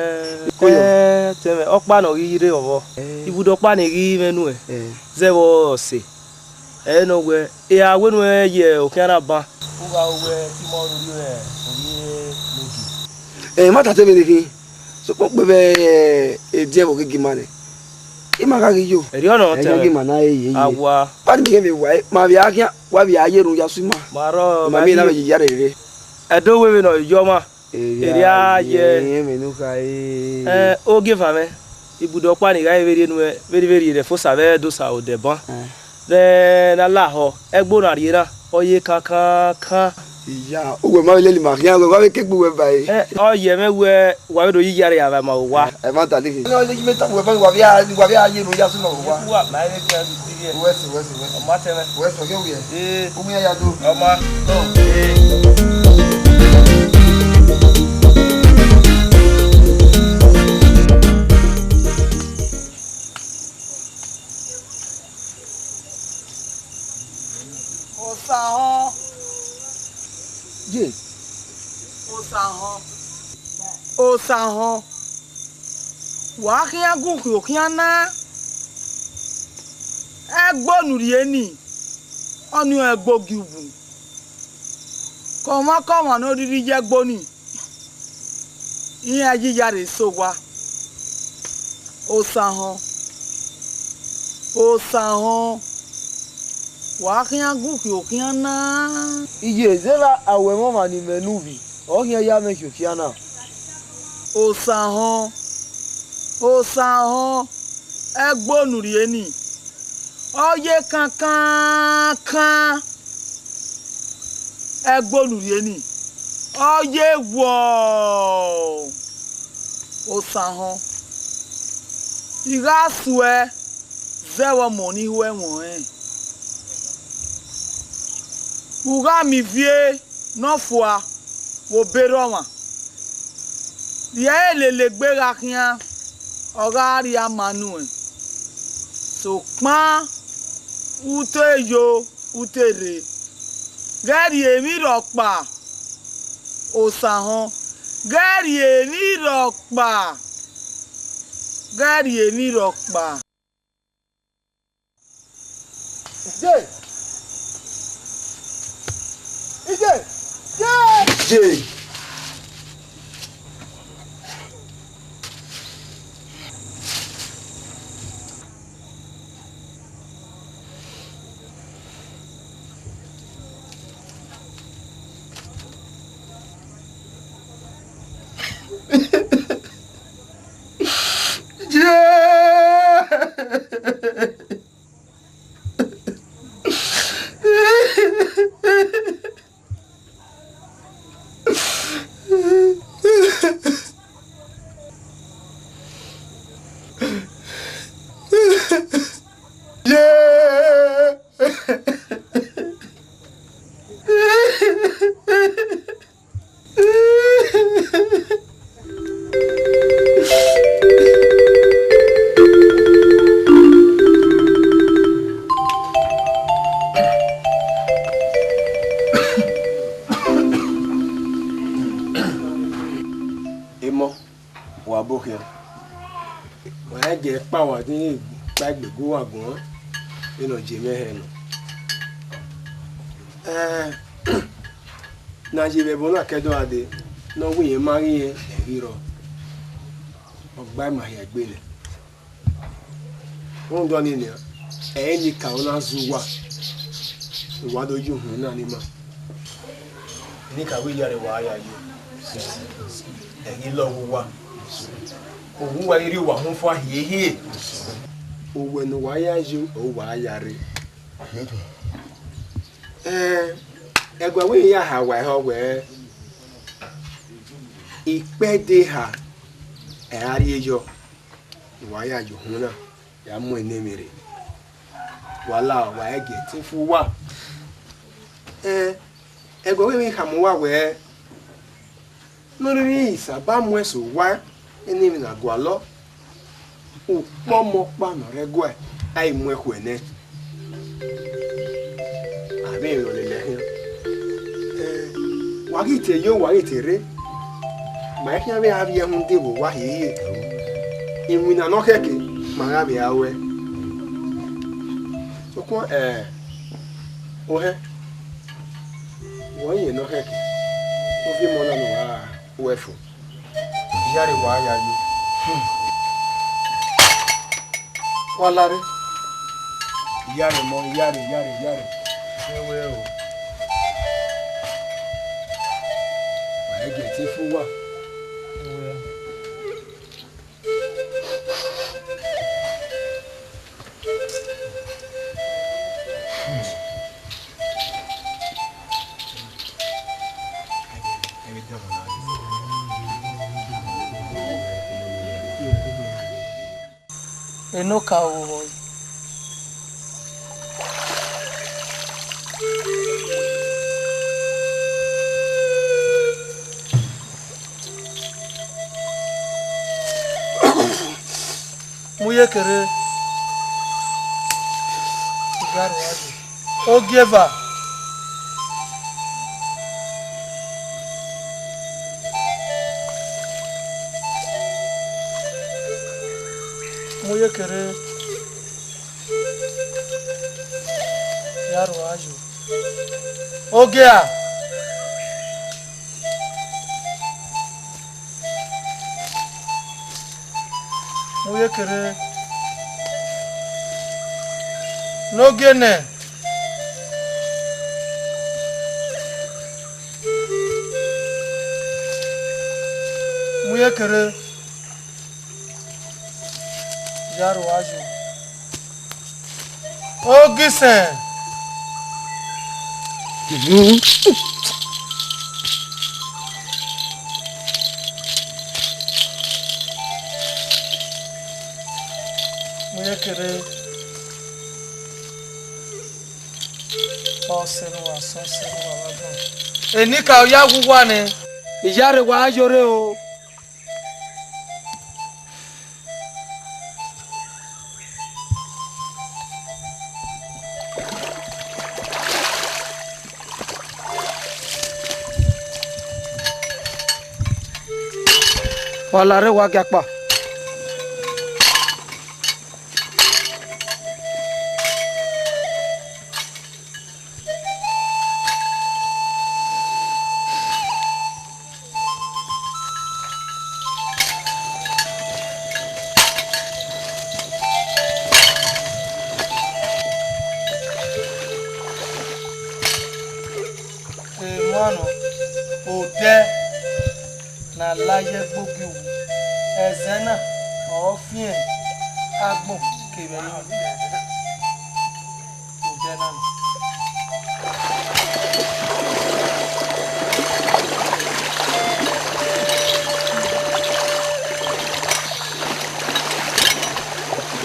Koyọ. Ẹ, ọtẹn mwẹ, ọkpa ne ọ ghi rre ọvbọ. Ẹ. Ibude ọkpa ne I ghi mwẹ nuẹn. Ẹ. Zẹ vbe ọse. Ẹ nọ wẹ, e a wẹ enu ẹnrẹn ye okhian na ban. U gha ru wẹ, I ma rhie orhiọn ne ogie. Ẹ, ma ta te emwi ne I khin, sokpan ukpe vbe ediẹn vbe ogege ima nẹ, ima gha ghi yo. Erriọ nọ, ọtẹn mwẹ. Ẹghẹ ima na re yeye. Awa. Kpa ni mẹ vbe wa, ma vbe a khian, wa vbe a ye erhunmwu ya sẹ ima. Ma rrọọ, ma miẹn na vbe ye iyare rre. Ẹdẹ wẹ vbene ọ yọ ọmwa. Erriọ ye. Ẹmwẹ ne u khare. Ẹ, ogieva mwẹ, ibude ọkpa ne I gha vbe rhie nuẹn, vbene I vbe rhie ne Fosa vbe Dosa odẹ ban. Ẹ. Ne, ne a lahọ, ẹgbo na rhie na, ọ ye kankankan. Iya, uwẹ ma vbe lele ima khian, uwẹ wa vbe ke gbe uwẹ ba ẹre. Ẹ, ọ yẹ mwẹ wẹ, wa vbe do yi iyare avbe ma owa. Ẹ, ẹmwata lele. Ẹ, ọ ye mẹ ta uwẹ ba, wa vbe a, wa vbe a ye erhunmwu ya sẹ ima owa. Uwa, ma vbe ke a bi rhie. Wẹ sẹ, wẹ sẹ, wẹ sẹ. Ọ ma tẹ mwẹ. Wẹ sẹ, ọ ghe wẹ. Ee. Uwẹ ya do. Ọ ma. Ee. Osanhọn. Ye. Osanhọn. Osanhọn. Wa khian gu khian okhian na. Ẹgbo ne u rhie ni, ọnii ọnrẹn ẹgbo gie uwu. Kọmwakọmwa ne ọ rhirhi ye ẹgbo ni, iran yi iyare sẹ owa. Osanhọn, Osanhọn, wa khian gu khian okhian na. Iye, zẹvbe a wẹ mwẹ ọmwa ne imẹ ne uvbi, ọ khian ya mwẹ khian okhian na. Osanhọn, Osanhọn, ẹgbo ne u rhie ni, ọ ye kankankan. Ẹgbo ne u rhie ni, ọ ye wọọ. Osanhọn, I gha suẹ zẹ vbe ọmọ ne I ho ẹmwẹ ọnrẹn. U gha miẹn ivie nọfua vbe obọ erha ọmwa. Rhie ẹre lele egbe gha khian, ọ gha rhie ama nuẹn. Sokpan u te yo, u te rre. Ghẹ rhie emwi rhọkpa, Osanhọn. Ghẹ rhie emwi rhọkpa. Ghẹ rhie emwi rhọkpa. Ije! Ije! Ije! Ije! Emọ, wa bo khian. Wa ya gie kpa wa din kpa egbe gu wa guan, vbene ọ ye mwẹ hẹ nọ. Ẹn, ne a ye vbe ẹvbo na ke ẹdẹ ọra dee, Ne ọ wẹ irẹn ma ghi rẹn, ẹ ghi rrọọ, ọ gba ima hia egbe nẹ. Rhunmwuda ọnii nian, ẹ i re enikaro na zẹ uwa, ne uwa do ye uhunmwu na ne ima. Enikaro iyare wa ya yo, ẹ ghi lọghọ uwa. Owa uwa ghi rhie uwa họn fua hiehie. Owẹ ne uwa ya yo, uwa ya rre. Ẹn, ẹguae wẹ ya ha wa ehọ wẹẹ, ikpẹdẹ eha ẹre a rhie yọ, wa ya ye uhunmwu na, ya mu ẹnẹmwẹ rre. Wa la, wa i gie ẹtin fu uwa. Ẹn, ẹguae wẹ I khama uwa wẹẹ, ne ọ rhirhi saba mu ẹse uwa, ẹnẹmwẹ na gualọ, ukpọmọ ọkpa ne ọ rre ẹguae, a i mu ẹkhuẹ nẹ. A vbe rẹn lele ẹkhian. Wa ghi te yo, wa ghi te rre, ma i khian vbe a vbiẹ rhunmwuda vbe uwa hiehie. Iwinna ne ọ khẹke, ma gha vbe a ruẹ. Sokpan, ẹ, ohẹn, wẹ irẹn ne ọ khẹke, ovbi ọmọ na ne uwa ruẹ fo. Iyare wa ya yo. Wa lare. Iyare mọ, iyare, iyare, iyare. Ẹwẹ o. Wa i gie ẹtin fu uwa. Enoka ovbọe. Mu ye kere. Ogieva. Mu ye kere. Ya ro ayo. Ogia. Mu ye kere. Ne ogie nẹ. Mu ye kere. Ya ro ayo. Ogisẹn. Mu ye kere. Ọ sẹ ne uwa sọn, ọ sẹ ne uwa vbe agbọn. Enikaro ya wu uwa nẹ. Iyare wa yo rre o. Wa la rre, wa gie akpa. Emwa nọ, odẹ ne a la ye ẹgbe ogie owu, ẹzẹ na ọre ọ fian agbọn kevbe ẹrinmwi. Odẹ na nọ.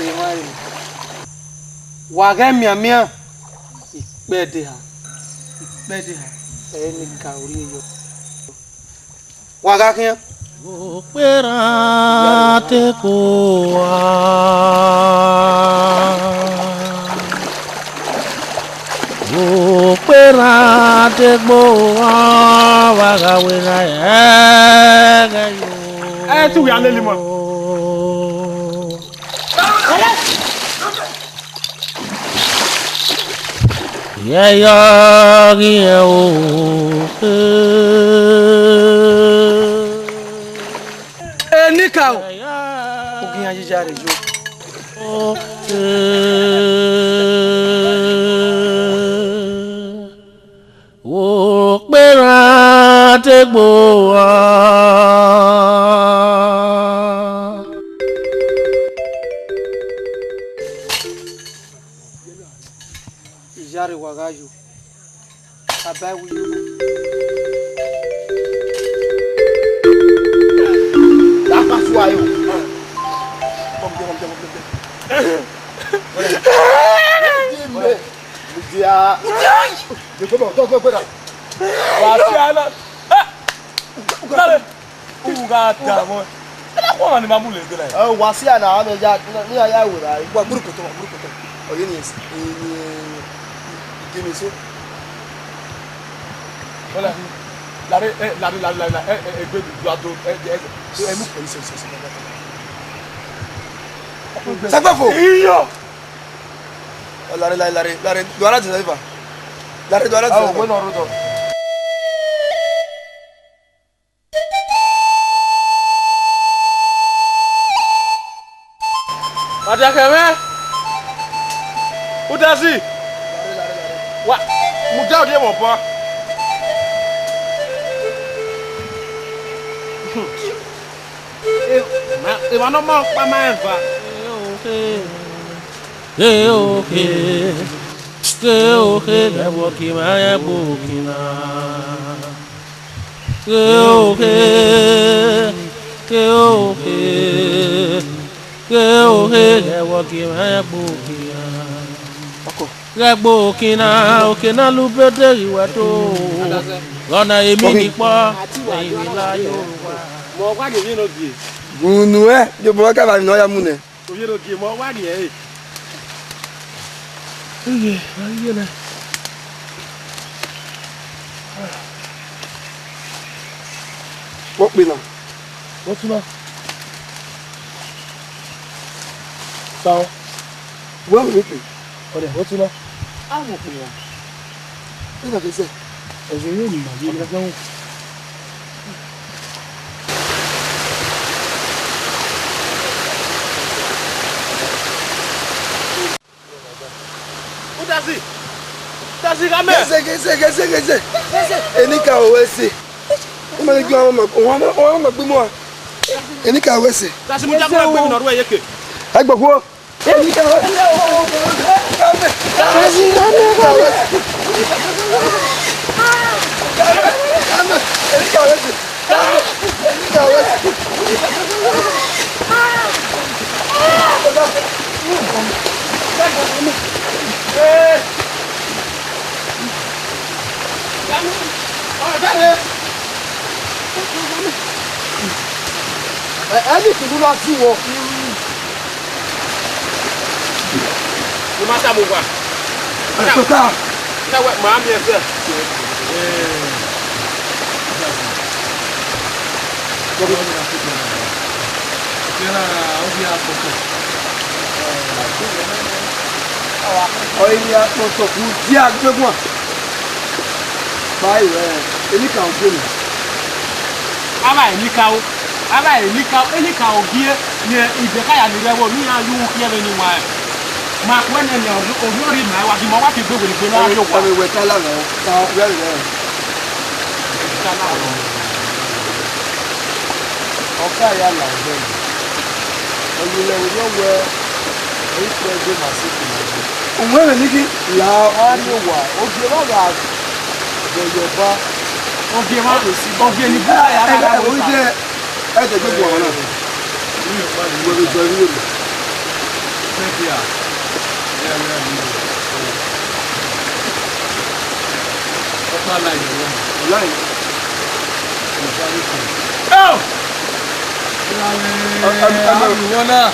Emwa re, wa ghẹ mianmian, ikpẹdẹ eha, ikpẹdẹ eha, ẹre ne ka orhie yọ. Wa gha khian. Okpera te ko wa. Okpera te gbo wa, wa gha wẹ na ẹghẹ yo. Ẹ te uwẹ a lele ima. Yẹ yọ ghi rẹn o. A ye ya rre yo. Wo kpe ra te gbo a. Iyare wa gha yo. Aba ẹwu yo. Dapa sua yo. Dime. Dia. Wa si ala. Dale. U gha da mọ. Ena khuọmwa ne ima mu le egbe na. Ẹ, wa si ana, a mẹ ya, ne a ya wẹ ra. Wa gburu kotọ, wa gburu kotọ. Ọ ye ni, ni, ni so. Wala. Lare, ẹ, lare, lare, lare, lare, ẹ, ẹ, egbe du ado, ẹ, ẹ, ẹ, ẹ, mu kpẹ, so, so, so. Sẹgbẹfo. Iyo. Lare, lare, lare, lare, do ara ti sẹfa. Lare, do ara ti sẹfa. Awo, wẹ nọ rudọ. Ọdiakẹ mwẹ, Udasi, wa mudia odẹ mwẹ obọ. Emwa ne ọ ma ọkpa ma eva. Ke ohe, ke ohe, ghẹ vbe ọki mwa ya gbe oki na. Ke ohe, ke ohe, ke ohe, ghẹ vbe ọki mwa ya gbe oki na. Ghẹ gbe oki na, oki na lu bede ghi wẹ to. Ọna emi ni kpọ, ẹi vbe la ye owa. Mẹ ọ gha rhie ovbi ẹre ovie. Unu ẹ, ye obọ ka vbe ne ọ ya mu nẹ. Ovbi ẹre ovie, mẹ ọ gha rhie ẹre. Iye, iye nẹ. Wọ́n pè náà. Wọ́n tún náà. Sáwọn. Wọ́n rò wípé. Ọ̀dẹ̀, wọ́n tún náà. Àwọn pè wá. Nígbà tó sẹ̀. Ẹ̀sìn yóò nìmọ̀ bí ẹni kankan wò. Udasi! Udasi, come here! Gẹsẹ, gẹsẹ, gẹsẹ, gẹsẹ. Enikaro wẹ sẹ. Ọ ma gbe ọmọ, ọmọ, ọmọ gbe mọ. Enikaro wẹ sẹ. Udasi, mu ja mu gbe mi nọ ruẹ yeke. Ẹ gbọgbo. Enikaro wẹ sẹ. Enikaro wẹ sẹ. Ẹ, ẹ ní ìtùnú lọ sí wọn. Ni ma ta mu wa. Ẹ tó ta. Na wẹ ma mi ẹsẹ. Ọ i ya kpọtọ ku dia gbẹguan. Ba i wẹ, Enikaro gie nẹ. Avbe Enikaro, avbe Enikaro, Enikaro gie ne Izẹkaya ni rre ẹvbo ne iran ye uwu khian vbe ni wan. Ma kuẹ nẹ nian, ovbi ọrre ima, wa ghi ma wa ke gbe werriegbe ne a rrie owa. Ẹvbo wẹ ta la rẹ, ta wẹ rẹ. Ọ ka ya la ẹvbo. Ọ ye lẹ vberriọ wẹ, ọ i kpẹ egbe ma sẹ eto. Uwẹ vbe ni ghi la a rrie owa, ovbi emwa gha vẹ ye ọba. Ovbi emwa, ovbi eni bu ya gha gha wẹ. Ẹdẹ gbegbe ọmọ na. Wẹ vbe jọ ivbi vbe. Ọkpa na ye ọmọ. Ọlae. Oh! Ẹ, ẹ, ẹ, ẹ, ẹ,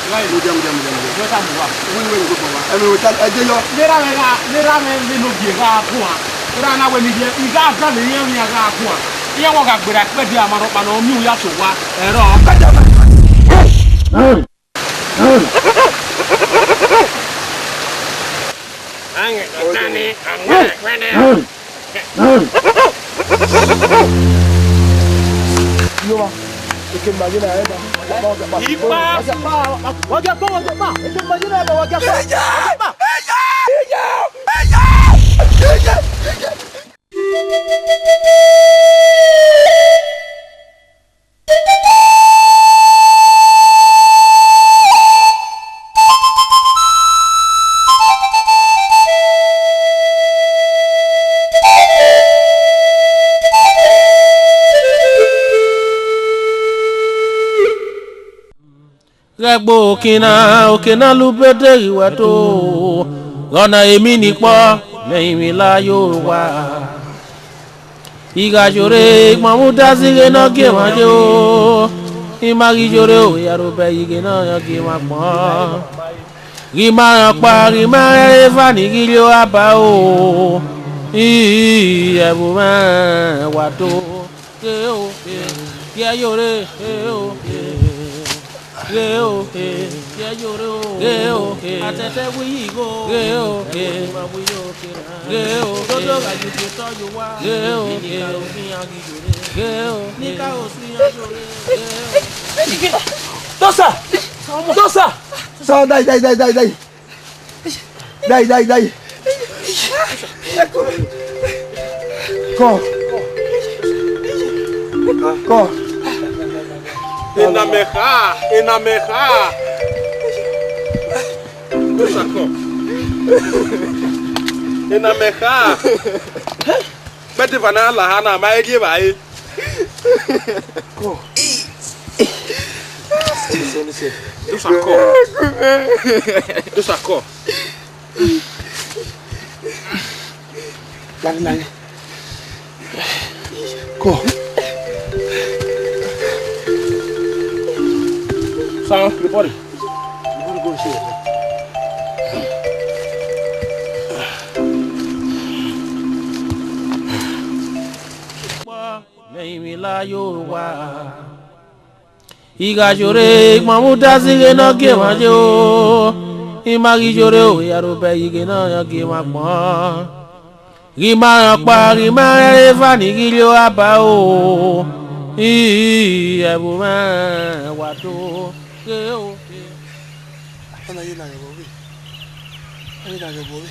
Mudia, mudia, mudia, mudia. Wẹ ta mu wa. Wẹ, wẹ, wẹ, wẹ, wẹ. Ẹmwẹ wẹ ta, ẹ je yọ. Vbe erha mwẹ gha, vbe erha mwẹ vbe ne ovie gha guan. Erha na wẹ ne ivie, I gha dan vbe iran vbe iran gha guan. Iran wẹ ọ gha gberra ẹkpẹdẹ a ma rhọkpa ne ọ miẹn uya so owa. Ẹrọ. Iran wẹ, ekene Ipa. Ghẹ gbe okin na, okin na lu bede ghi wẹ to, ghọna emi ni kpọ, mẹ rinmwian la ye owa. I gha yore, I gbọnmwẹ udazi ghe ne ọ gie emwa ye o. I ma ghi yore o, I gha rhobọ ẹre ghe ne ọ gie emwa gbọn. Ghi ma rẹn ọkpa, ghi ma rẹn eva ni ghi rrie owa ba o. I, ẹvbo mwẹ wa to. Ghe o, ghe, gie yore, ghe o, ghe. Ghe o, ghe, gie yore o. Ghe o, ghe. Atẹtẹ wi yi igho. Ghe o, ghe. Ẹvbo ni ma wi yo kere. Ghe o, ghe. Dodo gha ye ugie tọ ye owa. Ghe o, ghe. Ni ka ro si iran ghi yore. Ghe o. Dosa! Dosa! Sa, dai, dai, dai, dai, dai. Dai, dai, dai. Kọ. Kọ. Ena mẹ kha, ena mẹ kha. Dosa kọ. Ena mẹ kha. Mẹ deva na la ha na, ma rhie evbare. Kọ. Dosa kọ. Dosa kọ. Lale, lale. Kọ. Sa, report. Mẹ rinmwian la ye owa. I gha yore, I gbọnmwẹ udazi ghe ne ọ gie emwa ye o. I ma ghi yore o, I gha rhobọ ẹre ghe ne ọ gie emwa gbọn. Ghi ma rẹn ọkpa, ghi ma rẹn eva ni ghi rrie owa ba o. I, ẹvbo mwẹ wa to. Ghe o. Ọna ye na ghẹ vbe ọvbe. Ọna ye na ghẹ vbe ọvbe.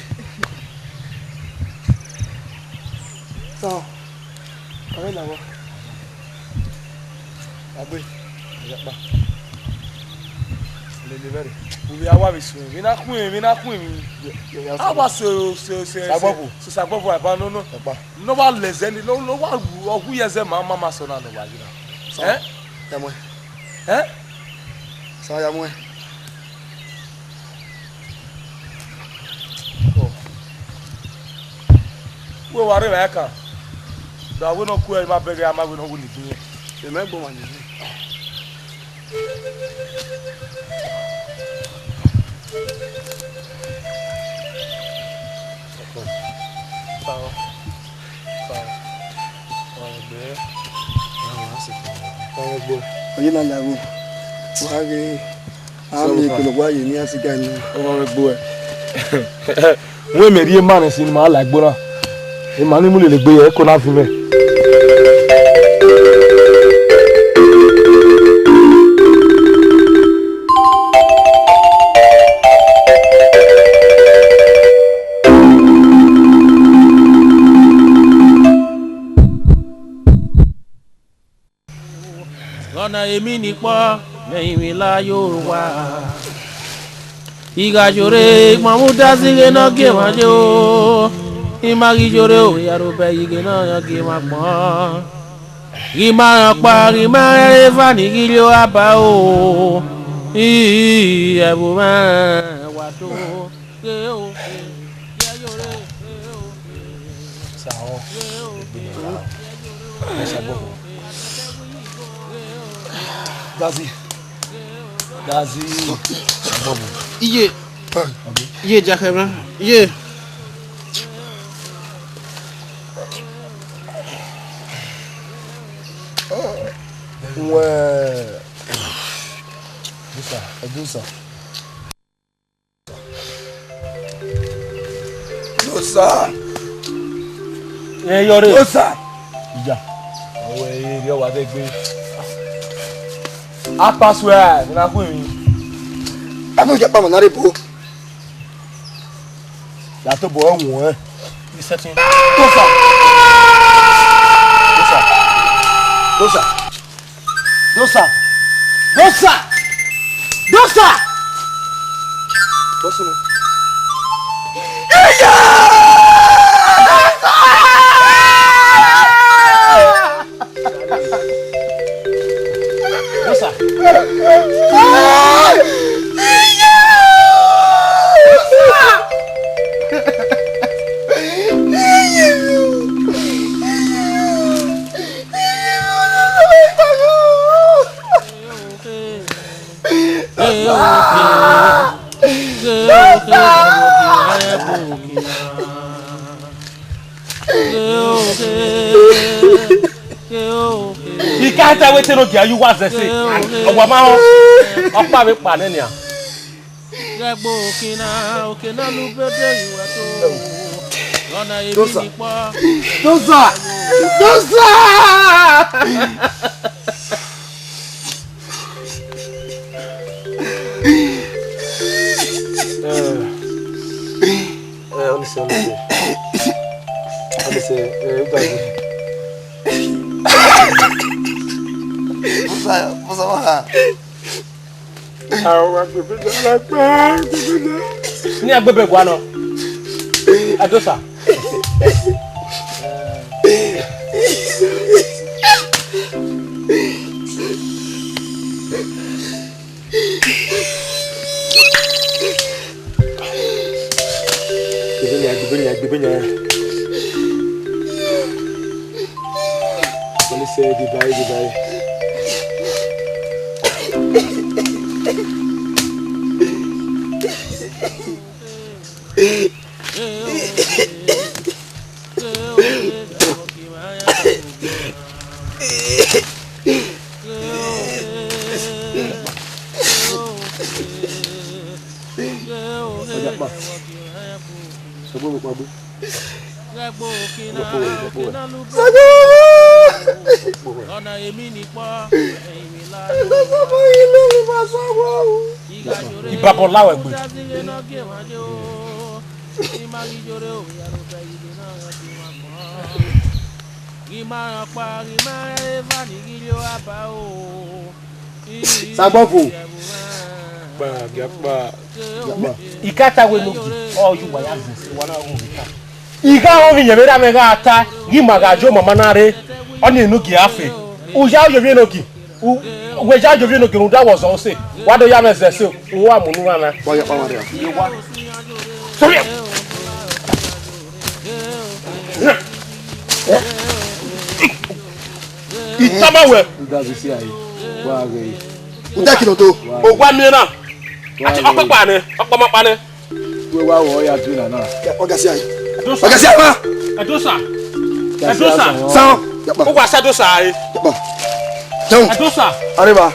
Sa, ọvbe na vbọ. Agbe, ọyakpa. Lele vbe rre. Uvbi a wa vbe suẹn, vbe na khuẹn, vbe na khuẹn. Ye, ye, ye, a wa so, so, so, so, Sagbọvọ. So Sagbọvọ aba no, no. Ọyakpa. Ne ọ wa lẹ ẹzẹ ni, ne ọ wa ru ọghu ye ẹzẹ ma, ma, ma sẹ ọna ne ọ wa ghi na. Sa, ẹ? Ya muẹn. Ẹ? Sa, ya muẹn. Ọ. Wẹ wa rre vbe ẹkan. Da wẹ ne ọ ku ẹre ma bẹghe a ma wẹ ne ọ wu ni gbẹn. Emẹ gbọmwa ni. Oye na ya vbo? Wa ghe, a miẹn ekpẹlẹ owa ye ne iran sẹ igari na. Wẹ mẹ rhie ma nẹ, sinima la egbe na. Ima ni mu lele egbe ye, ẹko na viọ mwẹ. Ọna emi ni kpọ, mẹ rinmwian la ye owa. I gha yore, I gbọnmwẹ udazi ghe ne ọ gie emwa ye o. I ma ghi yore o, I gha rhobọ ẹre ghe ne ọ gie emwa gbọn. Ghi ma rẹn ọkpa, ghi ma rẹn eva ni ghi rrie owa ba o. I, ẹvbo mwẹ wa to. Ghe o, ghe, gie yore, ghe o, ghe. Sa ọ, egbe ne ọ ra. Ẹ ṣe agbọbọ. Gazi. Gazi. Agbọbọ. Iye. Iye, Jakhẹ, bra. Iye. Wẹ. Dosa, ẹ Dosa. Dosa. Ẹ yọ rre. Dosa. Iya. Ọwẹ ẹ rhie wa dẹgbe. A pass wẹ na khu emwi. A mu ya kpa ma na re bo. Ya tobọ ẹwẹn. Resetting. Dosa. Dosa. Dosa. Dosa. Dosa. Dosa. Dosa. Dosa. I ka ta wẹ te ne ọ gia ye uwa zẹ ẹse. Ọ wa ma họn. Ọkpa vbe kpa nẹ nian. Ghẹ gbe okina, okina ne u bede ye uwa to. Ọna emwi Dosa. Ni kpọ. Dosa! Dosa! Eh, eh, honestly, honestly. Honestly, eh, you guys. Musa, Musa, Musa. Àwọn agbègbè náà lágbá, agbègbè náà. Ní agbègbè wa nọ. Adosa. Gbẹbẹ yan, gbẹbẹ yan, gbẹbẹ yan. Wọ́n ní sẹ́, Dubai, Dubai. Ọjà pa. Sọgbọn mi pa gbé. Sọgbọn mi pa gbé. Ọ̀nà èmi nìpọ̀. Ìbàbọ̀ láwẹ̀ gbé. Sagbọnfo. Kpa, gẹ kpa. I ka ta wẹ enogie, ọ ye uwa ya zẹ ẹse, wa na ru vbe ta. I gha rẹn ovbi iyẹn vbe erha mwẹ gha ta, ghi ima gha yo mama na rre, ọnii enogie a fe. U ya yo ovbi enogie, u, wẹ ya yo ovbi enogie rhunmwuda wẹ ọ zẹ ọse, wa do ya mwẹ zẹ ẹse, u wa mu unu rran na. Wa ya kpa mwa rria. Iye wa. Sorry. I tama wẹ. Uda vbe si ae. Wa ghe. Uda kilo do. Owa miẹn na. Wa ghe. Ọkpẹkpa nẹ, ọkpọmọkpa nẹ. Wẹ wa wọ ya du na na. Ọga si ae. Ẹdosa. Ọga si ae ma. Ẹdosa. Ẹdosa. San. Yapa. Uwa sa Ẹdosa ae. Yapa. Jẹun. Ẹdosa. Arriba.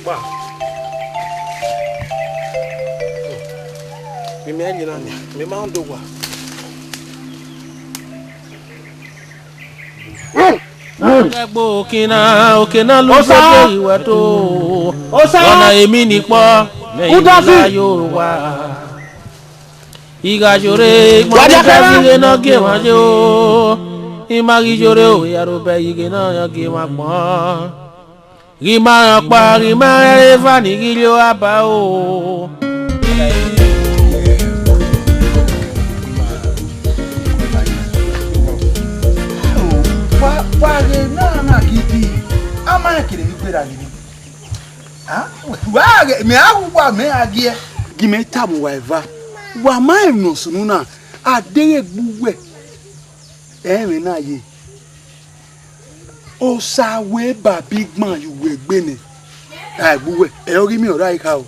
Wa. Mi ma ye na nia, mi ma do wa. Ẹgbo okina, okina lu Osa! Gbogbo iwẹ to. Osa! Ọna emi ni kpọ, Udazi! Yorùbá. Igha yore, Wa dia kẹrẹ. Ighe nọ gie emwa ye o. I ma ghi yore o, ya ro bẹ ighe nọ ya gie emwa gbọn. Ghi ma rẹn ọkpa, ghi ma rẹn eva ni ghi rrie aba o. Wa, wa ghe na na gidi, a ma rẹn kere vbe gberra gidi. A, wa ghe, mẹ a wu wa, mẹ a giẹ. Gie mẹ tama uwa eva, wa ma rẹn emwi ne ọ sunu na, a deghẹ egbe uwẹ, ẹ i mwẹ na ye. Osa wẹ ba bi gban ye uwẹ egbe nẹ, a gbe uwẹ, ẹ i ghi miẹn ọre a i kha o.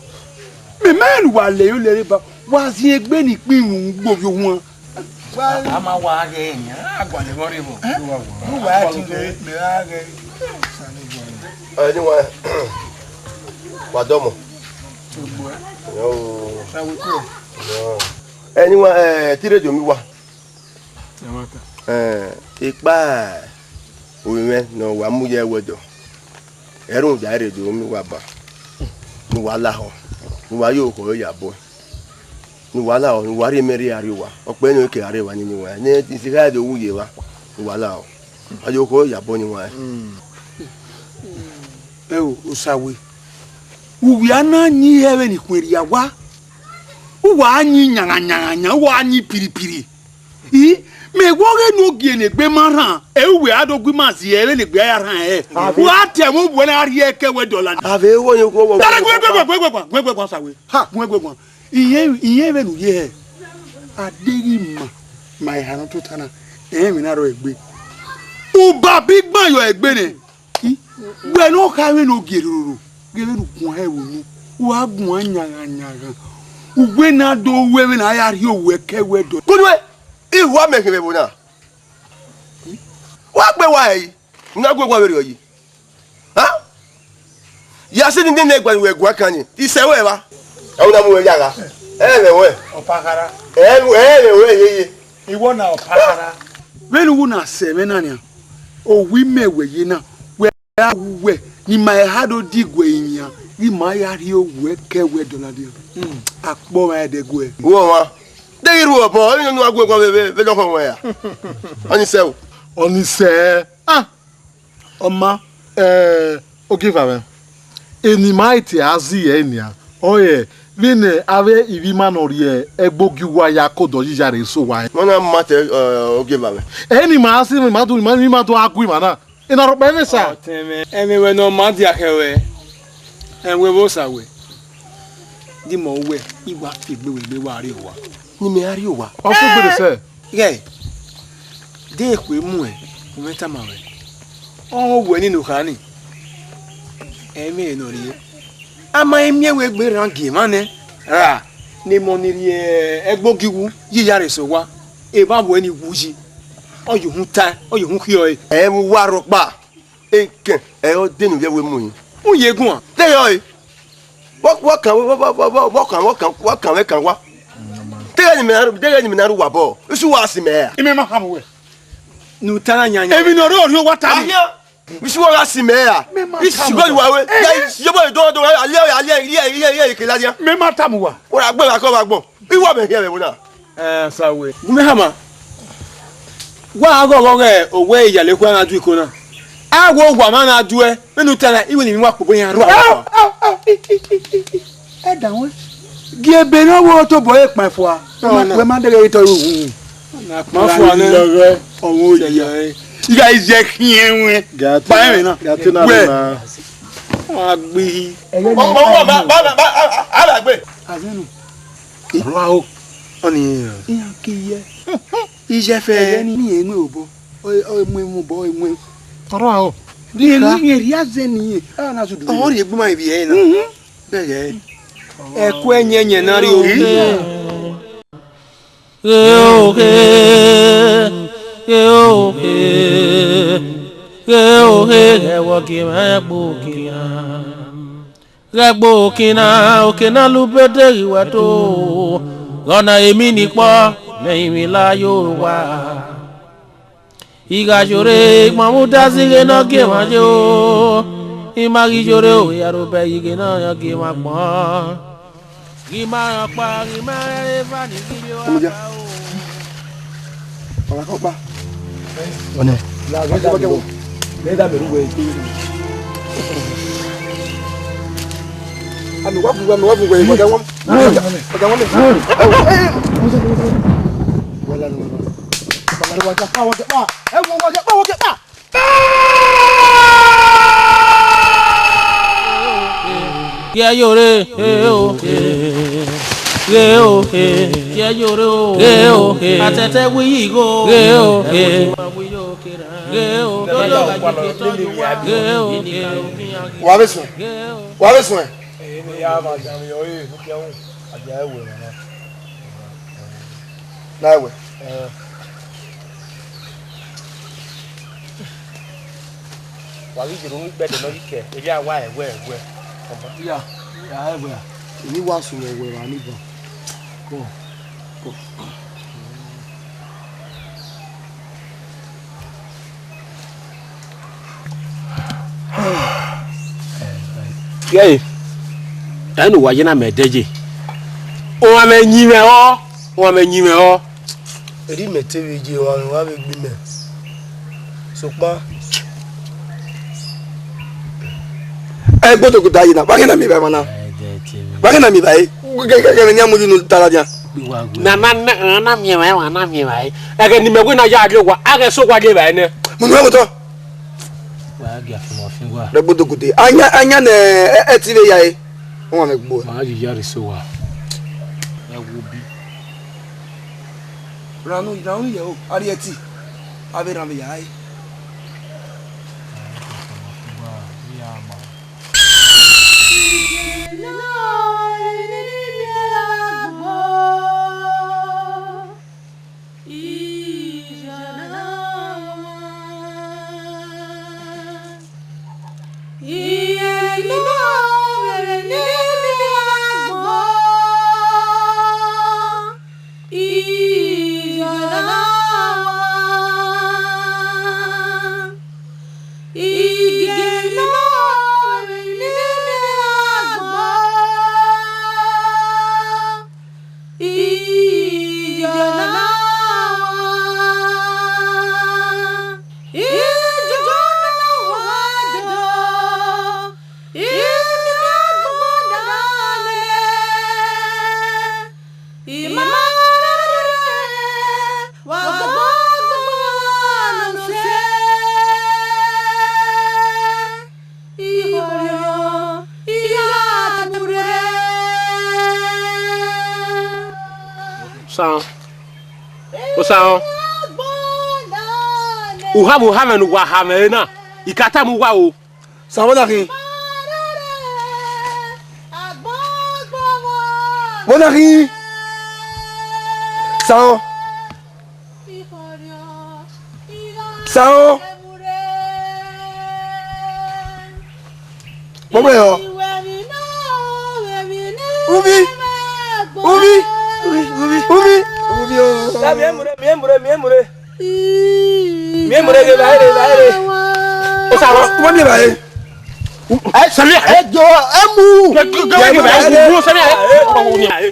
Mẹ ma rẹn ne uwa lẹ yo lẹ rre ba, wa ziẹn egbe ni kpin ru gbe ovbi ohuan. A ma wa ghe ẹre nian, a gualọ ẹvbo rre vbọ? Ẹ? Uwa ti ghẹ, mẹ ra ghẹ. Ẹ, ni wa, wa dọmọ. Ogbo ẹ. Yo. Sa we ko. Yo. Ẹ, ni wa, ẹ, te I rre do miẹn uwa. Ẹmwata. Ẹn, ekpa ovbi mwẹ ne ọ wa mu ye ẹwẹdọ, ẹ rhunmwuda ẹre do miẹn uwa ban, ne uwa lahọ, ne uwa ye okhọe ya bọe, ne uwa lahọ, ne uwa rhie mẹ rhie a rrie owa, ọ kpẹre ne ọ ke gha rre evba ni wan, ne I si gha do wu ye evba, ne uwa lahọ, a ye okhọe ya bọe ni wan. Ẹ o, Osawe, uwẹ a na yin ihe vbene ikhuẹn rhia owa, uwa a yin yanghanyanghanya, uwa a yin piripiri. I, mẹ wẹ ọghe ne ogie ne egbe ma rhan, ẹ uwẹ a do gu ima zie vbene egbe a ya rhan ẹre. Wa te ẹmwẹ uwẹ na rhie ẹkẹ wẹ dọla. Avbe wọ ni wọ wọ. Dara gu egbe guan, gu egbe guan, gu egbe guan, Osawe. Ha, gu egbe guan. Iyẹn, iyẹn vbene u ye hẹ. A deghẹ ima ma eha ne ọ tota na, ẹ i mwẹ emwi ne a rrọọ egbe. Uba bi gban yọ egbe nẹ. I, wẹ ne ọ kha vbene ogie roro, ghe vbene u guan hẹ vbe unu, u gha guan yanghannyanghan. Uwẹ na do ru ẹmwẹ ne a ya rhie owẹ ke ẹwẹdọ. Kunuẹ, ihu amẹ khin vbe ẹvbo na. Wa gbe wa ẹre, u na gu egbe vberriọ yi. Ha? Ya sẹ ne nene ẹgba ne uwẹ guan kan ni, isẹ ruẹ evba. Ẹ u na mu wẹ ya gha. Ẹ mwẹ ruẹ. Ọpakhara. Ẹ mwẹ ruẹ yeye. Iwọ na ọpakhara. Vbene u na sẹ ẹmwẹ na nian, owa imẹ wẹ ye na, wẹ a wu wẹ, ne ima eha do diguẹ iyaan, ghi ma ya rhie owẹ ke ẹwẹdọ ladian. Akpọ mwa ẹdẹguẹ. Uwẹ ọmwa, deghẹ I rhu obọ, emwi ne u wa gu egbe vbe, vbe, vbe nọkhọ ruẹ ra? Ọni sẹ o. Ọni sẹ. Ah! Ọ ma, eh, ogieva mwẹ, eni ma i te a zẹ ẹre nian, ọre vbene avbe ivbi ima ne ọ rhie ẹgbogi uwa ya ke odọ yi ya rre eso uwa. Wẹ na ma te, eh, ogieva mwẹ. Ẹre ne ima si, ima do, ima, ima do a gu ima na. Ena rhọkpa ẹmwẹ sa. Ọtẹn mwẹ, ẹmwẹ wẹ ne ọ ma dia khẹ ruẹ, ẹmwẹ vbe Osawe. Di mẹ wẹ, I wa fi egbe wẹ egbe wa rrie owa. Ne imẹ ra rrie owa. Ọ sẹ egbe sẹ. Ghẹ, de ekhue muẹn, u mwẹ tama ruẹ. Ọ wẹ ni ne u kha ni. Ẹ i mwẹ ehe ne ọ rhie. A ma i miẹn wẹ egbe rran gie emwa nẹ, ra ne emọ ni rhie ẹgbogi wu ye ya rre eso owa, evba wẹ ni wu yi. Ọ ye uhunmwu tae, ọ ye uhunmwu khiọre. Ẹ i mwẹ uwa rhọkpa. Ekẹn ẹre ọ dee ne u ye ẹvbo mu yi. U ye guan. Te yọ e. Wa, wa kan, wa, wa, wa, wa, wa kan, wa kan, wa kan, wa kan, wa. Deghẹ ne imẹ na ru, deghẹ ne imẹ na ru uwa obọ, isu wa si mẹ ra? Imẹ ma khama uwẹ. Ne u ta na yan yan. Emwi ne ọ rre orhiọn wa ta ni. Ahian, isu wa gha si mẹ ra? Mẹ ma isu tama wa uwa. Wa we. Eh. Ya, isu wa do, do, alia, alia, alia, alia, alia, alia, alia. Mẹ ma tama uwa. Wa gbe wa kọ wa gbọn. Iwọ mẹ hian mẹ vbo na. Eh, Osawe. Gu mẹ khama. Wa gha ghọghọ ghe owẹ iyale ekhue na du iko na. A wẹ owa mwa na duẹ, vbene u ta na, iwẹ ne imẹ wa kpobọ iran rua. Au, au, au, i, i, i, i, i. Ẹdẹ wẹ. Gie ebe ne ọ vbe tobọ ẹre kpan fua. Wẹ ma, wẹ ma deghẹ itọ ru hu. Na kpan fua nẹ. Ọmọ oya. I gha iye khiẹn wẹ. Kpa ẹmwẹ na. Wẹ. Wa gbihi. Ọmọ, ọmọ, ba, ba, ba, ba, a, a, a la gbe. Azẹnu. Rua o. Ọni. Iran ke yẹ. Iye fẹ. Ẹyẹ ni enu obọ. Ọ, ọ mu emu obọ, ọ mu. Rua o. Ni enu ni ria zẹ ni. A na su du. Ọ ri egbuma ibi ẹ na. Mhm. Bẹgẹ. Ẹkue ẹyẹnyẹn na rri oru. Ghe ohe, ghe ohe, ghe ohe, ghẹ vbe ọgievan ghe ẹgbokinna. Ghe ẹgbokinna, oke na lu bede ghi wẹ to, ghẹ ọna emwi ni kpọ, mẹ i mwẹ la ye owa. I gha yore, I ma mudia zẹ ighe ne ọ gie emwa ye o. I ma ghi yore o, I gha ro bẹghe ighe ne ọ gie emwa agbọn. Ghi ma rẹn ọkpa, ghi ma rẹn eva ni ghi rrie owa. Ọmọdia. Ọmọdia kọ kpa. Ọnẹ. La ghe da mi ru wẹ. Ghe da mi ru wẹ. Ami wa fun wẹ, ami wa fun wẹ, wa da wọn. Wa da wọn mi. Wa la ni wa. Wa la ni wa ja pa, wa ja pa. Ẹ wo wa ja pa, wa ja pa. Ye yore, he o, he. Ghe o, he. Ye yore o, ghe o, he. Atẹtẹ wi yi igho, ghe o, he. Ghe o, he. Ghe o, he. Wa vbe suẹn. Wa vbe suẹn. Ẹ, ne ya ma dan mi ọre, ne u khian hu, a dia ẹwe na. Na ẹwe. Ẹ. Wa ghi ye unu ikpẹdẹ ne ọ ghi kẹ, erriọ a wa ẹwẹ, ẹwẹ. Ya, ya ẹwẹ. Emwi wa sunu ẹwẹ ra ni ban. Kọ, kọ. Gẹe, ẹi ne uwa ye na mẹ ẹdẹye. Uwa mwẹ yin mwẹ ọ, uwa mwẹ yin mwẹ ọ. Erriọ mẹ te vbe ye, uwa mwẹ, uwa vbe gbe mẹ. Sokpan, ẹgbodogbo da ye na, wa ghe na miẹn evbare na. Wa ghe na miẹn evbare. Gẹgẹgẹ ne a mu yi unu ta ladian. Na, na, na, na miẹn evbare, wa na miẹn evbare. Ẹghẹ ne imẹ wẹ na ya rrie owa, a ghẹ sẹ owa rrie evbare nẹ. Mu unu ẹmwẹ otọ. Wa gia fi ọmọ fi wa. Rẹ gbodogbode. Anya, anya nẹ, ẹ, ẹ ti vbe ya e. Wọn mẹ gbo. Ma yi ya rre so wa. Ẹ wo bi. Ranu, ranu yẹ o. A rhie ẹti. A vbe rhan vbe ya e. Osanrọn. Osanrọn. U ha vbe ohanmwẹ ne uwa ha mwẹ re na, I ka tama uwa o. Osanrọn, vbọ na khin? Vbọ na khin? Osanrọn. Osanrọn. Mọ mẹ ọ. Ubi. Ubi. Ubi. Ubi. Ubi o. Miẹn mure, miẹn mure, miẹn mure. Miẹn mure ghe vba ere, vba ere. Osanrọn. Ubi vba ere. Ẹ, sẹmi, ẹ jọ, ẹ mu. Ghe, ghe, ghe, ghe vba ere. Mu sẹmi, ẹ. Ọhọ ni, ẹ.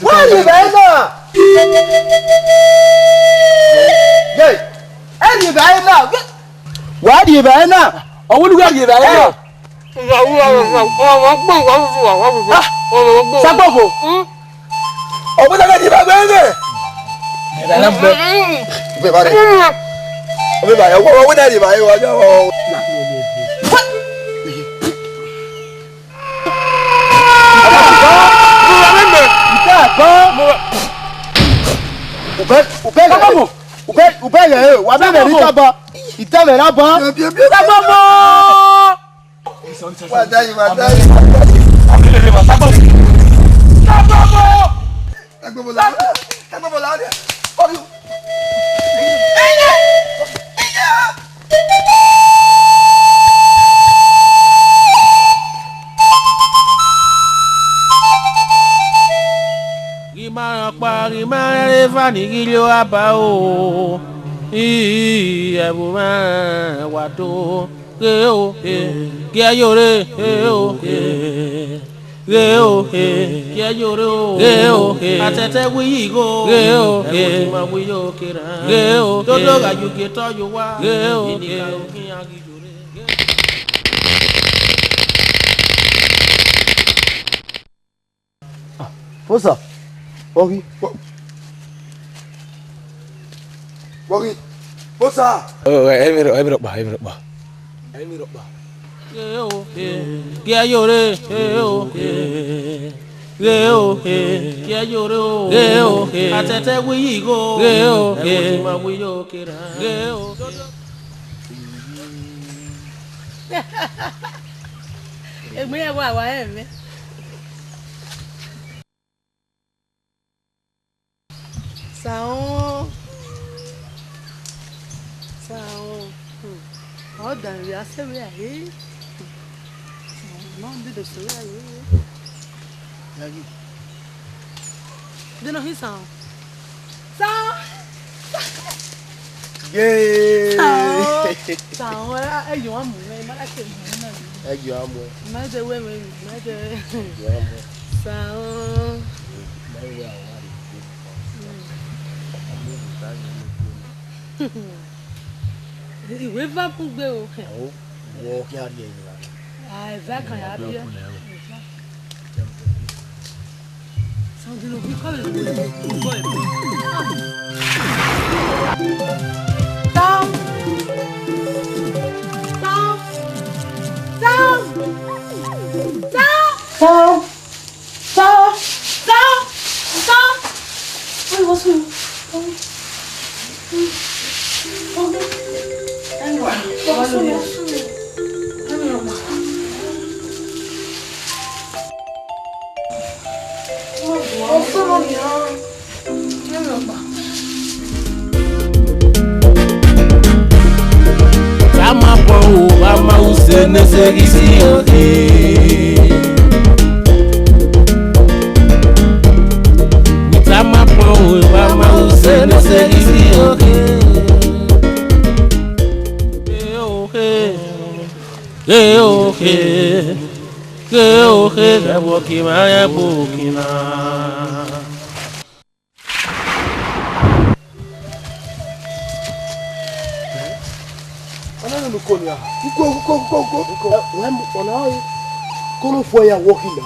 Wa rhie evbare na. Ye, ẹ rhie evbare na. Wa rhie evbare na. Ọ wẹ ne u gha rhie evbare na. Ah, sagbọvo. Ọ wẹ ne a gha rhie evbare na. Evbare. Ọ wẹ ne a rhie evbare, wa ya ọ. Ubẹ, ubẹ ghẹ, ubẹ, ubẹ ghẹ, wa bẹ mẹ ni taba. Itẹ vbe ra ba. Taba mọ. Wa da yi, wa da yi. Taba mọ. Taba mọ la, taba mọ la. Ghi ma rẹn ọkpa, ghi ma rẹn eva ni ghi rrio aba o. Ii, ẹvbo mwẹ wa do. Ghe o, ghe, gie yo re, ghe o, ghe. Ghe o, ghe, gie yo re o. Ghe o, ghe. Atẹtẹ wi yi igho. Ghe o, ghe. Ẹvbo ni ma wi yo kera. Ghe o, ghe. Dodo gha yu gie tọ yo wa. Ghe o, ghe. Ini ka ro khian ghi yo re. Fosa, ọ ghi. Ọ ghi. Fosa. Ọ, ẹ, ẹmwẹ rọ-, ẹmwẹ rọkpa, ẹmwẹ rọkpa. Ẹmwẹ rọkpa. Ghe o, ghe. Gie yo re, ghe o, ghe. Ghe o, ghe. Gie yo re o. Ghe o, ghe. Atẹtẹ wi yi igho. Ghe o, ghe. Ẹvbo ni ma wi yo kera. Ghe o. Egbe iran wa wa rẹn mwẹ. Saọn. Saọn. Hmm. Ọ dan vbe a sẹ vbe a he. Hmm. Saọn, ọ dede sẹ vbe a he. Yagi. De nọ hin Saọn. Saọn. Yay! Saọn. Sa ọn, ẹ, ẹ yọ, a mu mwẹ, ma da ke mu mwẹ na. Ẹ yọ, a mu ẹ. Ma de wẹ mwẹ, ma de. Ẹ yọ, a mu ẹ. Sa ọn. Ma wẹ a wa rre. Mm. A mu ẹvbo ta yọ ne. Iwẹ eva bun gbe o. Ọ, wọ khian rhie ẹre ra? Ah, eva kan ya rhie. Eva. Sound no be call it. Tom. Tom. Tom. Tom. Tom. Tom. Tom. Wait, what's going on? Tom. Tom. Hang on. What's going on? Hang on. Tama pọn o, vba ma use ne se ghi si oke. Tama pọn o, vba ma use ne se ghi si oke. Ghe oke, ghe oke, ghe oke, ghẹ vbe ọke mwa rẹn gbe oke na. Ọna nene uko nia. Uko, uko, uko, uko. Uko. Ẹ, wẹ mu, ọna ọre. Kolo fo ya wọ khin na.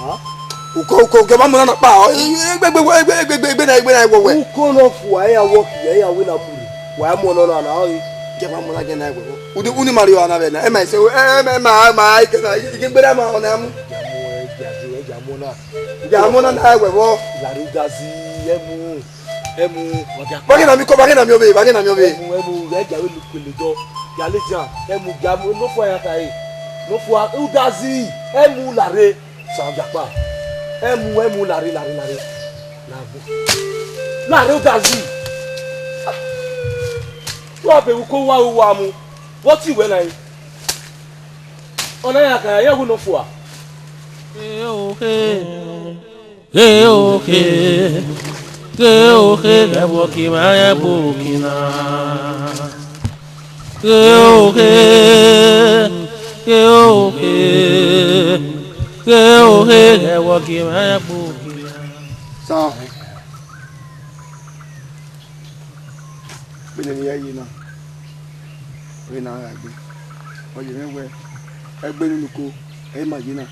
Uko, uko, uko, ma mu na kpa. Egbe, egbe, egbe na, egbe na wọ wẹ. Uko nọ fua, ẹ ya wọ khin, ẹ ya wẹ na mu rre. Wa mu ọna na, ọna ọre. Ghẹ ma mu na, ghẹ na wẹ. Uni, uni ma rri ọna vbe na. Ẹ ma se, ẹ, ẹ, ẹ ma, ma, ghẹ na, ghẹ gbe na ma ọna mu. Ya mu, ẹ, ya mu, ẹ, ya mu na. Ya mu na na wẹ vbọ. Lare Udazi, ẹ mu. Ẹ mu, wa gha kpa. Wa ghe na miẹn uko, wa ghe na miẹn ovbe, wa ghe na miẹn ovbe. Ẹ mu, ẹ mu, ghẹ gia vbe lu kpele dọ. Ya ladian, ẹ mu, gia mu, nọ fua ya ta re. Nọ fua, Udazi, ẹ mu lare. Sa ya kpa. Ẹ mu, ẹ mu lare, lare, lare. Lagbo. Lare Udazi. Wa be uko wa ru wa mu. Vbọ te wẹ na re? Ọna ya ka ya wu nọ fua. Ghe oke, ghe oke, ghẹ vbe ọke mwa rẹn gbe oke na. Ghe oke, ghe oke, ghe oke, ghẹ vbe ọke mwa rẹn gbe oke na. Sa. Vbene I ya ye na, vbene a gha gbe, ọ ye mwẹ wẹẹ, ẹgbẹe ne uko, ẹ i ma ye na.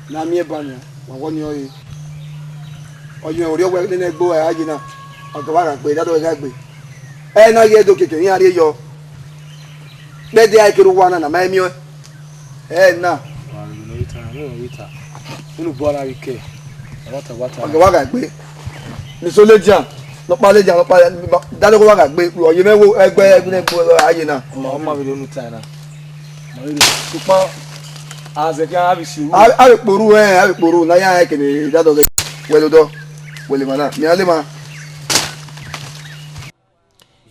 Ne a miẹn ban nian, wa wọ ọnii ọre. Ọ ye mwẹ orhiọn wẹẹ nene ẹgbe ua ra ye na, ọ gẹ wa gha gbe, dadọ gha gbe. Ẹ na ghi do keke iran rrie yọ. Kpẹdẹ a i kere owa na, ne a ma i miẹn ọẹn. Ẹ na. Wa ghi ne ọ rhita, ne ọ rhita. Unu bọ na ghi kẹ. Ọ wa ta, wa ta. Ọ gẹ wa gha gbe. Ni so ladian, nọkpa ladian, nọkpa, dadegho wa gha gbe. Ọ ye mwẹ wo ẹgbẹe, ẹgbẹe ne ẹgbe a ye na. Ọ ma, ọ ma vbe rhie unu ta na. Ma vbe rhie. Sokpan, azẹ khian a vbe si ru. A, a vbe kpe orhu, ẹ, a vbe kpe orhu. Ne a ya rẹn kene dadọ ghe. Wẹ lodọ. Wẹ lema na. Miẹn a lema.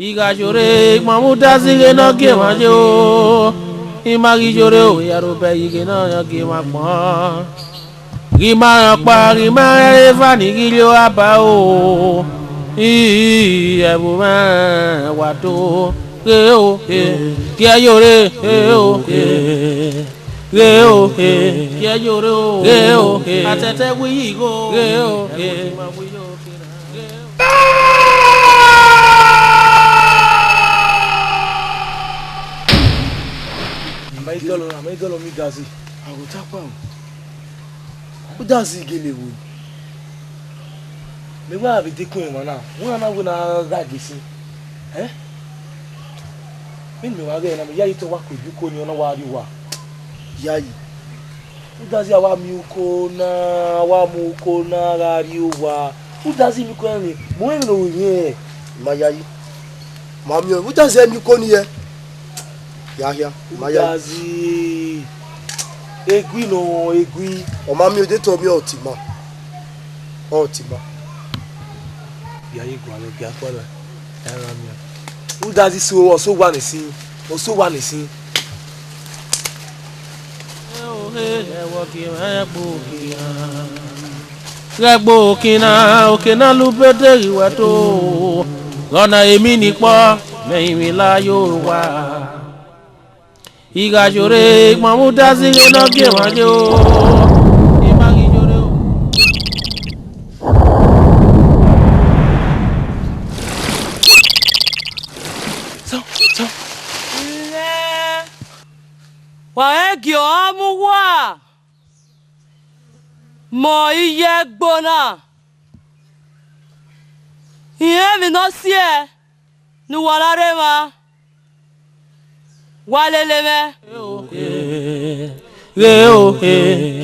I gha yore, I ma mu Udazi ghe ne ọ gie emwa ye o. I ma ghi yore o, ya ro bẹ yi ghe ne ọ gie emwa gbọn. Ghi ma rẹn ọkpa, ghi ma rẹn eva ni ghi rrie owa ba o. I, ẹvbo mwẹ wa do. Ghe o, ghe, gie yore, ghe o, ghe. Ghe o, ghe, gie yore o. Ghe o, ghe. Atẹtẹ wi yi igho. Ghe o, ghe. Ama idọlọ, ama idọlọ mi Udazi. Aro ta kpa o. Udazi gele wo. Mẹ wa vbe dekun emwa na, wọn na wẹ na gha gbe sin. Ẹ? Vbene mẹ wa ghẹ na, mẹ yayi te ọ wa ku ivbi uko ni, ọ na wa rrie owa. Yayi. Udazi a wa miẹn uko na, a wa mu uko na gha rrie owa. Udazi miẹn uko na ni, mẹ ọnrẹn vbene ọ ru emwi ẹnrẹn. Ma yayi. Ma miẹn, Udazi miẹn uko ni yẹ. Ya hia, ma yayi. Udazi. Egui nọ, egui. Ọ ma miẹn odẹ te ọ miẹn ọtẹn ima. Ọtẹn ima. Yayi gualọ, gia gualọ. Ẹ ra miẹn. Udazi so, ọ so owa ni sin. Ọ so owa ni sin. Ghẹ gbe okin na, okin na lu bede ghi wẹ to. Ghọna emi ni kpọ, mẹ i vbe la ye owa. I gha yore, ma mu da zighe ne ọ gie emwa ye o. I ma ghi yore o. Sọ, sọ. Wa ghẹ gie ọmwa mu uwa, mọ iye ẹgbo na. Irẹn emwi ne ọ siẹ ne uwa na rre emwa, wa lele mwẹ. Ghe ohe,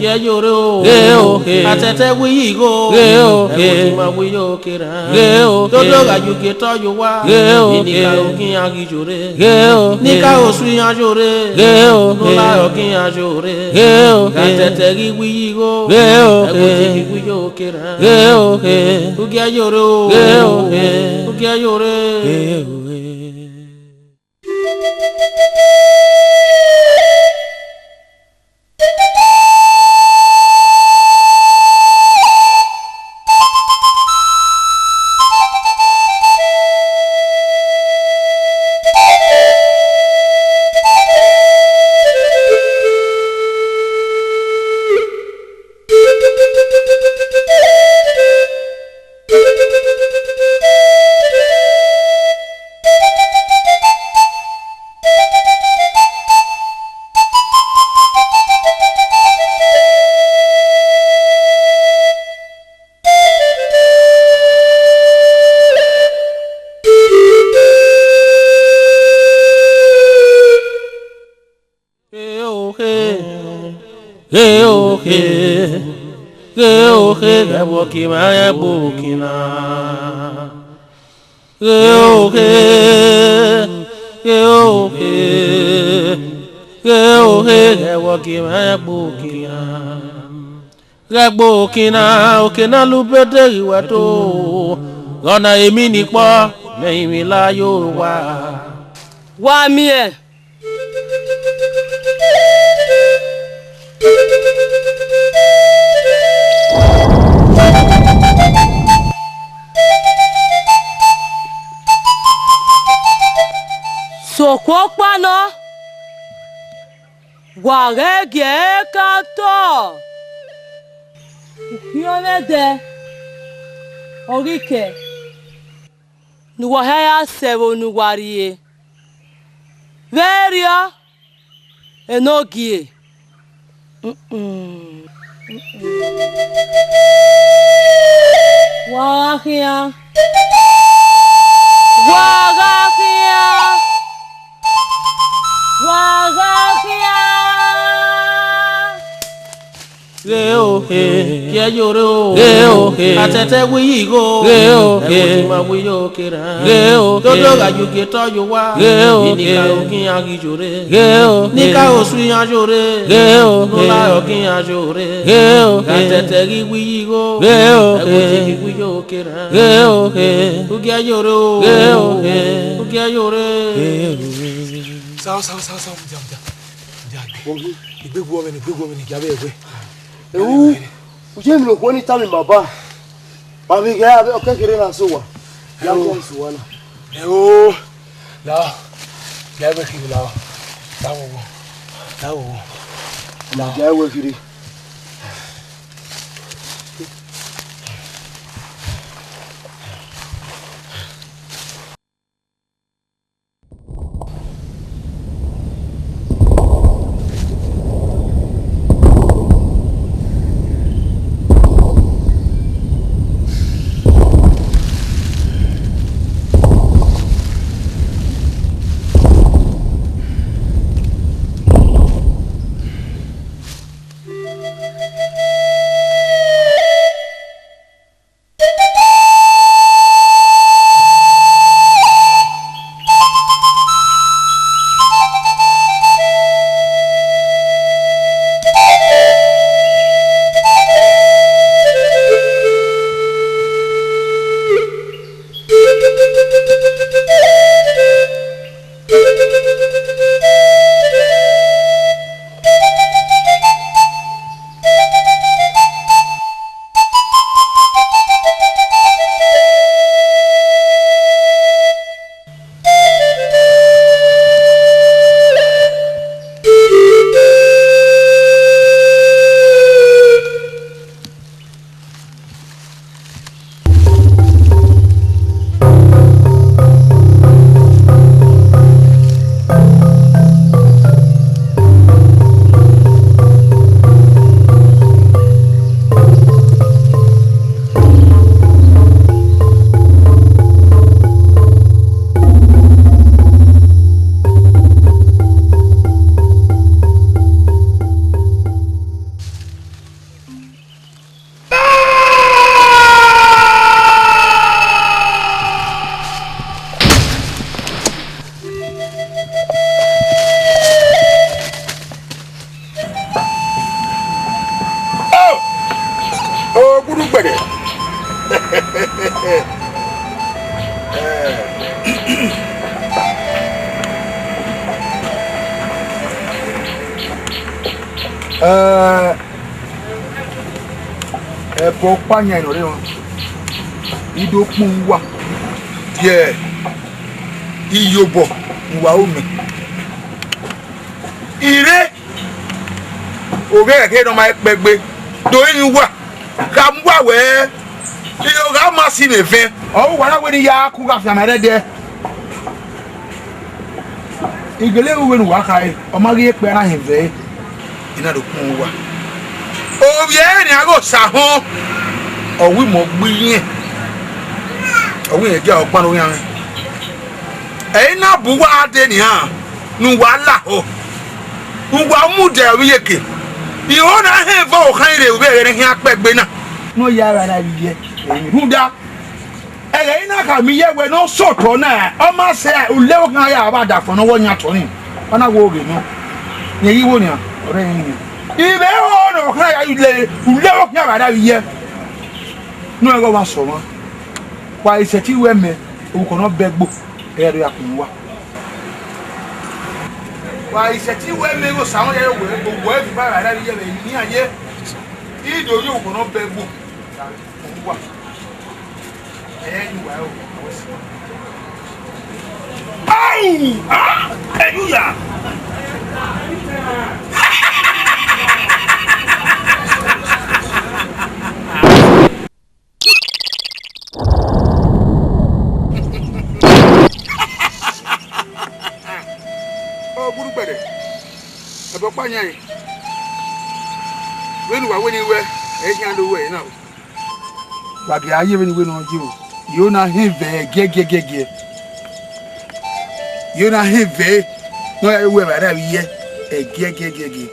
gie yore o. Ghe ohe, atẹtẹ wi yi igho. Ghe ohe, ẹvbo ti ma wi yo kera. Ghe ohe, dodo gha yu gie tọ yo wa. Ghe ohe, nika ogian ghi yore. Ghe ohe, nika osu iran yore. Ghe ohe, nula ogian yore. Ghe ohe, atẹtẹ ghi wi yi igho. Ghe ohe, ẹvbo ti ghi wi yo kera. Ghe ohe, u gie yore o. Ghe ohe, u gie yore. Ghe ohe. Ghe ohe, ghe ohe, ghe ohe, ghẹ vbe ọke mwa rẹn gbe okin na. Ghe ohe, ghe ohe, ghe ohe, ghẹ vbe ọke mwa rẹn gbe okin na. Ghẹ gbe okin na, okin na lu bẹdẹ ghi wẹ to, ghẹ ọna emwi ni kpọ, mẹ i rinmwian la ye owa. Wa miẹn. Sokpan ọkpa nọ, wa ghẹ gie ẹre ka tọ. Ukhiọnmwẹdẹ ọ ghi kẹ ne uwa hia ya sẹ ẹvbo ne uwa rrie. Vbe erriọ, enogie. Wa gha khian. Wa gha khian. Wa gha khian. Ghe ohe, gie yore o. Ghe ohe, atẹtẹ wi yi igho. Ghe ohe, ẹvbo ti ma wi yo kera. Ghe ohe, dodo gha yu gie tọ yo wa. Ghe ohe, nika ogian ghi yore. Ghe ohe, nika osu iran yore. Ghe ohe, nula ogian yore. Ghe ohe, atẹtẹ ghi wi yi igho. Ghe ohe, ẹvbo ti ghi wi yo kera. Ghe ohe, u gie yore o. Ghe ohe, u gie yore. Ghe ohe. Sao, sao, sao, sao, mudia, mudia. Mudia, gbe. Igbe gu ọmọ ne, igbe gu ọmọ ne, gia vbe ẹwe. Ewu, u je mrẹ okhuo ni tama ima ba. Ma vbe ghẹ avbe ọkẹkẹrẹ na sẹ owa. Ya kọ sẹ owa na. Ẹo, la, gia vbe kiri la, la wo wo, la wo wo. Ma gia vbe kiri. Oh! Oh, gudu gbẹdẹ. Eh, ẹbọ ọkpa yan nọ rre, I do kpọn uwa. Ye iyobọ ne uwa ru mẹ. I rre, ovbi ẹghẹ ne ọ ma kpẹgbe, do rinmwian uwa, khama uwa wẹẹ, I gha ma si mwẹ vẹn. Ọ ru uwa na wẹ ne I ya ku gha fian mwẹ rre ẹdẹ. I gele ru vbene uwa khare, ọ ma ghi ye kpẹe na hin vbe ẹre, I na do kpọn uwa. Ovbi ẹre nian ghe Osahọn, ọ ru imẹ ọgbe irẹn, ọ ru irẹn dia ọgban ne ọ khian mwẹ. Ẹ i na bu uwa dee nian, ne uwa lahọ, uwa mudia vbe iyeke, I ho na hẹn vbe okhan rre vbe ẹghẹ ne I khian kpẹgbe na. Ne ọ ya ra na vbe iye, rhunmwuda, ẹghẹ I na khama iye wẹẹ ne ọ sẹ otọ na, ọ ma sẹ, ulevbe okhian ya vbe adafọn ne ọ wẹ ọ yan otọ nii, ọ na wẹ oghe nọ, rẹn ghi wo nian, ọrẹre nian. I vbe ho ne okhian ya ule, ulevbe okhian vbe a da vbe iye, ne ọ ghe ọmwa sẹ ọmwa. Wa i sẹtin wẹ mẹ, orukhọ ne ọ bẹgbo, ẹ i ya do ya kpunu uwa. Wa i sẹtin wẹ mẹ, igho sa wọn ya ye owẹ, owẹ vbe iba vbe a da vbe iye vbe emwi iran ye, I do ye orukhọ ne ọ bẹgbo. Uwa. Ẹ i ya ru uwa ẹre o, ọ wẹ si. Au! Ah! Hallelujah! Ọ gbudu gbẹdẹ, ẹbọ ọkpa yan ẹn. Vbene uwa wẹ ne I wẹ, ẹ i khian do wẹ ẹre na o. Wa gie a ye vbene I wẹ ne ọ ye o. Yo na hẹn vbe ẹgiẹgiẹgiẹgiẹ. Yo na hẹn vbe ne ọ ya ye uwẹ vbe a da vbe iye ẹgiẹgiẹgiẹgiẹ.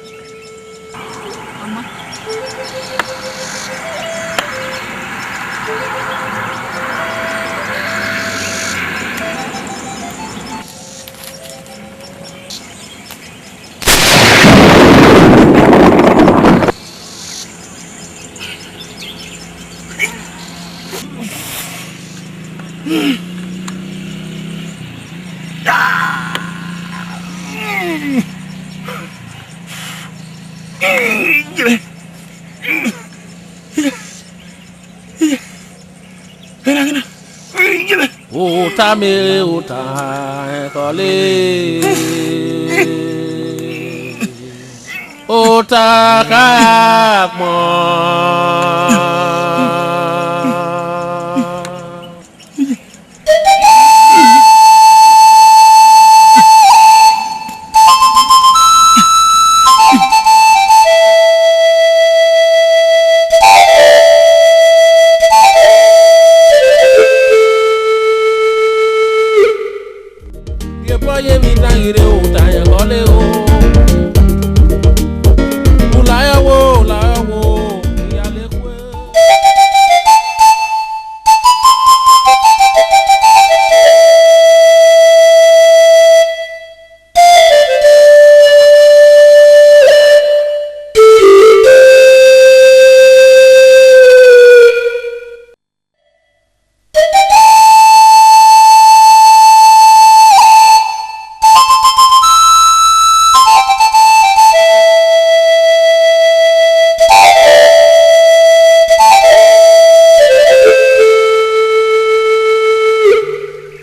Uta mere uta ẹkọle. Uta ka gbọn. Ye bọ ye vbe itan ghi rre, uta ẹkọle o. Ula ya wo, ula ya wo, iyalekhue.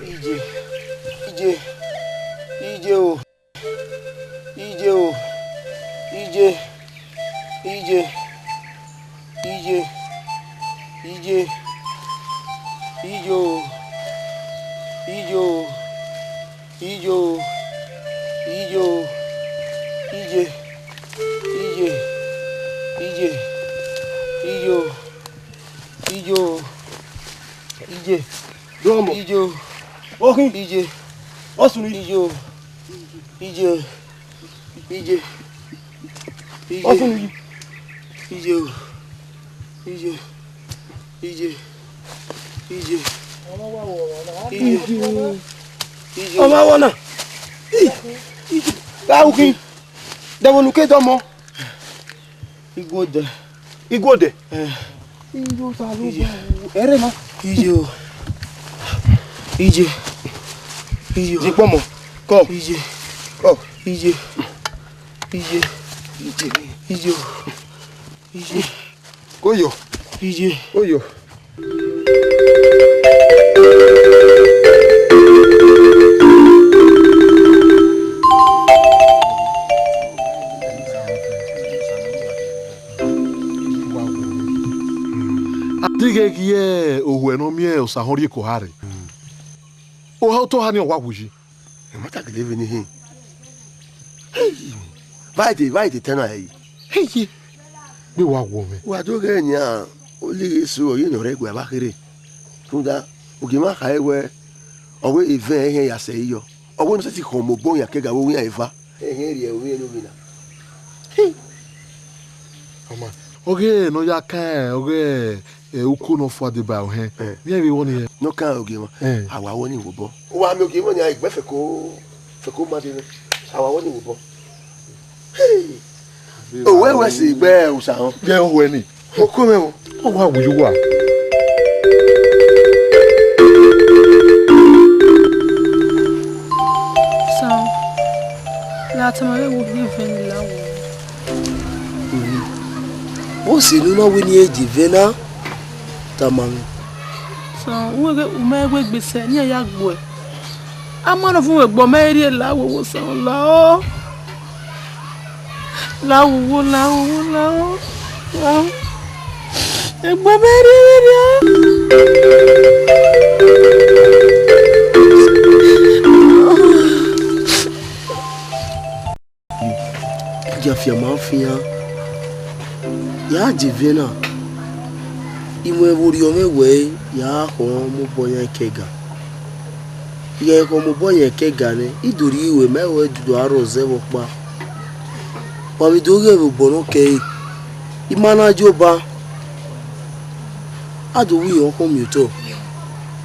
Iye, iye, iye o. Iye o, iye, iye, iye, iye, iye o, iye o, iye o, iye o, iye, iye, iye, iye o, iye o, iye, Dọmọ. Iye o, Okhin. Iye, Ọ sunu yi. Iye o, iye, iye, iye, Ọ sunu yi. Iye o, iye, iye, iye, iye, iye. Ọmọ wa wọ na. Gha ru khin, de ẹvbo ne u ke dọmọ? Iguodẹ. Iguodẹ? Eh. Iyo, ta lo ije. Ẹre ma. Iyo. Ije. Iyo. Ikpọmọ. Kọ. Ije. Kọ. Ije. Ije. Ije. Iyo. Ije. Oyo. Ije. Oyo. A deghẹ ghi ohuẹ ne ọ miẹn Osahọn rhie eko oha rre, oha otọ oha ni ọ wa wu yi. Ẹmwata gele vbe ne hin. Hey! Vbe a i te, vbe a i te tẹ na ẹre? Hey! Gbe wa wọ mwẹ. Wa do ghẹ nian, olighi eso ọre ne ọ rre ẹguae vbe a kherhe. Rhunmwuda, ogie mwa khare wẹẹ, ọ wẹ evẹn ẹhiẹn ya sẹ ẹre yọ. Ọ wẹ ne ọ sẹtin khọn mẹ obọ yan ke ga vbe owian eva. Ẹhiẹn rhie ovbi ẹre ne ovbi na. Hey! Ọma, ọghe ne ọ ya kan ọghe, eh, uko ne ọ fua deba ohẹn. Eh. Vbe ẹ vbe wọ ni hẹ? Ne ọ kan ogie mwa. Eh. A wa wọ ni wobọ. Wa miẹn ogie mwa ni a i gbe fẹko, fẹko ma dee nẹ. A wa wọ ni wobọ. Hey! Owẹ wẹ si gbe Osahọn. Ghe owẹ ni. Oko mwẹ o. Ọ wa wu yi uwa. Osahọn, la tama mwẹ vbe wo ghi vẹn ni la wọ. Vbọ sẹ ne u na wẹ ne I je vẹn na? Tama mwẹ. Osahọn, u wẹ ghe u ma wẹ egbe sẹ ne iran ya gbuẹ. A ma nọ vbe uwẹ egbe, ọ ma rhie la wọ, Osahọn, la o. La wọ, la wọ, la wọ, la wọ. Egbe ọ ma rhie vberriọ. Gia fian ma fian, ya je vẹn na, I mu ẹvbo rriọ mwẹ wẹẹ ya khọ mobọ yan ẹkẹga. I ghẹ khọ mobọ yan ẹkẹga nẹ, I do rhie ruẹ, ma i ruẹ do a rrọọ zẹ vbe ọkpa. Wa vbe do ghe vbe obọ ne ọ kẹre, I ma na ye ọba. A do wu iran ọkhọ miotọ,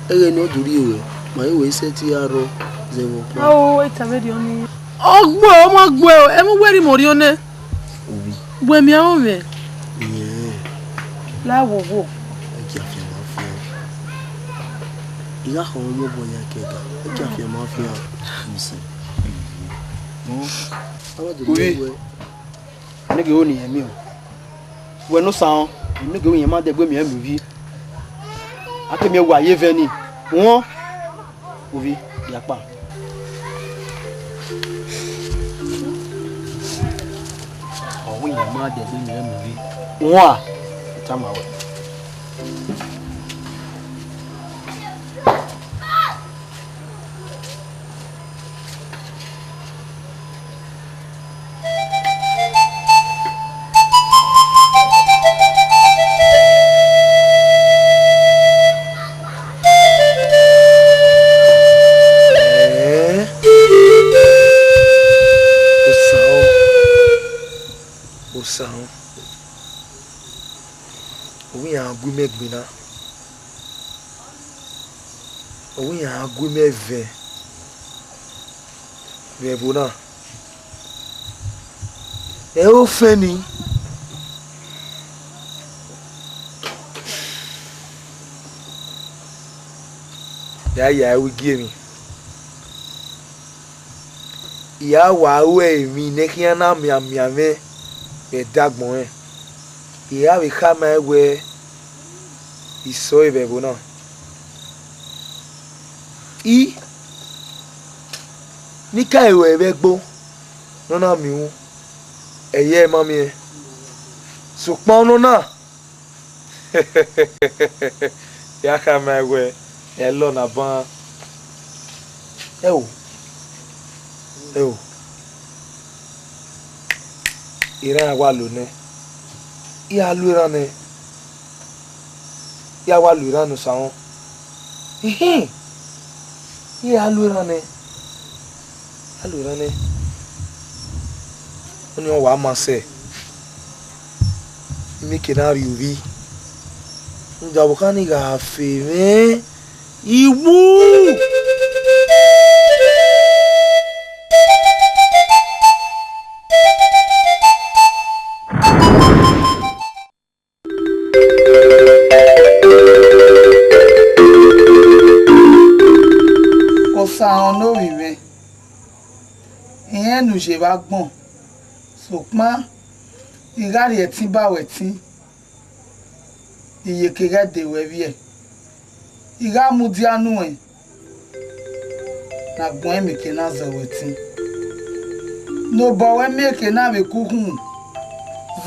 ẹghẹ ne ọ do rhie ruẹ, ma i ruẹ i sẹtin a rrọọ zẹ vbe ọkpa. Ao, e tama erriọ nii. Ọ gbe, ọ ma gbe, ẹmwẹ uwẹ rhie imẹ orhiọn nẹ. Ovbi. Wẹ miẹn ọmwẹ. Iyẹn. La wowo. Ẹ gia fian ma fian. I gha khọ mobọ yan ẹkẹga. Ẹ gia fian ma fian. Ovbi. Nigga, u ni ẹmwẹ o. Wẹ ne Osahọn, nigga, u yẹn ma dẹgbe miẹn miẹn ovbi. A ke miẹn wa ye vẹ ni. Wọn. Ovbi, ya kpa. Ọ wẹ iran ma dẹgbe miẹn miẹn ovbi. Wọn a, tama wẹ. Ẹẹn. Osahọn. Osahọn. Ovbi iran gu imẹ gbinna. Ovbi iran gu imẹ vẹn vbe ẹvbo na. Ẹ i ofẹn ni. Ya ya ru igie emwi. I ra wa ru emwi ne I khian na mianmian mwẹ vbe ẹdagbọn rẹn. I ra vbe khama ẹn wẹẹ, I sẹ ọre vbe ẹvbo na. I, ne I ka ruẹ vbe ẹgbo ne ọ na miẹn uhunmwu, ẹyẹ ma miẹn. Sokpan ọnọna, ya khama ẹn wẹẹ, ẹlọ na ban. Ẹo, ẹo, erhan wa lo nẹ, I ra lo erhan nẹ, I ra wa lo erhan ne Osahọn. Ihin, I ra lo erhan nẹ. A lo erhan nẹ, ọnii ọ wa ma sẹ, I mieke na rrie ovbi, rhunmwuda vbe ọkhan ni gha fe mwẹ, I wu. Ọmọ ne ovbi mwẹ, irẹn ne u ye vbe agbọn, sokpan I gha rhie ẹtin ba ruẹ ẹtin, iyeke ghẹ de ruẹ vbiẹ. I gha mudia nuẹn ne agbọn ẹmwẹ eke na zẹ ruẹ ẹtin. Ne obọ ruẹ miẹn eke na vbe kukhun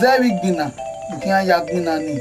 zẹ vbe igbinna ne u khian ya gbinna nii.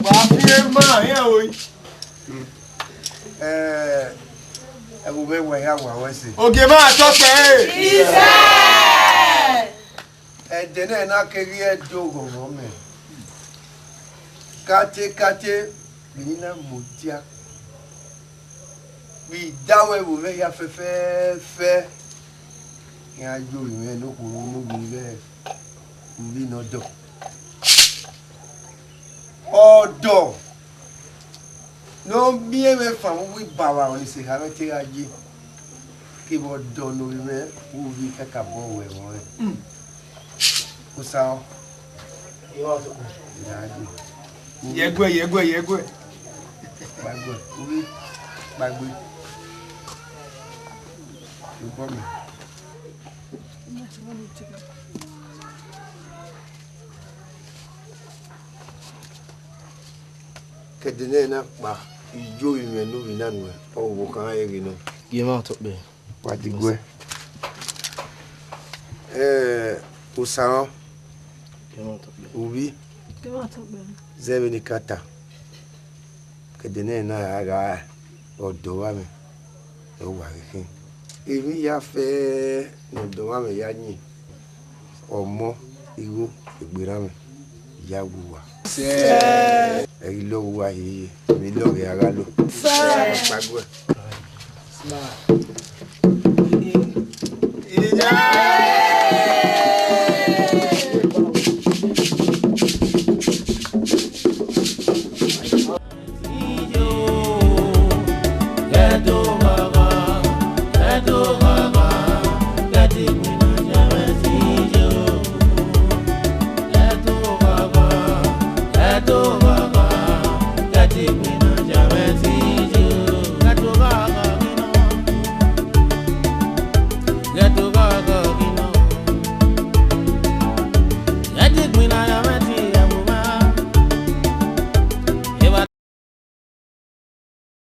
Wa fi ema, iran oi. Ẹ, ẹvbo mwẹ wẹ hia wa wẹ ẹse. Ogie ma tọ kpẹre. Ẹdẹ nẹ na keghi ẹdẹ oghọghọ mẹ. Katekate, vbe ne I na mudia, vbe I da wẹ vbe ovbi mwẹ hia fẹfẹfẹ, iran yo ovbi mwẹ ne okhuo ne ovbi mwẹ, ovbi ne ọdọ. Ọdọ ne ọ miẹn mwẹ fan vbe uwu ibaba ọnii sẹ eha mwẹ te gha ye, kevbe ọdọ ne ovbi mwẹ vbe ovbi kakabọ wẹ ẹmwẹ ọnrẹn. Osa ọ. Yẹguẹ, yẹguẹ, yẹguẹ. Kpaegbe, ovbi, kpaegbe. Obọ mẹ. Ke ẹdẹ nẹ na kpa, I yo ovbi mwẹ ne ovbi na nuẹn, ọ vbe okhan ẹre ghe nọ. Gie mwẹ otọ kpẹre. Wa diguẹ. Ẹ, Osanrọn, Gie mwẹ otọ kpẹre. Uvbi, Gie mwẹ otọ kpẹre. Zẹ vbene I ka ta. Ke ẹdẹ nẹ na gha ọdọ vbe amwẹ, ẹ wa ghe khin. Emwi hia fẹẹrẹ ne ọdọ vbe amwẹ ya yin, ọmọ, igho, egbe erha mwẹ ya wu uwa. Ẹ ghi lọghe uwa hiehie, emwi lọghe a gha lo. Ọkpa guẹ. Iya!